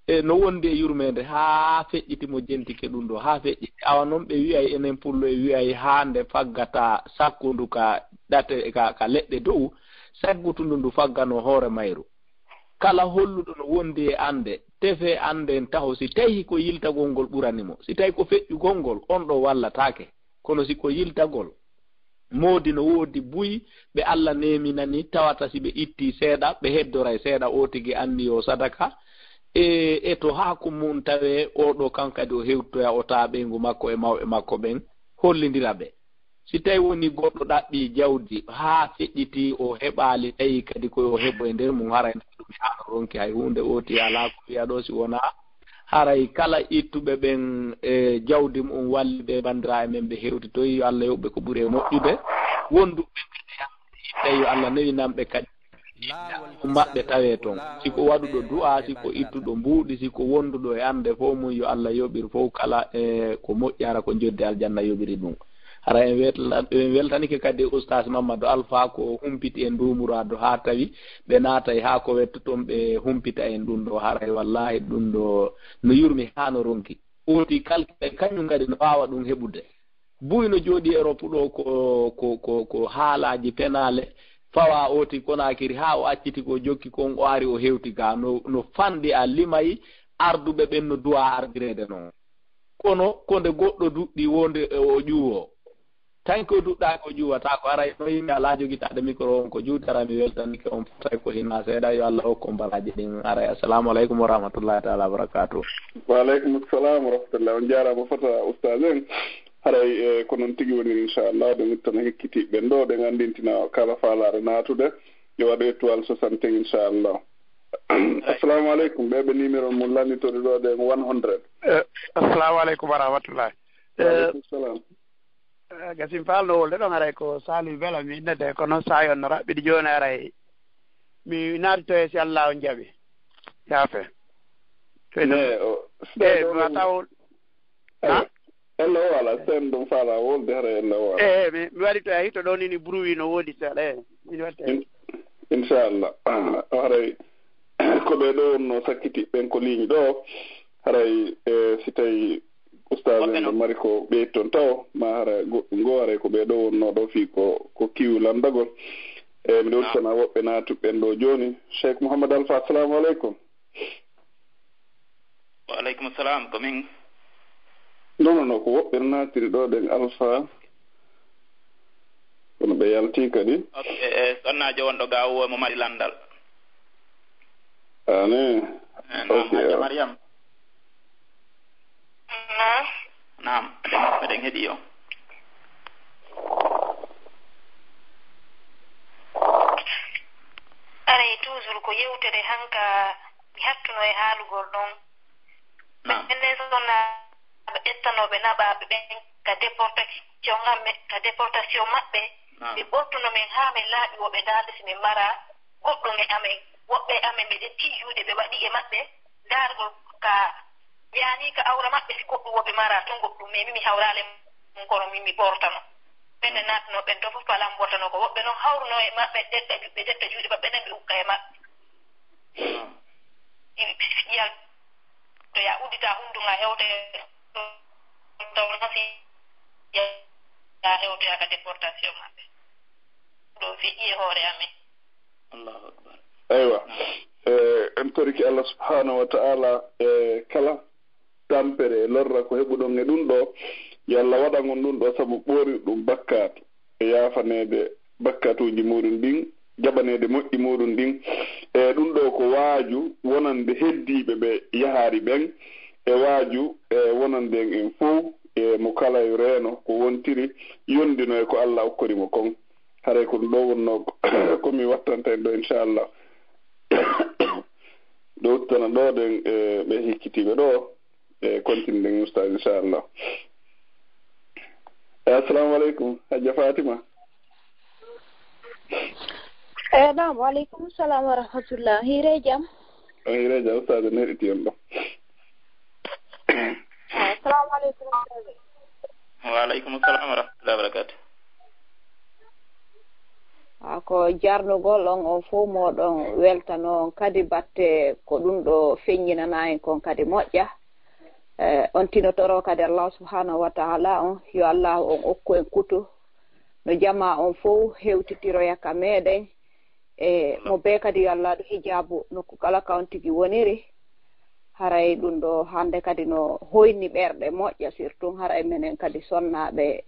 e, no wondi e yurmeende haa feƴƴiti mo jentike ɗum ɗo, haa feƴƴiti. Awa noon ɓe wi'ay, enen pullo e wi'ay, haa nde faggata sakkundu ka ɗate, ka, ka leɗɗe dow, saggutundu ndu faggano hoore mayru. Kala holluɗo no wondi e annde, tefe annden taho si tawi ko yiltagol ngol ɓurani mo. Si tawi ko feƴƴugol ngol, on ɗo wallataake. Kono si ko yiltagol, moodi no woodi buy ɓe Allah neeminani, tawata si ɓe ittii seeɗa, ɓe heddoray seeɗa o tigi anni yo sadaka. E, e to haako mum tawee oo ɗo kan kadi o hewtoya, o tawa ɓeyngu makko e mawɓe makko ɓen, hollindira ɓe. Si tawi woni goɗɗo ɗaɓɓii jawdi haa feƴƴitii, o heɓaali, tawi kadi ko yo heɓo e nder mum, haray ɗum haano ronki hay huunde, ooti alaa ko wi'a ɗo si wonaa haray kala ittuɓe ɓen, e, jawdi mu'un walli ɓe, banndiraaɓe men ɓe hewtitoyi, yo Allah yoɓ ɓe ko ɓuri e moƴƴude. Wonduɓe ɓe kadi, tawi yo Allah newinan ɓe kadi maɓɓe tawee toon. Si ko waɗuɗo du'a, si ko ittuɗo mbuuɗi, si ko wonduɗo e annde fof mum, yo Allah yoɓir fof kala e ko moƴƴi, hara ko joddi aljanna yoɓiri ɗum. Hara en wetla-, en weltanike kadi Ustaas Mamadou Alpha ko humpiti en nduumuraadu haa tawi ɓe naatay haa ko wetto toon ɓe humpita en ɗum ɗo. Haray wallaahi ɗum ɗo no yurmi haa no ronki. Ooti kalkile kañum kadi no waawa ɗum heɓude. Buy no jooɗii Europe ɗo ko, ko, ko, ko haalaaji penaale fawa ooti Konaakiri haa o acciti ko jokki kon o ari o hewti ga no, no fanɗi a limay arduɓe ɓen no duwa ardireede noon. Kono ko nde goɗɗo duɗɗi wonde o ƴuwo. Tanki o duɗɗaaki o ƴuwata ko aray no yimɓe alaa jogitaade micro on ko juuti ara mi weltanike on fotay ko hina seeɗa yo Allah hokku on baraaji ɗin aray. Assalamu aleykum wa rahmatullahi taala wa barakatuh. Wa aleykum salam wa rahmatullah. On jaaraama fota ustaz en. Haray, e, ko noon tigi woniri, inchallah. Ɗen ittana hekkitiiɓe ɓen ɗo, ɗen anndintina kala faalaare naatude, yo waɗu étoile soixante et un, inchallah. Assalamu aleykum. Ɓe, ɓe numéro mum lannditorde ɗo, ɗen one hundred. Eh, assalamu aleykum wa rahmatullah. Wa aleykum salam. Eh, Gasim Fall no wolde ɗon, haray ko Saliou Bela mi innete, kono saa'i on no raɓɓiɗi jooni, haray mi naatitoye si Allah on jaɓi. Yaafe. To ene- Ne, o, Eh, mi wataw- Eywa. Ha? Ella o ala, sen ɗum faala wolde, hara ella o ala. Eh, mi, mi waɗi to a hito ɗon ini bruit no woodi seeɗa, eh, min waɗi to. In-, inchallah. Haray ko ɓe ɗo wonno sakkiti ɓen ko ligne ɗo. Haray, eh, si tawi ustaz en ɗo mari ko ɓeyton taw, ma hara goɗɗum ngo, haray ko ɓe ɗo wonno ɗo fii ko, ko kiwi landagol. Eh, mi ɗo tana woɓɓe naatu ɓen ɗo jooni. Cheikh Mouhammad Alpha, assalamu aleykum. Wa aleykum salam, ko min. Non, non, non, ko woɓɓe naatiri ɗo ɗen Alpha. Kono ɓe yalti kadi. Ok, e sonnaajo wonɗo ga o mo mari landal. Ane. Eh, naam, ok, Hajja Mariam. Naam. Naam, meɗen heɗi yo. Aray, toujours ko yewtere hanka mi hattuno e haalugol ɗon. Naam. Ɓen sonnaaɓe ƴettanooɓe naɓaaɓe ɓen ka déportation am-, ka déportation maɓɓe, naam, ɓe ɓortuno men haa men laaɓi, wo ɓe ndaarde si min mara goɗɗum e amen. Woɓɓe e amen ɓe ƴetti juuɗe ɓe waɗi e maɓɓe, ndaargol ka yaani ka awra maɓɓe, si goɗɗum wo ɓe mara tun goɗɗum, mais min mi hawraali e mun kono min mi ɓortano. Ɓen e naatanoo ɓen to fof palam ɓortano ko woɓɓe non hawruno e maɓɓe, ƴetta ju-, ɓe ƴetta juuɗe maɓɓe nden ɓe ukka e maɓɓe. Ɓiɓɓe ɓe ƴiya to ya uddita hunduŋ a hewte, taw non si ya hewtoya ka déportation maɓɓe. Ɗo feƴƴi e hoore amen. Allahu akbar. Eywa. Naam. Eh, en toriki Allah subhanahu wa ta'ala, eh, kala tampere e lorra ko heɓuɗon e ɗum ɗo, yo Allah waɗan on ɗum ɗo sabu ɓoorirɗum bakkaatu, e yaafaneede bakkaatuuji muɗum ɗin, jaɓaneede moƴƴi muɗum ɗin. E ɗum ɗo ko waaju wonande heddiiɓe ɓe yahaari ɓen, e waaju, e, wonande en en fow, e mo kala yo reeno ko wontiri, yondino e ko Allah okkori mo kon. Haray ko ɗum ɗo wonno ko mi wattanta en ɗo, inchallah. Ɗo uttana ɗo ɗen, e, ɓe hikkitiiɓe ɗo. E continue ɗen, Oustaz, inchallah. E, assalamu aleykum, Hajja Fatima. E, naam, waleykum salam wa rahmatullah. Hiire jam? On hiire jam, Oustaz, en heɗiti on ɗo. Assalamu aleykum, Oustaz. Wa aleykum salam wa rahmatullahi wa barakatuh. A ko jarnugol on, on fof moɗon weltano on kadi batte ko ɗum ɗo feññinana en kon kadi moƴƴa. E, on tinotoro kadi Allah subhanahu wa ta'ala on, yo Allah on okku en kutu no jama on fof hewtitiroya ka meɗen. E mo bee kadi yo Allah ɗo hijaabu nokku kala ka on tigi woniri. Haray ɗum ɗo hannde kadi no hoyni ɓerɗe moƴƴa, surtout haray menen kadi sonnaaɓe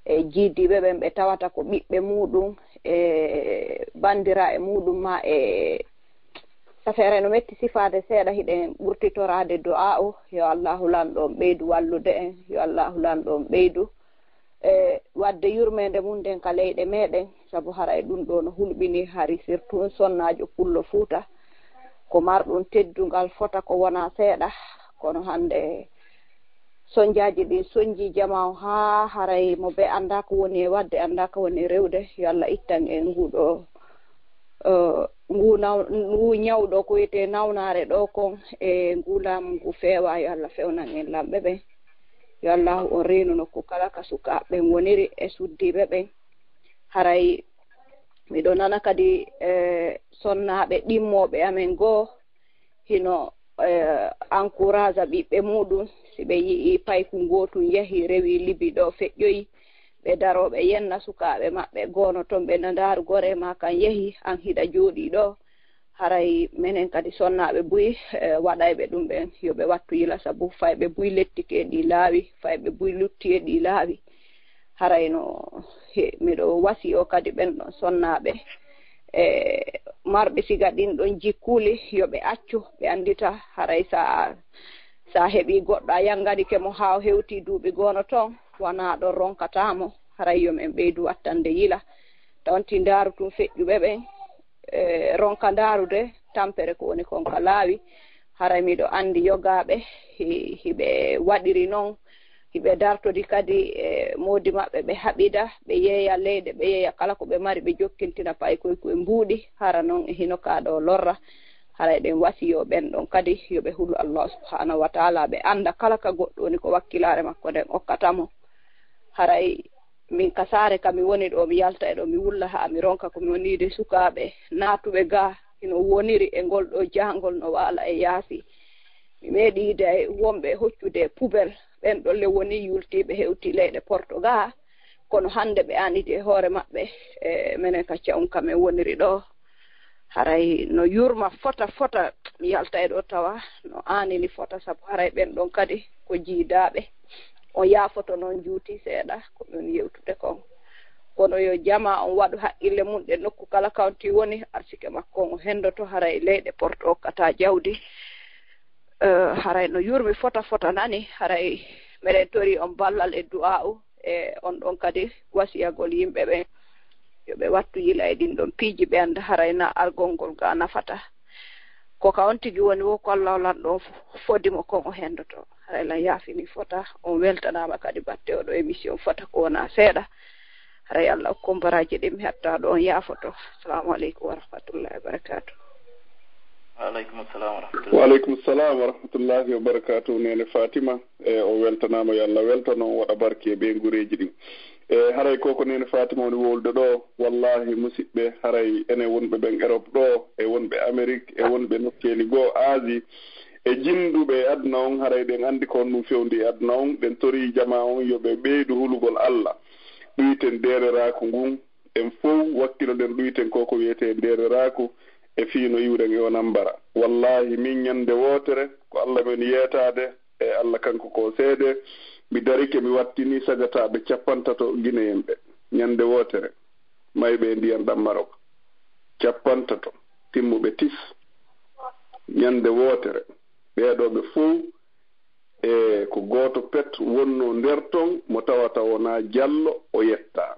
e jiidiiɓe ɓen ɓe tawata ko ɓiɓɓe muɗum e banndiraaɓe muɗum ma e safeere no metti sifaade seeɗa, hiɗen ɓurtitoraade du'a o, yo Allahu lanɗo on ɓeydu wallude en, yo Allahu lanɗo on ɓeydu e waɗde yurmeende mum nden ka leyɗe meɗen, sabu haray ɗum ɗo no hulɓini hari, surtout sonnaajo pullo Fuuta, ko marɗum teddungal fota ko wona seeɗa, kono hannde sonjaaji ɗin sonji jama o haa haray mo be annda ko woni e waɗde, annda ko woni e rewde. Yo Allah ittan en nguɗo, eh, ngu naw-, ngu ñawɗo ko wiyetee nawnaare ɗo kon e ngu laamu ngu feewa. Yo Allah fewnan en lamɓe ɓen. Yo Allahu on reenu nokku kala ka sukaaɓe ɓen woniri e suddiiɓe ɓen. Haray miɗo nana kadi, eh, sonnaaɓe ɗimmooɓe amen goo hino, eh, encourage ɓiɓɓe muɗum, si ɓe yi'i payku ngootum yahi, rewi Libi ɗo feƴƴoyi, ɓe daroo ɓe yenna sukaaɓe maɓɓe goono ton, ɓe na ndaaru goree ma kan yahi, an hiɗa jooɗii ɗo. Haray menen kadi sonnaaɓe buy, eh, waɗayɓe ɗum ɓen, yo ɓe wattu yila, sabu fayɓe buy lettike ɗi laawi, fayɓe buy lutti e ɗi laawi. Haray no he-, miɗo wasiyo kadi ɓen ɗon sonnaaɓe, e marɓe siga ɗin ɗon jikkuuli, yo ɓe accu, ɓe anndita haray sa, sa heɓi goɗɗo a yannganike mo haa o hewti duuɓi goono ton, wanaa ɗon ronkataa mo, haray yo men ɓeydu wattande yila. Tawti ndaaru tun feƴƴuɓe ɓen, e, ronka ndaarude tampere ko woni kon ka laawi. Haray miɗo anndi yogaaɓe hi-, hiɓe waɗiri non, hiɓe dartodi kadi e moodi maɓɓe, ɓe haɓida, ɓe yeeya leyɗe, ɓe yeeya kala ko ɓe mari, ɓe jokkintina paykoy ko e mbuuɗi. Hara non e hino kaa ɗo lorra. Haray ɗen wasiyo ɓen ɗon kadi yo ɓe hulu Allah subhanahu wa taala, ɓe annda kala ka goɗɗo woni ko wakkilaare makko nden okkata mo. Haray min ka saare ka mi woni ɗo, mi yalta e ɗo, mi wulla haa mi ronka ko mi woniide sukaaɓe naatuɓe gaa hino woniri e ngol ɗo jaangol no waala e yaasi. Mi meeɗi yiide e wonɓe hoccude poubelle, ɓen ɗolle woni yultiiɓe hewti leyɗe Porto gaa, kono hannde ɓe annditi e hoore maɓɓe, e menen ka cawun ka men woniri ɗo. Haray no yurma fota fota, mi yalta e ɗo tawa no aanini fota, sabu haray ɓen ɗon kadi ko jiidaaɓe. On yaafoto noon juuti seeɗa ko min yewtude kon. Kono yo jama on waɗu haqqille mum ɗe nokku kala kawti woni, arsike makko on o henndoto, haray leyɗe Porto okkata jawdi. Eh, haray no yurmi fota fota nani, haray meɗen tori on ballal e du'aa'u, e on ɗon kadi wasiyagol yimɓe ɓen, yo ɓe wattu yila e ɗin ɗon piiji, ɓe annda haray na argol ngol ga nafata. Ko ka on tigi woni wo ko Allah lanɗo on fo-, fodi mo kon o henndoto. Haray lan yaafini fota, on weltanaama kadi batte oɗo émission fota ko wona seeɗa. Haray Allah okku on baraaji ɗin, mi hatta ɗo on yaafoto. Assalamu aleykum wa rahmatullahi wa barakatuh. Wa aleykum assalam wa rahmatullahi. Wa aleykum salam wa rahmatullahi wa barakatuh, Neene Fatima. E, o weltanaama, yo Allah weltano on, waɗa barke e ɓeynguureeji ɗin. E, haray ko ko Neene Fatima woni wowlude ɗo, wallahi, musiɓɓe, haray enen wonɓe ɓen Europe ɗo, e wonɓe Amérique, e wonɓe nokkeeli goo, Asie, e jinnduɓe e aduna on, haray ɗen anndi ko honɗum fewndi e aduna on, ɗen torii jamaa on yo ɓe ɓeydu hulugol Allah. Ɗuyten deereraaku ngun, en fow wakkiloɗen, ɗuyten ko ko wiyetee ndeereraaku e fii no iwren e onon mbara. Wallaahi, min ñannde wootere, ko Alla men yeetaade e Alla kanko ko seede, mi darike, mi wattini sagataaɓe cappantato Gineyen ɓe. Ñannde wootere, mayɓe e ndiyan ɗan Marok, cappantato, timmuɓe tis. Ñannde wootere, ɓeeɗoo ɓe fow e ko gooto pet wonnoo nder ton, mo tawata wonaa Jallo, o yettaa.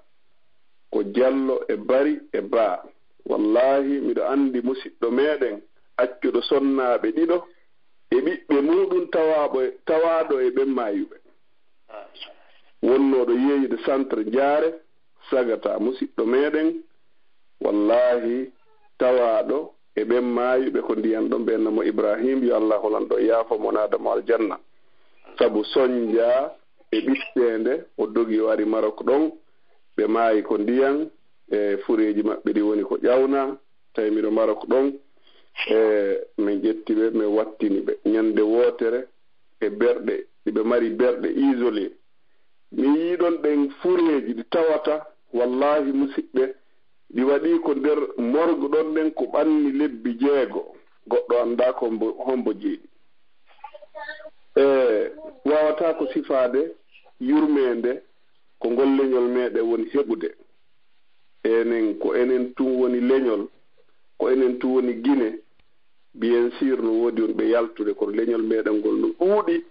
Ko Jallo e Bari e Ba. Wallaahi, miɗo anndi musiɗɗo meɗen accuɗo sonnaaɓe ɗiɗo, e ɓiɓɓe muuɗum tawaaɓe, tawaaɗo e ɓen maayuɓe. Wonnooɗo yeeyude centre Jaare, Sagata, musiɗɗo meeɗen, wallaahi, tawaaɗo e ɓen maayuɓe ko ndiyan ɗon, ɓe enna mo Ibrahim, yo Allah holan ɗon, yaafo mo, naada mo aljanna. Sabu sonja e ɓiɓɓeende, o dogi, o ari Marok ɗon, ɓe maayi ko ndiyan, e fureeji maɓɓe ɗi woni ko ƴawna. Tawi miɗo Marok ɗon, e min ƴetti ɓe, min wattini ɓe. Ñande wootere, e berɗe, ɗi ɓe mari berɗe isolé. Mi yii ɗon ɗen fureeji ɗi tawata, wallaahi, musiɓɓe, ɗi waɗi ko nder morgue ɗon ɗen ko ɓanni lebbi jeego. Goɗɗo anndaa ko hombo, hombo jeeɗi. E waawataa ko sifaade yurmeende ko ngol leñol meeɗen woni heɓude. Enen, ko enen tun woni leñol, ko enen tun woni Gine. Bien sûr, no woodi wonɓe yaltude, kono leñol meɗen ngol no ɗuuɗi.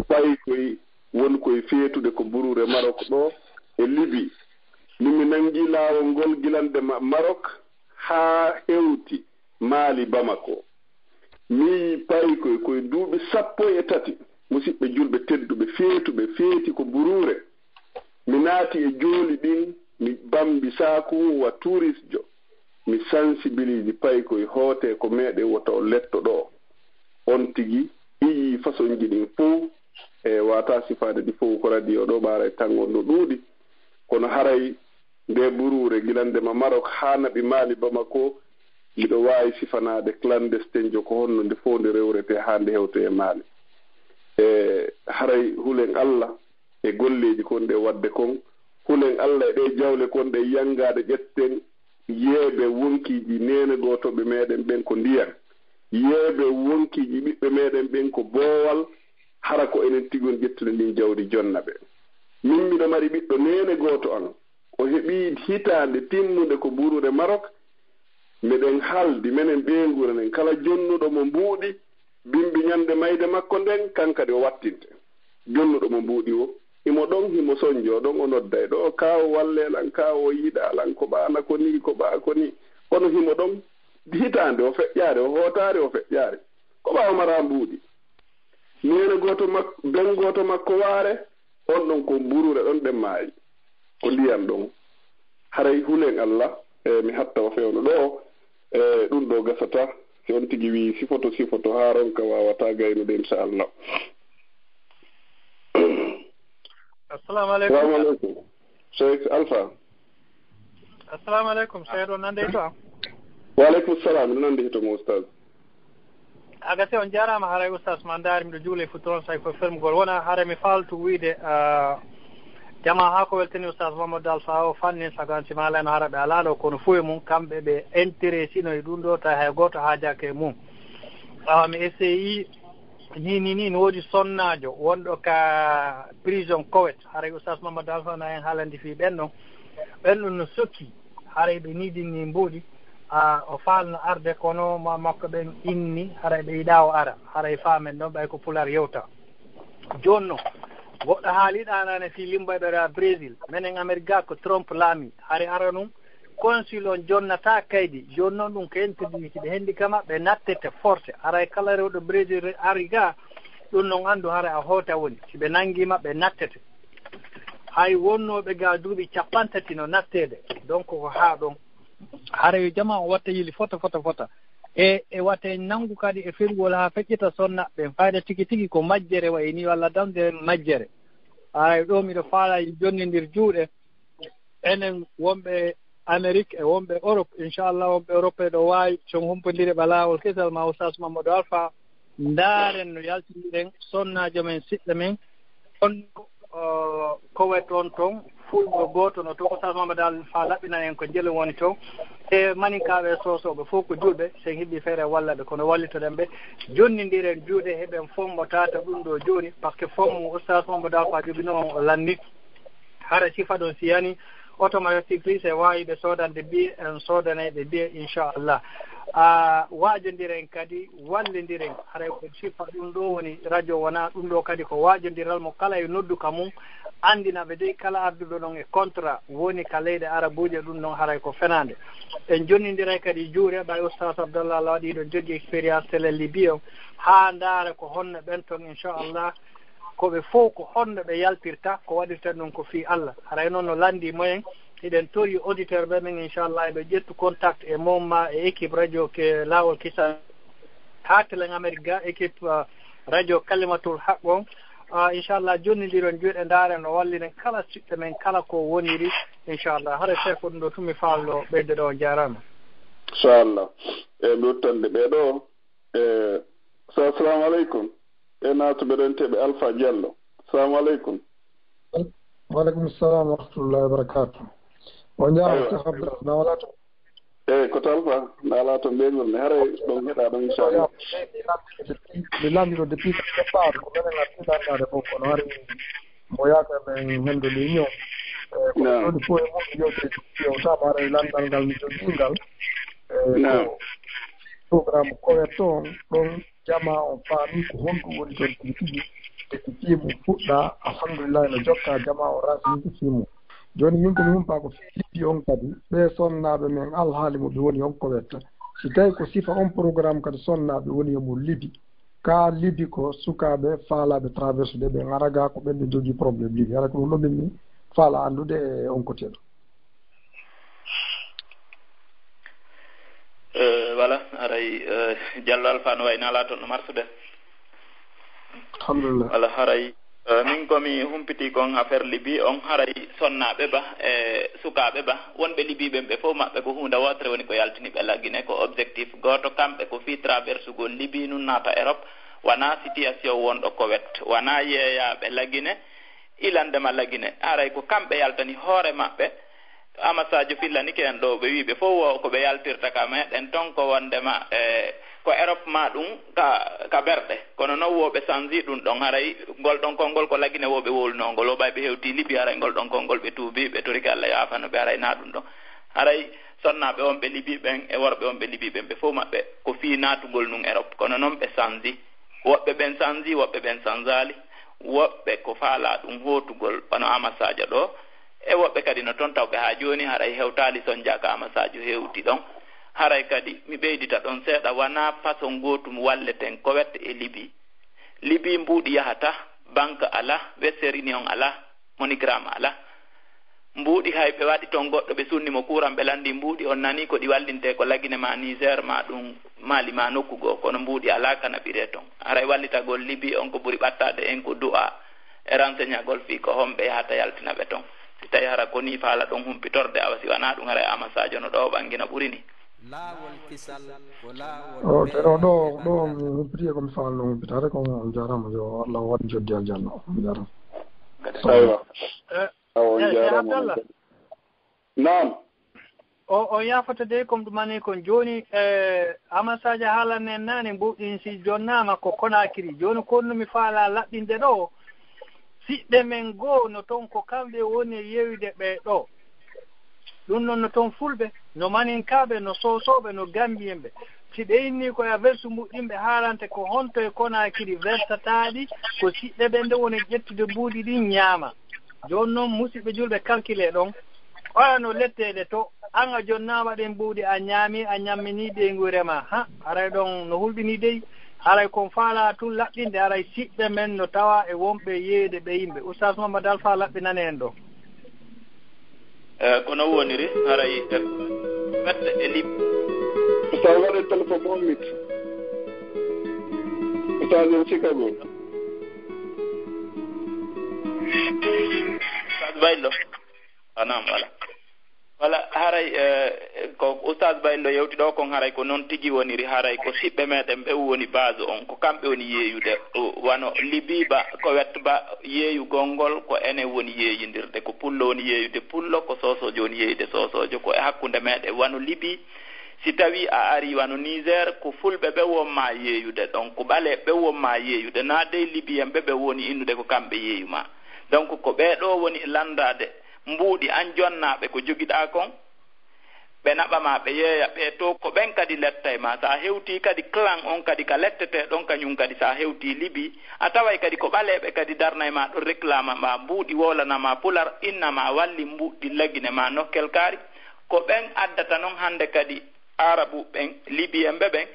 Paykoy won koye feetude ko buruure Marok ɗo e Libi. Min mi nanngi laawol ngol gilande Ma-, Marok haa hewti Maali, Bamako. Mi yii paykoy koye duuɓi sappo e tati, musiɓɓe julɓe tedduɓe, feetuɓe, feeti ko buruure. Mi naati e jooli ɗin, mi bambi saaku wa turisjo. Mi sansibiliji paykoy, hootee ko meɗen, wota on letto ɗo. On tigi iyii fasonji ɗin fow, e wata sifaade ɗi fow ko radio ɗo, ɓaaray tanngol no ɗuuɗi. Kono haray nde buruure, gilande ma Marok haa naɓi Maali, Bamako, miɗo waawi sifanaade clandestinjo ko honno nde fow nde rewretee haa nde hewtoyee Maali. E haray hulen Allah e golleeji kon ɗe waɗde kon, hulen Allah e ɗe jawle kon ɗe yanngaade, ƴetten yeebe wonkiiji neene gootoɓe meɗen ɓen ko ndiyan, yeebe wonkiiji ɓiɓɓe meɗen ɓen ko boowal, hara ko enen tigi woni ƴettude ndin jawdi jonna ɓe. Min miɗo mari ɓiɗɗo neene gooto an, o heɓi hitaande timmunde ko buruure Marok, miɗen haldi, menen ɓeynguure nden, kala jonnuɗo mo mbuuɗi, bimbi ñande mayde makko nden, kan kadi o wattinte. Jonnuɗo mo mbuuɗi o, himo ɗon, himo sonjoo ɗon, o nodday ɗo, "Kaawo, wallee lan, kaawo, yiɗaa lan, ko ɓaana ko nii, ko ɓaa ko nii." Kono himo ɗon, hitaande o feƴƴaare, o hootaare o feƴƴaare. Ko ɓaawo maraa mbuuɗi. Neene gooto mak-, ben gooto makko waare, on ɗon ko buruure ɗon ɗen maayi. Ko ndiyan ɗon. Haray hulen Allah, e mi hatta o fewno ɗo, e ɗum ɗo gasata. Si on tigi wi'i sifoto, sifoto, haa ronka waawata gaynude, inchallah. Assalamu aleykum. Salamu aleykum. Cheikh Alpha. Assalamu aleykum, Cheikh, ɗo nande hito am? Wa aleykum salam, no nande hito mo, Oustaz? A gasi, on jaaraama. Haray Oustaz ma ndaari, miɗo juula e futti on, sa'i ko fermugol. Wona haray mi faaltu wiide, ah, jama haa ko weltani Oustaz Mamadou Alpha o fanni, sago an si maalano hara ɓe alaa ɗo, kono fuu e mum, kamɓe ɓe intéressino e ɗum ɗo, tawi hay gooto haajaaka e mum. Awa mi essayi ni, ni, ni, no woodi sonnaajo wonɗo ka prison Koweït. Haray Oustaz Mamadou Alpha na en haalandi fii ɓen ɗon. Ɓen ɗon no sokki. Haray ɓe niidini mbuuɗi. A, o faalno arde, kono ma makko ɓen inni, haray ɓe yiɗaa o ara. Haray faamen ɗon, ɓay ko Pulaar yewta. Jooni non, goɗɗo haaliiɗo an, an e fii limbayɓe ɗo a Brésil. Menen Amerik ga ko Trump laami. Haray ara nun, consul on jonnataa kaydi. Jooni non ɗum ko interdit, si ɓe hendi kama, ɓe nattete forcé. Haray kala rewɗo Brésil re-, ari ga, ɗum non anndu haray a hoota woni. Si ɓe nanngii ma, ɓe nattete. Hay wonnooɓe ga duuɓi cappanɗe tati no natteede. Donc ko haa ɗon. Haray yo jama o watta yili fota, fota, fota. E, e watta en nanngu kadi e ferwol haa feƴƴita sonna ɓen. Fayda tigi tigi ko majjere wayi ni, walla damde majjere. Haray ɗo miɗo faala yo jonnindir juuɗe. Enen wonɓe Amerik e wonɓe Europe, inchallah, wonɓe Europe ɗo waawi, so on humpondiri ɓa laawol kesal ma Oustaz Mamadou Alpha, ndaaren no yaltindiren sonnaajo men, siɗɗo men, on, o, Koweït on ton, fulɓe gooto no ton, Oustaz Mamadou Alpha laɓɓina en ko njelu woni ton. E maninkaaɓe e soosooɓe fof ko julɓe, sen hiɓɓi feere walla ɓe, kono wallitoɗen ɓe, jonnindiren juuɗe, heɓen fof mo tata ɗum ɗo jooni, par ce que fof mo Oustaz Mamadou Alpha joginoo on o lanni. Hara sifa ɗon si yani, automatique se waawi ɓe soodande biye, en soodanay ɓe biye, inchallah. A, waajondiren kadi, wallindiren. Haray ko sifa ɗum ɗo woni radio wona ɗum ɗo kadi ko waajondiral mo kala e noddu ka mum. Anndina ɓe dey kala arduɗo ɗon e contrat woni ka leyɗe arabuuje, ɗum ɗon haray ko fenaande. En jonnindiray kadi juure, ɓay Oustaz Abdallah Law ɗiɗo jogii expérience télé Libye on, haa ndaara ko honno ɓen ton, inchallah, ko ɓe fow ko honno ɓe yaltirta, ko waɗirta ɗum ko fii Allah. Haray noon no lanndii moyen, hiɗen tori auditeur ɓe men, inchallah, eɓe ƴettu contact e mon ma e équipe radio ke Laawol Kisal, haa Telen Amérique ga, équipe, uh, radio Kalimatul Haq on. Uh, inchallah, jonnindiron juuɗe, ndaaren no walliren kala siɓɓe men, kala ko woniri, inchallah. Hara chef, ko ɗum ɗo tun mi faalno ɓeyde ɗo, on jaaraama. Inchallah. E ɗuttanɗe ɓe ɗo, e, sa-, assalamu aleykum. E naatuɓe ɗon teɓe Alpha Diallo. Assalamu aleykum. Wa aleykum salam wa rahmatullahi wa barakatuh. On jaaraama, Cheikh Abdallah, na wala to? Eyi, ko talfa, naalaa to mbeygol ne, haray ɗon heɗaa ɗon, inchallah. Mi lanndino depuis ko départ, ko menen ngarti lanndade fof, kono hari mo yaaka men hendo l'union. Eyi, kono ɗoni fof e mum yewte yewtama, haray lanndal ngal mi jogii ngal. Eyi, ko programme Koweto on, ɗon jamaa on faami ko honɗum woni toon tigi tigi, e ko fii mum fuɗɗa, alhamdulillahi, no jokka jamaa on rafi ko fii mum. Jooni min ko mi humpaa ko fii Libi on kadi, ɓee sonnaaɓe men alhaali mo ɓe woni on ko wetta. Si tawi ko sifa on programme kadi sonnaaɓe woni e mum Libi, ka Libi ko sukaaɓe faalaaɓe traverse de ɓe ngara ga ko ɓen ɓe jogii problème Libi. Hara ko ɗum ɗo min mi faala anndude e on côté ɗo. Eh, voilà, haray, eh, Diallo Alpha no wayi naalaa toon no marsude. Alhamdulillah. Wala haray, eh, min ko mi humpiti kon affaire Libi on, haray sonnaaɓe ba e sukaaɓe ba wonɓe Libi ɓen ɓe fof maɓɓe ko huunde wootere woni ko yaltini ɓe Lagine, ko objectif gooto, kamɓe ko fii traversugol Libi nun naata Europe, wanaa situation wonɗo Koweto, wanaa yeeyaaɓe Lagine, ilande ma Lagine, haray ko kamɓe yaltani hoore maɓɓe. Ama Sadio fillanike en ɗo, ɓe wii ɓe fof wo ko ɓe yaltirta ka meɗen ton ko wondema, e, ko Europe ma ɗum ka, ka berɗe. Kono non wo ɓe sanji ɗum ɗon, haray ngol ɗon konngol ko Lagine wo ɓe wowlunoo ngol, wo ɓay ɓe hewti Libi, haray ngol ɗon konngol ɓe tuubi, ɓe torike Allah yaafano ɓe, haray na ɗum ɗon. Haray sonnaaɓe on ɓe Libi ɓen e worɓe on ɓe Libi ɓen, ɓe fof maɓɓe ko fii naatugol nun Europe, kono non ɓe sanji. Woɓɓe ɓen sanji, woɓɓe ɓen sanjaali, woɓɓe ko faalaa ɗum hootugol, wano Ama Sadio ɗo, e woɓɓe kadi no ton tawɓe haa jooni haray hewtaali sonjaa ka Ama Sadio hewti ɗon. Haray kadi mi ɓeydita ɗon seeɗa, wanaa façon gootum walleten Koweto e Libi. Libi mbuuɗi yahata, banque alaa, Western Union alaa, MoneyGram alaa. Mbuuɗi hay ɓe waɗi ton goɗɗo ɓe sunni mo kuuran ɓe lanndii mbuuɗi, on nanii ko ɗi wallintee ko Lagine ma Niger ma ɗum Mali ma nokku goo, kono mbuuɗi alaa ka naɓiree ton. Haray wallitagol Libi on ko ɓuri ɓattaade en ko du'a e renseigneagol fii ko homɓe yahata yaltina ɓe ton. Si tawi hara ko nii faala ɗon humpitorde, awa si wanaa ɗum haray Ama Sadio no ɗo ɓanngina ɓuri ni. Laawol kisal ko laawol. O te ɗo ɗo ɗo mi humpiti e ko mi faalno humpitaade ko on jaaraama, yo Allah waɗ joddi aljanna, on jaaraama. Aywa. Awa on jaaraama. Naam. O on yaafata dey, comme ɗum mani kon jooni, e Ama Sadio haalan en naane mbuuɗin si jonnaama ko Konaakiri. Jooni ko honno mi faalaa laɓɓinde ɗo, siɓɓe men goo no ton ko kamɓe woni e yeeyude ɓee ɗo. Ɗum noon no ton fulɓe, no maninkaaɓe, no soosooɓe, no gambiyenɓe. Si ɓe innii ko e aversu mbuuɗin ɓe haalante ko honto e Konaakiri versataaɗi, ko siɓɓe ɓen nde woni ƴettude mbuuɗi ɗin ñaama. Jooni noon, musiɓɓe julɓe, kalkilee ɗon. Oya no letteede to, an a jonnaama ɗen mbuuɗi, a ñaami, a ñamminii ɓeynguure ma. Ha, haray ɗon no hulɓinii dey. Haray kon faalaa tun laɓɓinde, haray siɓɓe men no tawaa e wonɓe yeeyde ɓe yimɓe. Oustaz Mamadou Alpha laɓɓinane en ɗo. E, ko no woniri, haray e, waɗde e Libi. Sa waɗe téléphone on mit. Oustaz en Chicago. Oustaz Baylo. A naam, voilà. Voilà, haray, e, ko Oustaz Baylo yewti ɗo kon, haray ko noon tigi woniri, haray ko siɓɓe meɗen ɓe woni base on, ko kamɓe woni yeeyude, o, wano Libi ba, Koweto ba, yeeyugol ngol ko enen woni yeeyindirde, ko pullo woni yeeyude pullo, ko soosoojo woni yeeyude soosoojo, ko e hakkunde meɗen, wano Libi, si tawi a ari wano Niger, ko fulɓe ɓe wonma yeeyude ɗon, ko ɓaleeɓe ɓe wonma yeeyude, na dey Libiyen ɓe ɓe woni innude ko kamɓe yeeyuma. Donc, ko ɓee ɗo woni e landaade mbuuɗi an jonnaaɓe ko jogiɗaa kon, Ɓe naɓa ma, ɓe yeeya, ɓe to ko ɓen kadi lettay ma. So a hewtii kadi clan on kadi ka lettetee ɗon, kañum kadi so a hewtii Libi, a taway kadi ko ɓaleeɓe kadi darnay ma ɗon, reklama ma mbuuɗi, wowlana ma pular, inna ma walli mbuuɗi, lagine ma nokkel kaari. Ko ɓen addata non hannde kadi Aarabu ɓen, Libi en ɓe ɓen,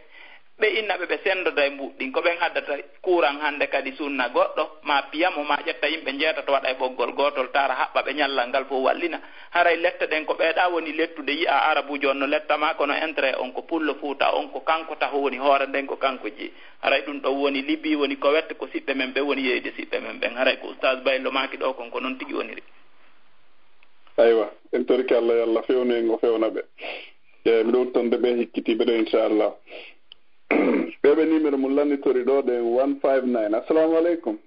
ɓe inna ɓe, ɓe senndoda e mbuuɗi ɗin. Ko ɓen addata kuuran hannde kadi sunna goɗɗo, ma piya mo, ma ƴetta yimɓe njeetato waɗa e ɓoggol gootol, taara haɓɓa ɓe ñallal ngal fof wallina. Haray lette ɗen ko ɓeeɗa woni lettude, yi'a Aarabuujo on no letta ma, kono intérêt on ko pullo Fuuta on, ko kanko taho woni hoore nden, ko kanko jeyi. Haray ɗum ɗon woni Libi, woni Kowet, ko siɓɓe men ɓen woni yeeyde siɓɓe men ɓen. Haray ko Oustaz Baylo maaki ɗo kon, ko non tigi woniri. Aywa, en torike Allah, yo Allah fewnu en, o fewna ɓe. E, miɗo wuttonde ɓe hikkitiiɓe ɗo, inchallah. Ɓe ɓe numéro mum lannitori ɗo ɗen, one five nine. Assalamu aleykum.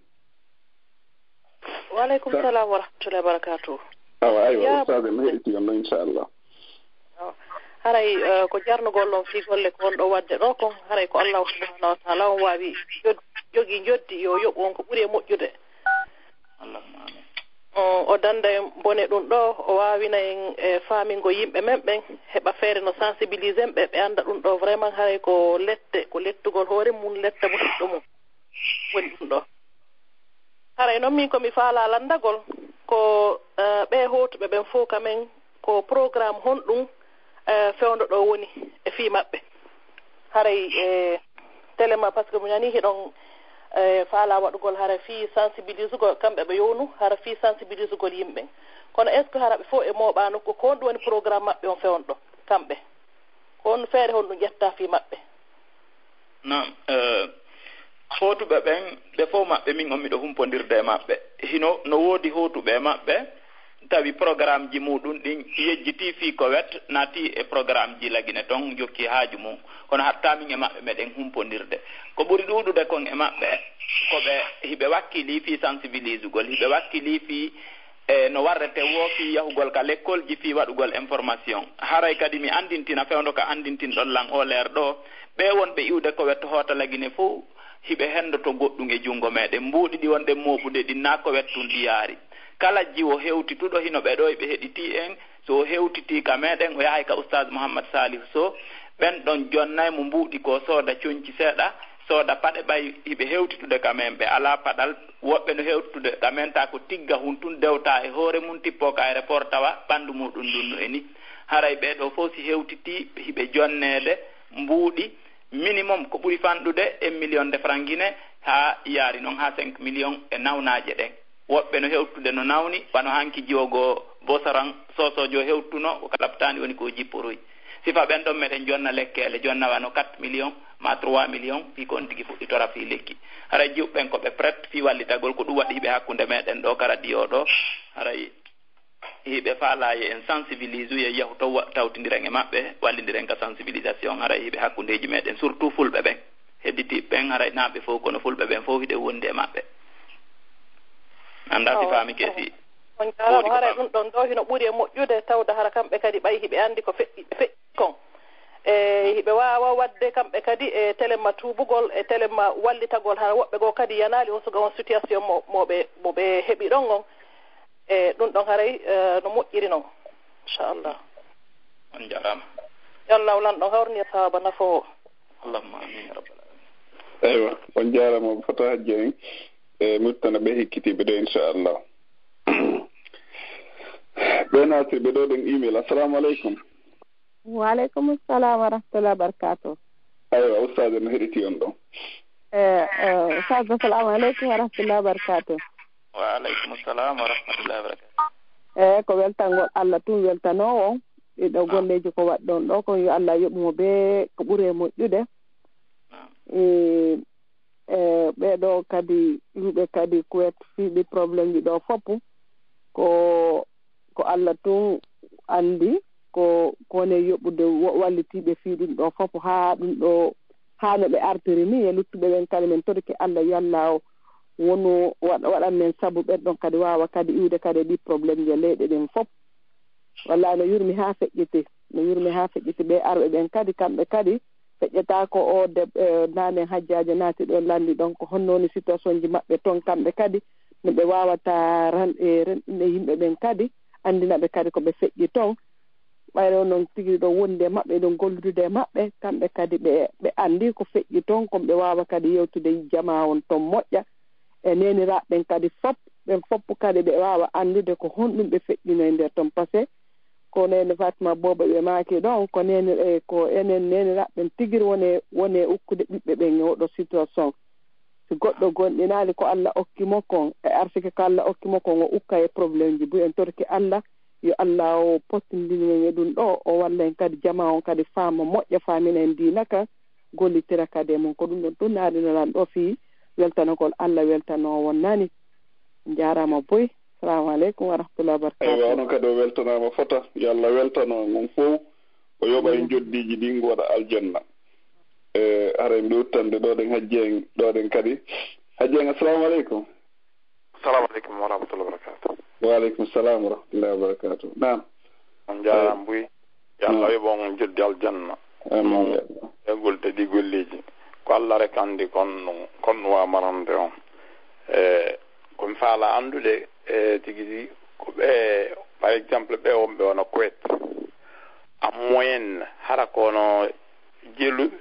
Wa aleykum salam wa rahmatullahi wa barakatuh. Awa, aywa, ya ustaz, en heɗiti on ɗo, inchallah. Awa. Haray, eh, ko jarnugol on fii golle ko on ɗo waɗde ɗo kon, haray ko Allahu subhanahu wa taala on waawi jod-, jogii njoddi, yo yoɓu on ko ɓuri e moƴƴude. Allahumma amin. O, o danda en bone ɗum ɗo, o waawina en, e, faamingo yimɓe men ɓen, heɓa feere no sensibiliser en ɓe, ɓe annda ɗum ɗo vraiment haray ko lette, ko lettugol hoore mum, letta musiɗɗo mum. Woni ɗum ɗo. Haray noon min ko mi faalaa lanndagol ko, eh, ɓee hootuɓe ɓen fof ka men ko programme honɗum, eh, fewndo ɗo woni e fii maɓɓe? Haray, eh, télé ma, par ce que mi nanii hiɗon, eh, faalaa waɗugol hara fii sensibilisugol, kamɓe ɓe yownu hara fii sensibilisugol yimɓe. Kono est-ce que hara ɓe fof e mooɓaa nokku, ko honɗum woni programme maɓɓe on fewndo, kamɓe? Ko on feere honɗum ƴetta fii maɓɓe? Naam, eh, hootuɓe ɓen, ɓe fof maɓɓe, min on miɗo humpondirde e maɓɓe. Hino, no woodi hootuɓe e maɓɓe, tawi programmeji muɗum ɗin yejjitii fii Kowet, naatii e programmeji Lagine ton, jokki haaju mum. Kono hatta min e maɓɓe meɗen humpondirde. Ko ɓuri ɗuuɗude kon e maɓɓe, ko ɓe, hiɓe wakkilii fii sensibilisugol, hiɓe wakkilii fii e no warrete woo fii yahugol ka lekkolji fii waɗugol information. Haray kadi mi anndintina fewndo ka anndintinɗon lan oo leer ɗoo, ɓee wonɓe iwde Kowet hoota Lagine fow, hiɓe henndoto goɗɗum e junngo meɗen. Mbuuɗi ɗi wonɗen mooɓude ɗin, naa Kowet tun ɗi yaari. Kala jiwo hewtituɗo hino ɓe ɗoo, ɓe heɗitii en, so o hewtitii ka meɗen, o yahay ka Oustaz Mouhammad Salihu Sow, ɓen ɗon jonnay mo mbuuɗi ko, sooda conci seeɗa, sooda paɗe, ɓay hiɓe hewtitude ka men, ɓe alaa paɗal. Woɓɓe no hewtitude ka men, taa ko tigga hun tun, dewta e hoore mum, tippo ka aéroport, tawa ɓanndu muɗum ndun no e ni. Haray ɓee ɗoo fow si hewtitii, hiɓe jonneede mbuuɗi minimum ko ɓuri fanɗude un million de franc Guinée, haa yaari non haa cinq millions e nawnaaje ɗen. Woɓɓe no hewtude no nawni, wano hanki jiwo goo Bosaran, soosoojo hewtuno, ko ka laptaani woni ko jipporoy. Sifa ɓen ɗon meɗen jonna lekkeele, jonna wano quatre millions maa trois millions, fii ko on tigi fuɗɗitora fii lekki. Haray jiwɓe ɓen ko ɓe prêt fii wallitagol, ko ɗum waɗi hiɓe hakkunde meɗen ɗoo ka radio ɗoo. Haray hiɓe faalaa yo en sensibilise, yo yahu to wa-, tawtindiren e maɓɓe, wallindiren ka sensibilisation. Haray hiɓe hakkundeeji meɗen, surtout fulɓe ɓen. Hedditiiɓe ɓen, haray naa ɓe fow, kono fulɓe ɓen fow hiɗen wondi e maɓɓe. Anndaa si faami ke si. On jaaraama, haray ɗum ɗon ɗoo hino ɓuri e moƴƴude, tawde hara kamɓe kadi ɓay hiɓe anndi ko feƴƴi, ɓe feƴƴi kon. E hiɓe waawa waɗde kamɓe kadi e telema tuubugol, e telema wallitagol, hara woɓɓe goo kadi yanaali on suga on situation mo, mo ɓe, mo ɓe heɓi ɗon on. E ɗum ɗon haray, e, no moƴƴiri non. Inchallah. On jaaraama. Yo Allah lanɗo hawrni e sawaaba nafoowo. Allahumma amin ya rabbal alamin. Eywa, on jaaraama, Fata Hajji en e Murtana ɓe hikkitiiɓe ɗo, inchallah. Ɓe naatirɓe ɗo ɗen email. Assalamu aleykum. Wa aleykum salam wa rahmatullahi wa barakatuh. Eywa, Oustaz en heɗiti on ɗon. E, e, Oustaz, assalamu aleykum wa rahmatullahi wa barakatuh. Wa aleykum salam wa rahmatullahi wa barakatuh. E, ko weltangol Allah tun weltanoowo on. Ɗiɗo golleeji ko waɗɗon ɗo kon, yo Allah yoɓu mo bee ko ɓuri e moƴƴude. Naam. E, e, ɓee ɗo kadi, yimɓe kadi Kuwet fii ɗi problème ji ɗo fof, ko, ko Allah tun anndi ko, ko ne yoɓude wa-, wallitiiɓe fii ɗum ɗo fof haa ɗum ɗo, haa no ɓe artiri ni, e luttuɓe ɓen kadi, men torike Allah, yo Allah o wonu waɗ-, waɗan men sabu ɓen ɗon kadi waawa kadi iwde kadi e ɗi problème ji e leyɗe ɗen fof. Wallahi no yurmi haa feƴƴiti, no yurmi haa feƴƴiti. Ɓe arɓe ɓen kadi, kamɓe kadi, feƴƴata ko o deb-, eh, naanen Hajjaajo naati ɗon, lanndi ɗon, ko honno woni situation ji maɓɓe ton, kamɓe kadi, no ɓe waawata ran-, eh, renɗinde yimɓe ɓen kadi, anndina ɓe kadi ko ɓe feƴƴi ton. Ɓayre o noon tigi ɗo wondi e maɓɓe, ɗon gollude e maɓɓe, kamɓe kadi ɓe, ɓe anndi ko feƴƴi toon, ko ɓe waawa kadi yewtude e jamaa on toon moƴƴa. E neeniraaɓe ɓen kadi fof, ɓen fof kadi ɓe waawa anndude ko honɗum ɓe feƴƴino e nder toon. Parce que ko neene Fatima Boobo ɓe maaki ɗon, ko neene, e ko enen neeniraaɓe ɓen tigi woni, woni e ukkude ɓiɓɓe ɓen e oɗo situation. Si goɗɗo gonɗinaali ko Alla okki mo kon, e arsike ko Alla okki mo kon, o ukka e problème ji buy. En torki Alla, yo Alla o pottindin en e ɗum ɗo, o walla en kadi jamaa on kadi faama moƴƴa, faamina en diina kan, gollitira kadi e mum. Ko ɗum ɗon tun naadino lan ɗo fii weltanogol Alla weltanoowo nani. Njaaraama boy. Salaamu aleykum wa rahmatullahi wa barakaatuh. Eywa, onon kadi o weltanaama fota. Yo Alla weltano en on fow. O yoɓa en joddiiji ɗin, waɗa aljanna. E haray mbiɗo uttande ɗo ɗen hajji en, ɗo ɗen kadi. Hajji en, assalamu aleykum. Assalamu aleykum wa rahmatullahi wa barakatuh. Wa aleykum salam wa rahmatullahi wa barakatuh. Naam. On njaaraama buy. Yo Allah yoɓ on joddi aljanna. Amin. E golde ɗi golleeji. Ko Allah rek anndi kon ɗum, kon ɗum waawa marande on. E ko mi faala anndude, e tigi tigi, ko ɓe, par exemple, ɓe wonɓe wano Kuwait. En moyenne, hara kono jelu,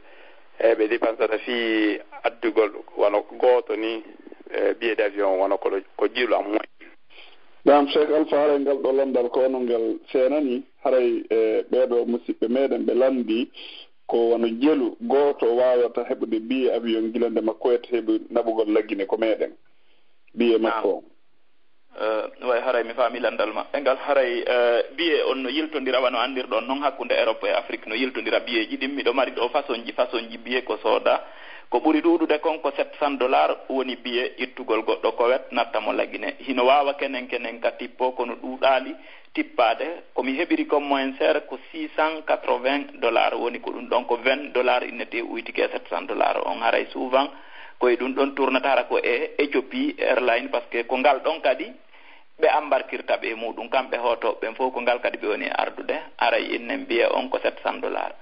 e ɓe dépensata fii addugol wano gooto ni, e billet d'avion wano ko, ko jelu en moyenne. Naam, Cheikh Alpha, haray ngal ɗo lanndal ko onon ngal seenani, haray, e ɓeeɗo musiɓɓe meɗen ɓe lanndi ko wano jelu gooto waawata heɓude billet avion gila nde makko wiyata heɓi naɓugol Lagine ko meɗen. Billet makko on. Eh, way haray mi faami lanndal maɓɓe ngal. Haray, eh, billet on no yiltondira wano anndirɗon non hakkunde Europe e Afrique no yiltondira billetji ɗin. Miɗo mari ɗo façonji, façonji billet ko sooda. Ko ɓuri ɗuuɗude kon ko sept cents dollars woni billet ittugol goɗɗo Koweït natta mo Lagine. Hino waawa kenen kenen ka tippo kono ɗuuɗaali tippaade. Ko mi heɓiri kon moins cher ko six cent quatre-vingts dollars, woni ko ɗum ɗon ko vingt dollars innetee uyti ke sept cents dollars on. Haray souvent ko e ɗum ɗon tournata hara ko e Ethiopie Airline, parce que ko ngal ɗon kadi ɓe embarquirta ɓe e muɗum, kamɓe hootooɓe ɓen fof ko ngal kadi ɓe woni ardude. Haray innen billet on ko sept cents dollars.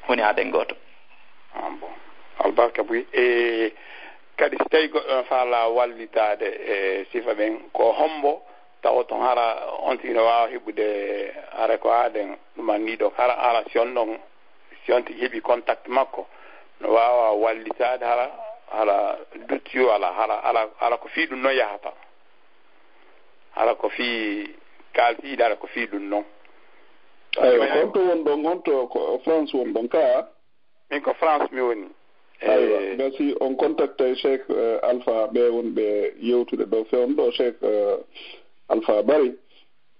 Woni aaden gooto. Ah, bon. Albarka buy. E kadi si tawi goɗɗo no faala wallitaade e sifa ɓen, ko hombo tawa ton hara on tigi no waawa heɓude hara ko aaden ɗum anndi ɗo hara, hara si on ɗon, si on tigi heɓi contact makko, no waawa wallitaade hara, hara dutti wala hara, hara, hara ko fii ɗum no yahata. Hara ko fii kaalsi yiɗaade ko fii ɗum non. Aywa, honto won ɗon, honto ko France won ɗon ka? Min ko France mi woni. Aywa, eh, gasi on contactay Cheikh, eh, Alpha ɓe wonɓe yewtude ɗo fewndo ɗo, Cheikh, eh, Alpha Bari.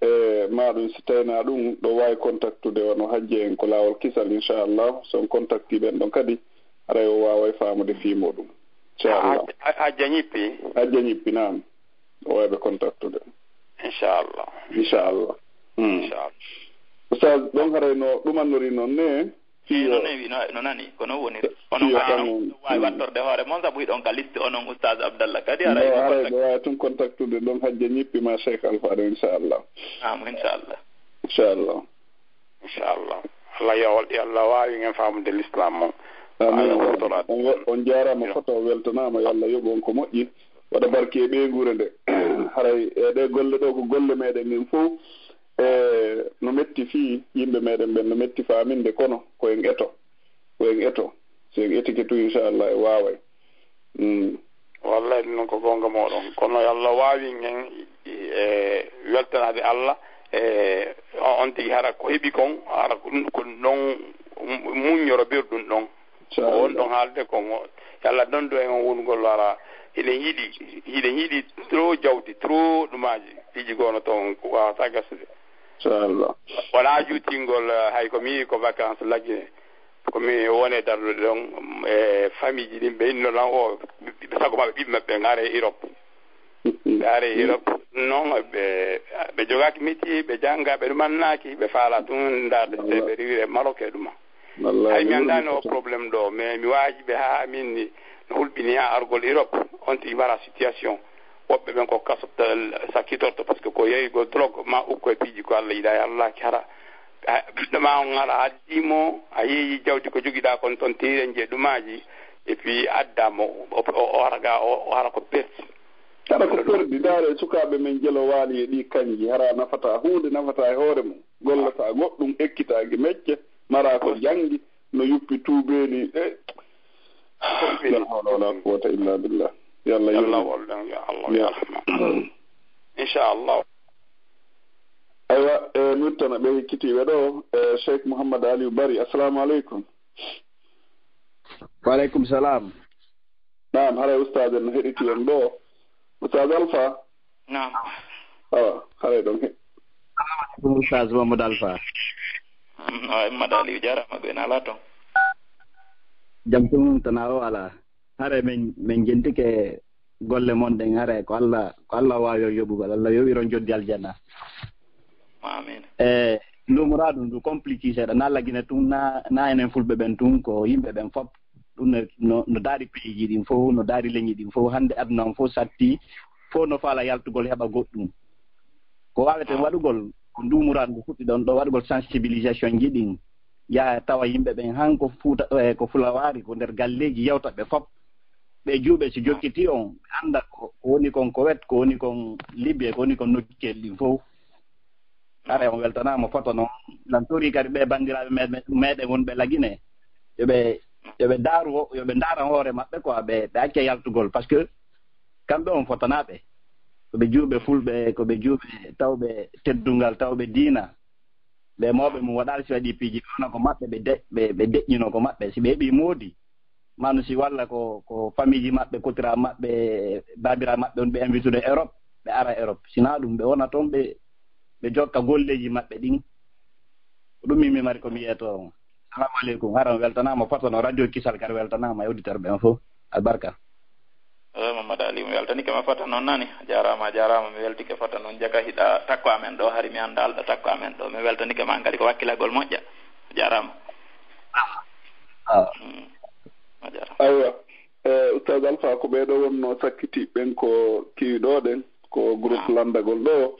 E maɗum si tawna ɗum ɗo waawi contactude wano hajje en ko laawol kisal, inchallah. So on contacti ɓen ɗon kadi, haray o waaway faamude fii muɗum. Inchallah. Ha, ha, hajja ñippi? Hajja ñippi, naam. O waaway ɓe contactude. Inchallah. Inchallah. Hmm. Inchallah. Oustaz, ɗon haray no ɗumannori noon ne? Iyo. No newi, no, no nani, ko noon woniri. Onon iyo, kadi on waawi wattorde hoore mon, sabu hiɗon ka liste onon Oustaz Abdallah. Kadi haray no, haray ɓe waawi tun contactude ɗon hajja ñippi ma Cheikh Alpha ɗo, inchallah. Naam, inchallah. Inchallah. Inchallah. Allah yo, yo Allah waawi en faamude l'islam mon. Amin. Allah wontoraade. On, on jaaraama fota, o weltanaama, yo Allah yoɓ on ko moƴƴi. Waɗa barke e ɓeynguure nde. Haray e ɗe golle ɗo ko golle meɗen min fof. E no metti fii yimɓe meɗen ɓen, no metti faaminde, kono ko en eto, ko en eto. Si en etike tun, inchallah, e waaway. Mm. Wallay, ɗum noon ko goonga mooɗon. Kono yo Allah waawi en e weltanaade Allah, e on, on tigi hara ko heɓi kon, hara ko ɗum, ko ɗum ɗon muññoro bir ɗum ɗon. Ko on ɗon haalde ko mo, yo Allah dondu en on wongol, hara hiɗen yiɗi, hiɗen yiɗi trop jawdi, trop ɗumaaji, piiji goono toon ko waawata gasde. Inchallah. Wonaa juutingol, eh, hay ko mi ko vacances Lagine. Ko mi woni darnude ɗon, e famille ji ɗin ɓe inno lan o, ɓe sago maɓɓe ɓiɓɓe maɓɓe ngare e Europe. Ɓe are e Europe. Non, ɓe, ɓe jogaaki métier, ɓe jannga, ɓe ɗumannaaki, ɓe faala tun ndaarde ɓe riwire Maroc e ɗuma. Wallahi. Hay mi anndaani o problème ɗo, mais mi waaji ɓe haa min ni no hulɓini haa argol Europe, on tigi mara situation. Woɓɓe ɓen ko kaso sakkitorto, parce que ko yeeyugol drogue, ma ukko e piiji ko Allah yiɗaa, e Allah ki hara. A, ɓiɗɗo ma on hara a addi mo, a yeeyi jawdi ko jogiɗaa kon ton, teerenji e ɗumaaji, et puis adda mo, o, o, o hara ga, o, o hara ko perti. Hara ko perdi, ndaare sukaaɓe men jelo waali e ɗi kanji, hara nafata huunde, nafata e hoore mum, gollata goɗɗum, ekki janngi, no yuppi tuubeeli. E la hawla wala quwwata illa billah. Yalla yalla wol ɗen ya Allah ya. Inchallah. Aywa, e nuttana ɓe hekkitiiɓe ɗo, e Cheikh Mouhammad Aliou Bari. Assalamu aleykum. Wa aleykum salam. Naam, haray ustaaz en heɗiti en ɗo. Ustaaz Alfa. Naam. Awa, haray ɗon he. Assalamu aleykum, ustaaz Mamadou Alfa. Awa, Mamadou Aliou, jaaraama, ko en alaa toon. Jam tun, tana o alaa. Haray min, min jentike golle mon ɗen, haray ko Allah, ko Allah waawi on yoɓugol. Allah yoɓiron joddi aljanna. Amin. E, ndu muraadu ndu compliqué seeɗa. Na Lagine tun, na, na enen fulɓe ɓen tun, ko yimɓe ɓen fop. Ɗum no, no, no daari peeji ɗin fof, no daari leñi ɗin fof. Hannde aduna on fof satti, fof no faala yaltugol heɓa goɗɗum. Ko waaweten waɗugol, ko ndu muraadu ndu fuɗɗi ɗon ɗo, waɗugol sensibilisation ji ɗin. Yaha tawa yimɓe ɓen han ko Fuuta ɗo e ko Fulawaari, ko nder galleeji yewta ɓe fop. Ɓe juuɓe si jokkiti on, ɓe annda ko, ko woni kon Kowet, ko woni kon Libye, ko woni kon nokkel ɗin fof. Haray on weltanaama foto noon. Lan tori kadi ɓe banndiraaɓe meɗen, meɗen wonɓe Lagine. Yo ɓe, yo ɓe ndaaru, yo ɓe ndaaran hoore maɓɓe quoi, ɓe, ɓe acca yaltugol. Parce que kamɓe on fotanaaɓe. Ko ɓe juuɓe fulɓe, ko ɓe juuɓe tawɓe teddungal, tawɓe diina. Ɓe mawɓe mum waɗaali si waɗi piiji, ɓe wona ko maɓɓe, ɓe de-, ɓe, ɓe deƴƴino ko maɓɓe. Si ɓe heɓi moodi, manu si walla ko, ko famiiji maɓɓe, kotiraa maɓɓe, baabiraa maɓɓe on ɓe invitude Europe, ɓe ara Europe. Sinaa ɗum, ɓe wona toon, ɓe, ɓe jokka golleeji maɓɓe ɗin. Ko ɗum min mi mari ko mi yeeto on. Salamu aleykum. Hara on weltanaama foto no radio Kisal kadi weltanaama e auditeur ɓe on fof. Albarka. Eey, Mamadou Aliou, mi weltanike ma fota noon nani. A jaaraama, a jaaraama, mi weltike fota noon. Jaka hiɗa takko amen ɗo, hari mi annda alɗa takko amen ɗo. Mi weltanike ma kadi ko wakkilagol moƴƴa. A jaaraama. Ah. Mm. A jaaraama. Aywa. E, Oustaz Alpha, ko ɓee ɗo wonno sakkiti ɓen ko kiwi ɗo ɗen, ko groupe lanndagol ɗo.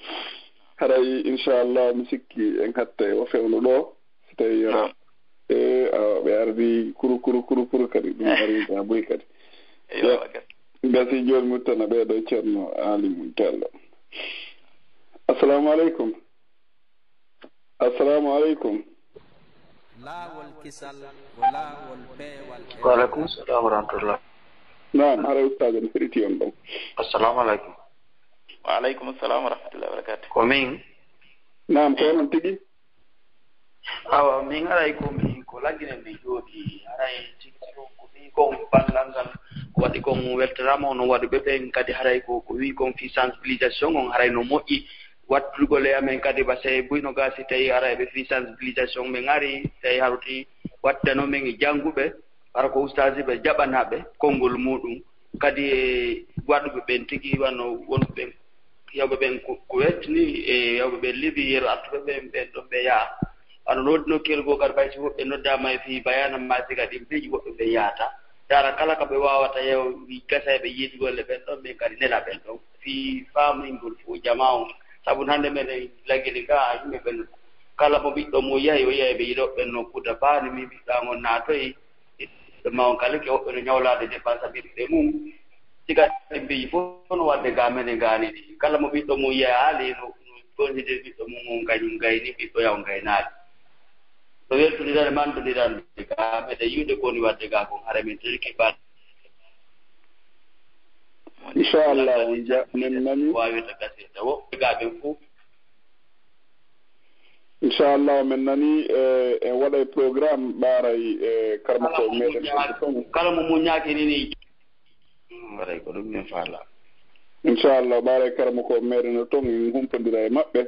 Haray, inchallah, mi sikki en hatta e o fewndo ɗo. Si tawi yara. Naam. E, awa, ɓe ardi kuru, kuru, kuru, kuru kadi. Ɗum ari ka buy kadi. Eyo, ya, gasi. Gasi jooni muttana ɓee ɗo Ceerno Alimu Tello. Assalamu aleykum. Assalamu aleykum. Laawol kisal ko laawol peewal e Wa aleykum salam wa rahmatullah. Naam, haray ustaajo no heɗiti on ɗon. Assalamu aleykum. Wa aleykum salam wa rahmatullahi wa barakatuh. Ko min? Naam, ko onon tigi? Awa, min haray ko min ko Lagine mi jooɗi. Haray tigi ɗum ko ɓii kon banngal ngal ko waɗi kon weltanaama, no waɗuɓe ɓen kadi haray ko, ko wii kon fii sensibilisation on haray no moƴƴi wattugol e amen kadi, ba sey buy no gaa si tawi haray ɓe fii sensibilisation ɓe ngari, tawi haruti wattano men e jannguɓe, hara ko ustaasiiɓe jaɓanaaɓe konngol muuɗum. Kadi e waɗuɓe ɓen tigi, wano wonɓe ɓen, yawɓe ɓen ko, ko wettini, e yawɓe ɓen Libi, yero artuɓe ɓen, ɓen ɗon ɓe yaha. Wano noddi nokkeeli goo kadi, ɓay si woɓɓe noddaama e fii bayaana maa siga ɗin piiji, woɓɓe ɓe yahata. Dara kala ka ɓe waawata yaw, wi gasa e ɓe yiidi golle ɓen ɗon, ɓen kadi nela ɓen ɗon. Fii faamingol fuu jamaa on. Sabu hannde meɗen Lagine gaa, yimɓe ɓen, kala mo ɓiɗɗo mum yahi, o yi'ay ɓe yiɗooɓe ɓen no kuuda baani, mi ɓiɗɗo an on naatoyi. Ɓe ma on kalike woɓɓe no ñawlaade dépense ɓiɓɓe mum. Siga ɗen piiji fof no waɗde ga meɗen gaani ɗi. Kala mo ɓiɗɗo mum yahaali no, no bonsidir ɓiɗɗo mum on kañum gayni, ɓiɗɗo yaw gaynaali. No weltondirande, mantondirande ga meɗen yiwde ko woni waɗde ga kon, hara min tirki bal. Inchallah, on ja-, min nani. Waawirta gasirde woɓɓe ga ɓen fof. Inchallah, min nani, eh, en waɗay programme ɓaaray, eh, karamoko meɗen ton. Kala mo muññaaki ni ni. Waɗay ko ɗum min faala. Inchallah, ɓaaray karamoko meɗen no ton, en humpondira e maɓɓe.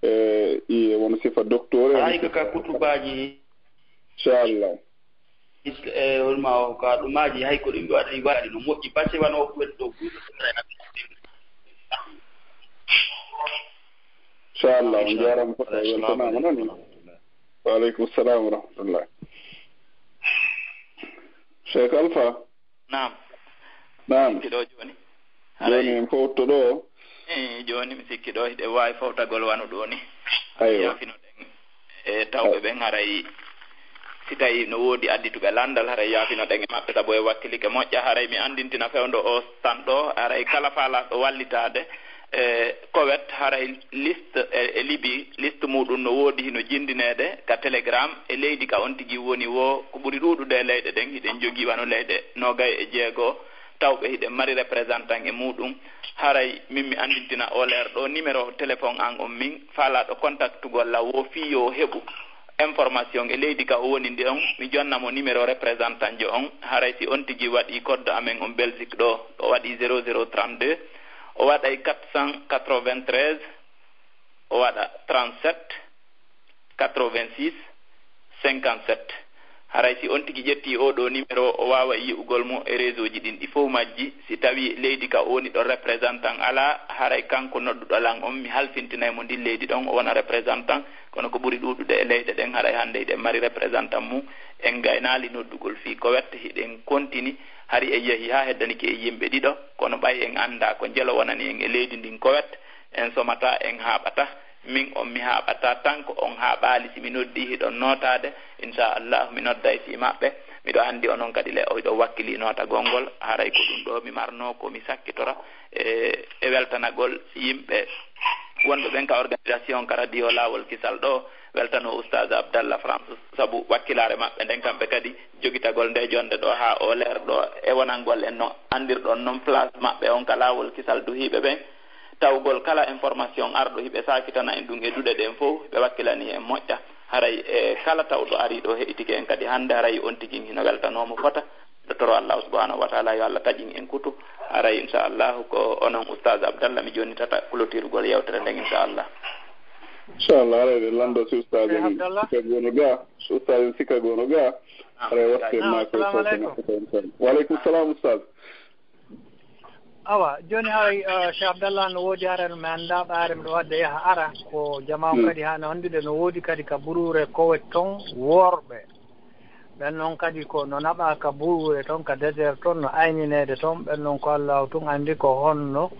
Eh, i won sifa docteur. Ay ka kutubaaji. Inchallah. Is-, e, hol ma o ka ɗumaaji hay ko ɗum waɗi, waɗi no moƴƴi, parce que wano o kuwet ɗo. Inchallah, on jaaraama, fota weltanaama noon. Wa aleykum salam wa rahmatullah. Cheikh Alpha. Naam. Naam. Sikki ɗo jooni. Jooni en fowto ɗo. Eh, jooni mi sikki ɗo hiɗe waawi fowtagol wano ɗo ni. Aywa. Yaafinoɗen e tawɓe ɓen haray si tawi no woodi addituɓe lanndal, haray yaafinoɗen e maɓɓe, sabu e wakkilike moƴƴa, haray mi anndintina fewndo o tan ɗo, haray kala faalaaɗo wallitaade, E Kowet, haray liste e, e Libi, liste muɗum no woodi hino jindineede ka Telegram. E leydi ka on tigi woni woo, ko ɓuri ɗuuɗude e leyɗe ɗen, hiɗen jogii wano leyɗe noogay e jeego, tawɓe hiɗen mari représentant e muɗum. Haray min mi andintina o leer ɗo numéro téléphone an on min, faalaaɗo contactugol la woo fii yo o heɓu information e leydi ka o woni ndi on, mi jonna mo numéro représentant jo on. Haray si on tigi waɗi code amen on Belgique ɗo, o waɗi zéro zéro trente-deux, o waɗay quatre cent quatre-vingt-treize, o waɗa trente-sept, quatre-vingt-six, cinquante-sept. Haray si on tigi ƴetti oo ɗoo numéro, o waaway yi'ugol mo e réseau ji ɗin ɗi fow majji. Si tawii leydi ka o woni ɗon représentant alaa, haray kanko nodduɗo lan on, mi halfintinay mo ndin leydi ɗon, o wona représentant. Kono ko ɓuri ɗuuɗude e leyɗe ɗen, haray hannde hiɗen mari représentant mum. En gaynaali noddugol fii Kowet, hiɗen kontini, hari en yahi haa heddanike e yimɓe ɗiɗo, kono ɓay en anndaa ko njelo wonani en e leydi ndin Kowet, en somataa, en haaɓataa. Min on mi haaɓataa, tan ko on haaɓaali. Si mi noddii, hiɗon nootaade, inchallah mi nodday fii maɓɓe. Miɗo anndi onon kadi le, o hiɗon wakkilii nootagol ngol. Haray ko ɗum ɗoo mi marnoo ko mi sakkitora e, e weltanagol yimɓe wonɓe ɓen ka organisation ka radio Laawol Kisal ɗo. Weltanoo Oustaz Abdallah France, sabu wakkilaare maɓɓe nden, kamɓe kadi jogitagol nde jonnde ɗo haa o leer ɗo e wonangol en no anndirɗon non place maɓɓe on ka Laawol Kisal duhiiɓe ɓen. Tawgol kala information arɗo hiɓe saakitana en ɗum e duɗe ɗen fow, hiɓe wakkilani en moƴƴa. Haray e kala tawɗo ari ɗo heɗitike en kadi hannde, haray on tigi hino weltanoo mo fota. Ɗo toro Allah subhanahu wa taala yo Allah taƴin en kutu. Haray inchallah ko onon Oustaz Abdallah mi jonnitata clôturugol yewtere nden inchallah. Inchallah, haray ɗe lanndo si Oustaz Cheikh en Abdallah. Sika gono ga, si Oustaz en sika gono ga, haray watte Naam, ma ko assalamu sawto aleykum. Maɓɓe ko inchallah. Wa aleykum salam Oustaz. Awa, jooni haray eh, Cheikh Abdallah no woodi haray no mi anndaa ɓaare miɗo waɗde yaha ara, ko jamaa o Hmm. kadi haa no anndude no woodi kadi ka buruure Kowet ton worɓe. Ɓen noon kadi ko no naɓaa ka buruure ton, ka désert ton, no aynineede ton, ɓen noon ko Allaahu tun anndi ko honno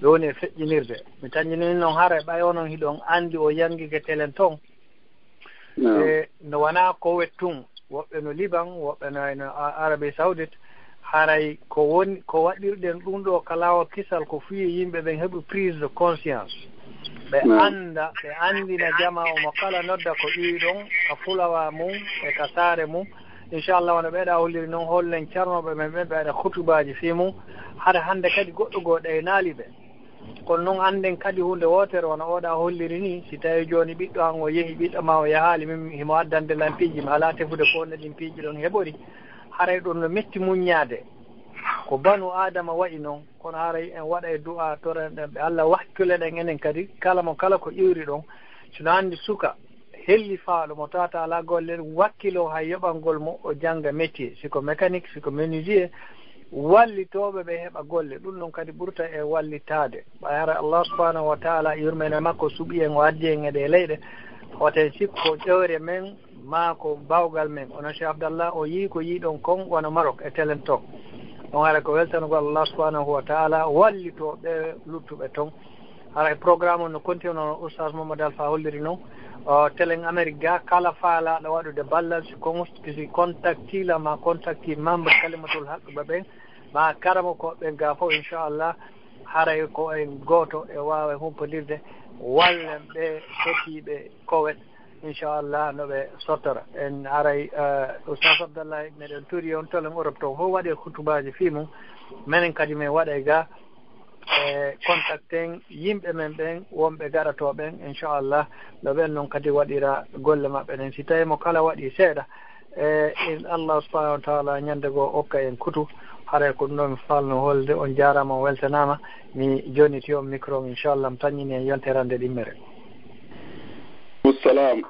ɓe woni e feƴƴinirde. Mi tañjinii noon haray ɓay onon hiɗon anndi o yanngike telen ton. Naam. E no wanaa Kowet tun, woɓɓe no Liban, woɓɓe no, no A- Arabie Saoudite, haray ko woni, ko waɗirɗen ɗum ɗoo ka laawol kisal ko fii yimɓe ɓen heɓu prise de conscience. Ɓe Naam. annda, ɓe anndina jamaa o mo kala nodda ko iwi ɗon, ka fulawa mum e ka saare mum. Inchallah, wano ɓeeɗa holliri noon, hollen carnooɓe men ɓen, ɓe waɗa khutubaaji fii mum. Hara hannde kadi goɗɗo goo ɗaynaali ɓe. Kono noon annden kadi huunde wootere, wano oɗa holliri nii, si tawii jooni ɓiɗɗo an o yehi, ɓiɗɗo maa o yahaali, min himo addande lan piiji, mi alaa tefude ko wonno ɗin piiji ɗon heɓori. Haray ɗum no metti muññaade. Ko banu Aadama wa'i noon, kono haray en waɗay du'aa, toren ɗen ɓe Allah, wakkile ɗen enen kadi, kala mo kala ko iwri ɗon. Si no anndi suka hellifaaɗo mo tawata alaa golle, wakkiloo hay yoɓangol mo o jannga métier, si ko mécanique, si ko menuisier, wallitooɓe ɓe heɓa golle. Ɗum ɗon kadi ɓurta e wallitaade. Ɓay hara Allah subhanahu wa taala yurmeende makko suɓi en, o addi en e ɗee leyɗe, hoten sikko ƴewre men maa ko bawgal men. Onon Cheikh Abdallah, o yii ko yiiɗon kon wano Maroc e telen ton. Ɗon hara ko weltanugol Allah subhanahu wa taala, wallitoo ɓe luttuɓe ton. Hara e programme on no konti, no Oustaz Mamadou Alpha holliri non. O, telen Amérique ga, kala faalaaɗo waɗude ballal, si kon-, si contacti la ma contacti membre Kalimatul Haq ɓe ɓen, ma karamokooɓe ɓen ga fof, inchallah, haray ko en gooto e waawa humpondirde, wallen ɓe hotiiɓe Kowet, inchallah, no ɓe sottora. En haray, eh, Oustaz Abdallah, meɗen tori on telen Europe to, fof waɗe khutubaaji fii mum, menen kadi min waɗay ga, e contacten yimɓe men ɓen wonɓe gaɗatoo ɓen, inchallah, no ɓen non kadi waɗira golle maɓɓe ɗen. Si tawii mo kala waɗi seeɗa, e in Allah subhanahu wa taala ñande goo okka en kutu, haray ko ɗum ɗo mi faalno holde. On jaaraama, on weltanaama. Mi jonniti on micro on, inchallah, mi taññini en yontere hannde ɗimmere. Salam.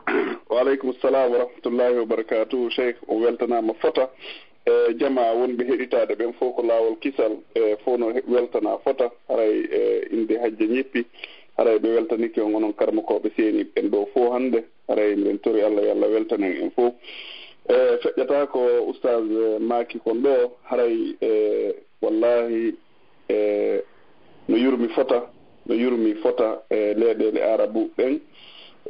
Wa aleykum salam wa rahmatullahi wa barakatuh. Cheikh, on weltanaama fota. E jamaa wonɓe heɗitaade ɓen fof ko laawol kisal, e fof no he- weltanaa fota, haray e innde Hajja Ñeppi, haray ɓe weltanike on onon karmokooɓe seeniiɓe ɓen ɗoo fof hannde, haray miɗen tori Allah yo Allah weltan en en fof. E feƴƴataa ko Oustaz, e, maaki kon ɗoo, haray e wallaahi e no yurmi fota, no yurmi fota e leyɗeele Aarabu ɓen,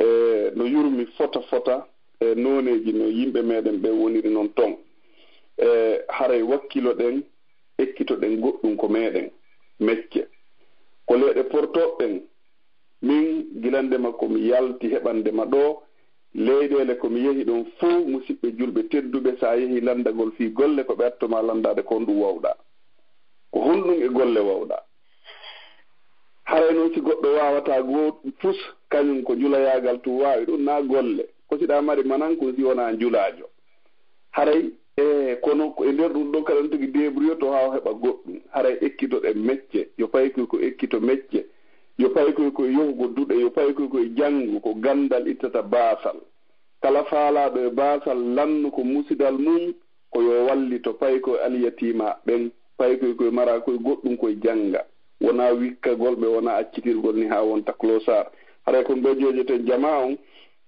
e no yurmi fota fota e nooneeji no yimɓe meeɗen ɓen woniri non ton. E haray wakkiloɗen, ekkitoɗen goɗɗum ko meeɗen, mecce. Ko leeɗe portooɓe ɓen. Min, gilande ma ko mi yalti heɓande ma ɗoo, leyɗeele ko mi yehi ɗon fow, musiɓɓe julɓe tedduɓe, so a yehii lanndagol fii golle, ko ɓe atto ma lanndaade ko honɗum wawɗaa. Ko honɗum e golle wawɗaa? Haray non si goɗɗo waawataa goo fus, kañum ko julayaagal tun waawi ɗum, naa golle. Ko si ɗaa mari manan kun si wonaa njulaajo. Haray, e, kono ko e nder ɗum ɗon kadi on tigi débrouilloto haa o heɓa goɗɗum. Haray ekkitoɗen mecce, yo paykoy ko ekkito mecce, yo paykoy ko e yohugo duɗe, yo paykoy ko e janngo, ko ganndal ittata baasal. Kala faalaaɗo e baasal lannu ko musidal mum, ko yo wallito paykoy alyatiima ɓen, paykoy koy mara koy goɗɗum koy jannga. Wonaa wikkagol ɓe, wonaa accitirgol ni haa wonta clochard. Haray kon ɓe joojoten jamaa on,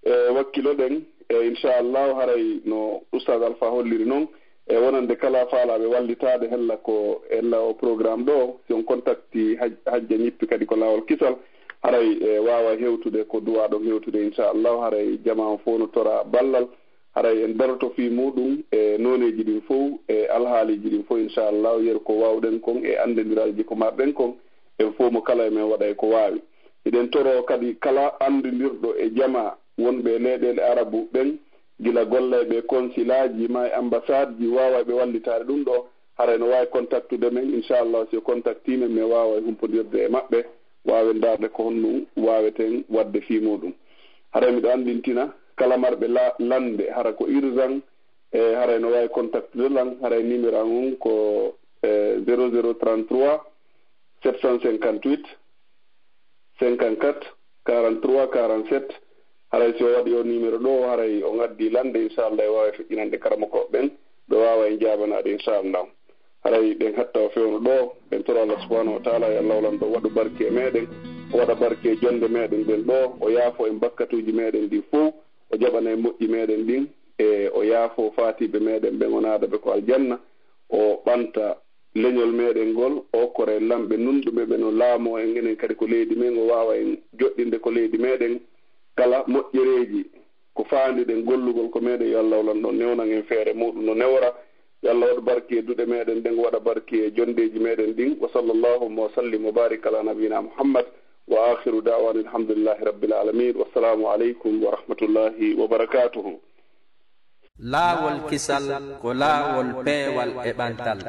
e, wakkiloɗen, e, inchallahu, haray no Oustaz Alpha holliri non, e, wonande kala faalaaɓe wallitaade hella ko, hella o programme ɗoo, si on contacti haj-, hajja ñippi kadi ko laawol kisal, haray, e, waawa hewtude ko duwaa ɗon hewtude, inchallahu, haray jamaa on fow no tora ballal, haray en daroto fii muuɗum e nooneeji ɗin fow, e alhaaliiji ɗin fow, inchallahu, yeru ko waawɗen kon e anndindiraaji ko marɗen kon, en fow mo kala e men waɗa e ko waawi. Hiɗen toroo kadi kala anndindirɗo e jamaa wonɓe e leyɗeele Arabu ɓen, gila gollayɓe e konsilaaji maa e ambasaadji waawayɓe wallitaade ɗum ɗoo, haray no waawi kontaktude men, inchallah, si o kontaktii men, men waaway humpondirde e maɓɓe, waawen ndaarde ko honɗum waaweten waɗde fii muuɗum. Haray miɗo anndintina kala marɓe la-, lannde, hara ko urgent, e haray no waawi kontaktude lan, haray numéro an on ko, e, zéro zéro trente-trois sept cent cinquante-huit cinquante-quatre quarante-trois quarante-sept. Haray si o waɗi o numéro ɗoo, haray o ngaddi lannde, inchallah, e waawi feƴƴinande karamokooɓe ɓen, ɓe waawa en jaabanaade, inchallah. Haray ɗen hatta o fewno ɗoo, ɗen toro Allah subhanahu wa taala, yo Allah o lanɗo waɗu barke e meɗen, o waɗa barke e jonnde meɗen ɗen ɗoo, o yaafo en bakkatuuji meɗen ɗin fow, o jaɓana en moƴƴi meɗen ɗin, e o yaafo faatiiɓe meɗen ɓen, o naada ɓe ko aljanna, o ɓanta leñol meɗen ngol, o okkora en lamɓe nunɗuɓe ɓe no laamoo en, enen kadi ko leydi men, o waawa en joɗɗinde ko leydi meɗen kala moƴƴereeji. Ko faandiɗen gollugol ko meɗen, yo Allah o lanɗo newnan en feere muɗum no newora. Yo Allah waɗu barki e duɗe meɗen ɗen, waɗa barki e jonndeeji meɗen ɗin. Wa sallallahu wa sallim wa barik ala nabiyina Muhammad. Wa akhiru da'wana alhamdulillahi rabbil alamin. Wassalamu alaikum wa rahmatullahi wa barakatuhu. Laawol kisal ko laawol peewal e ɓantal.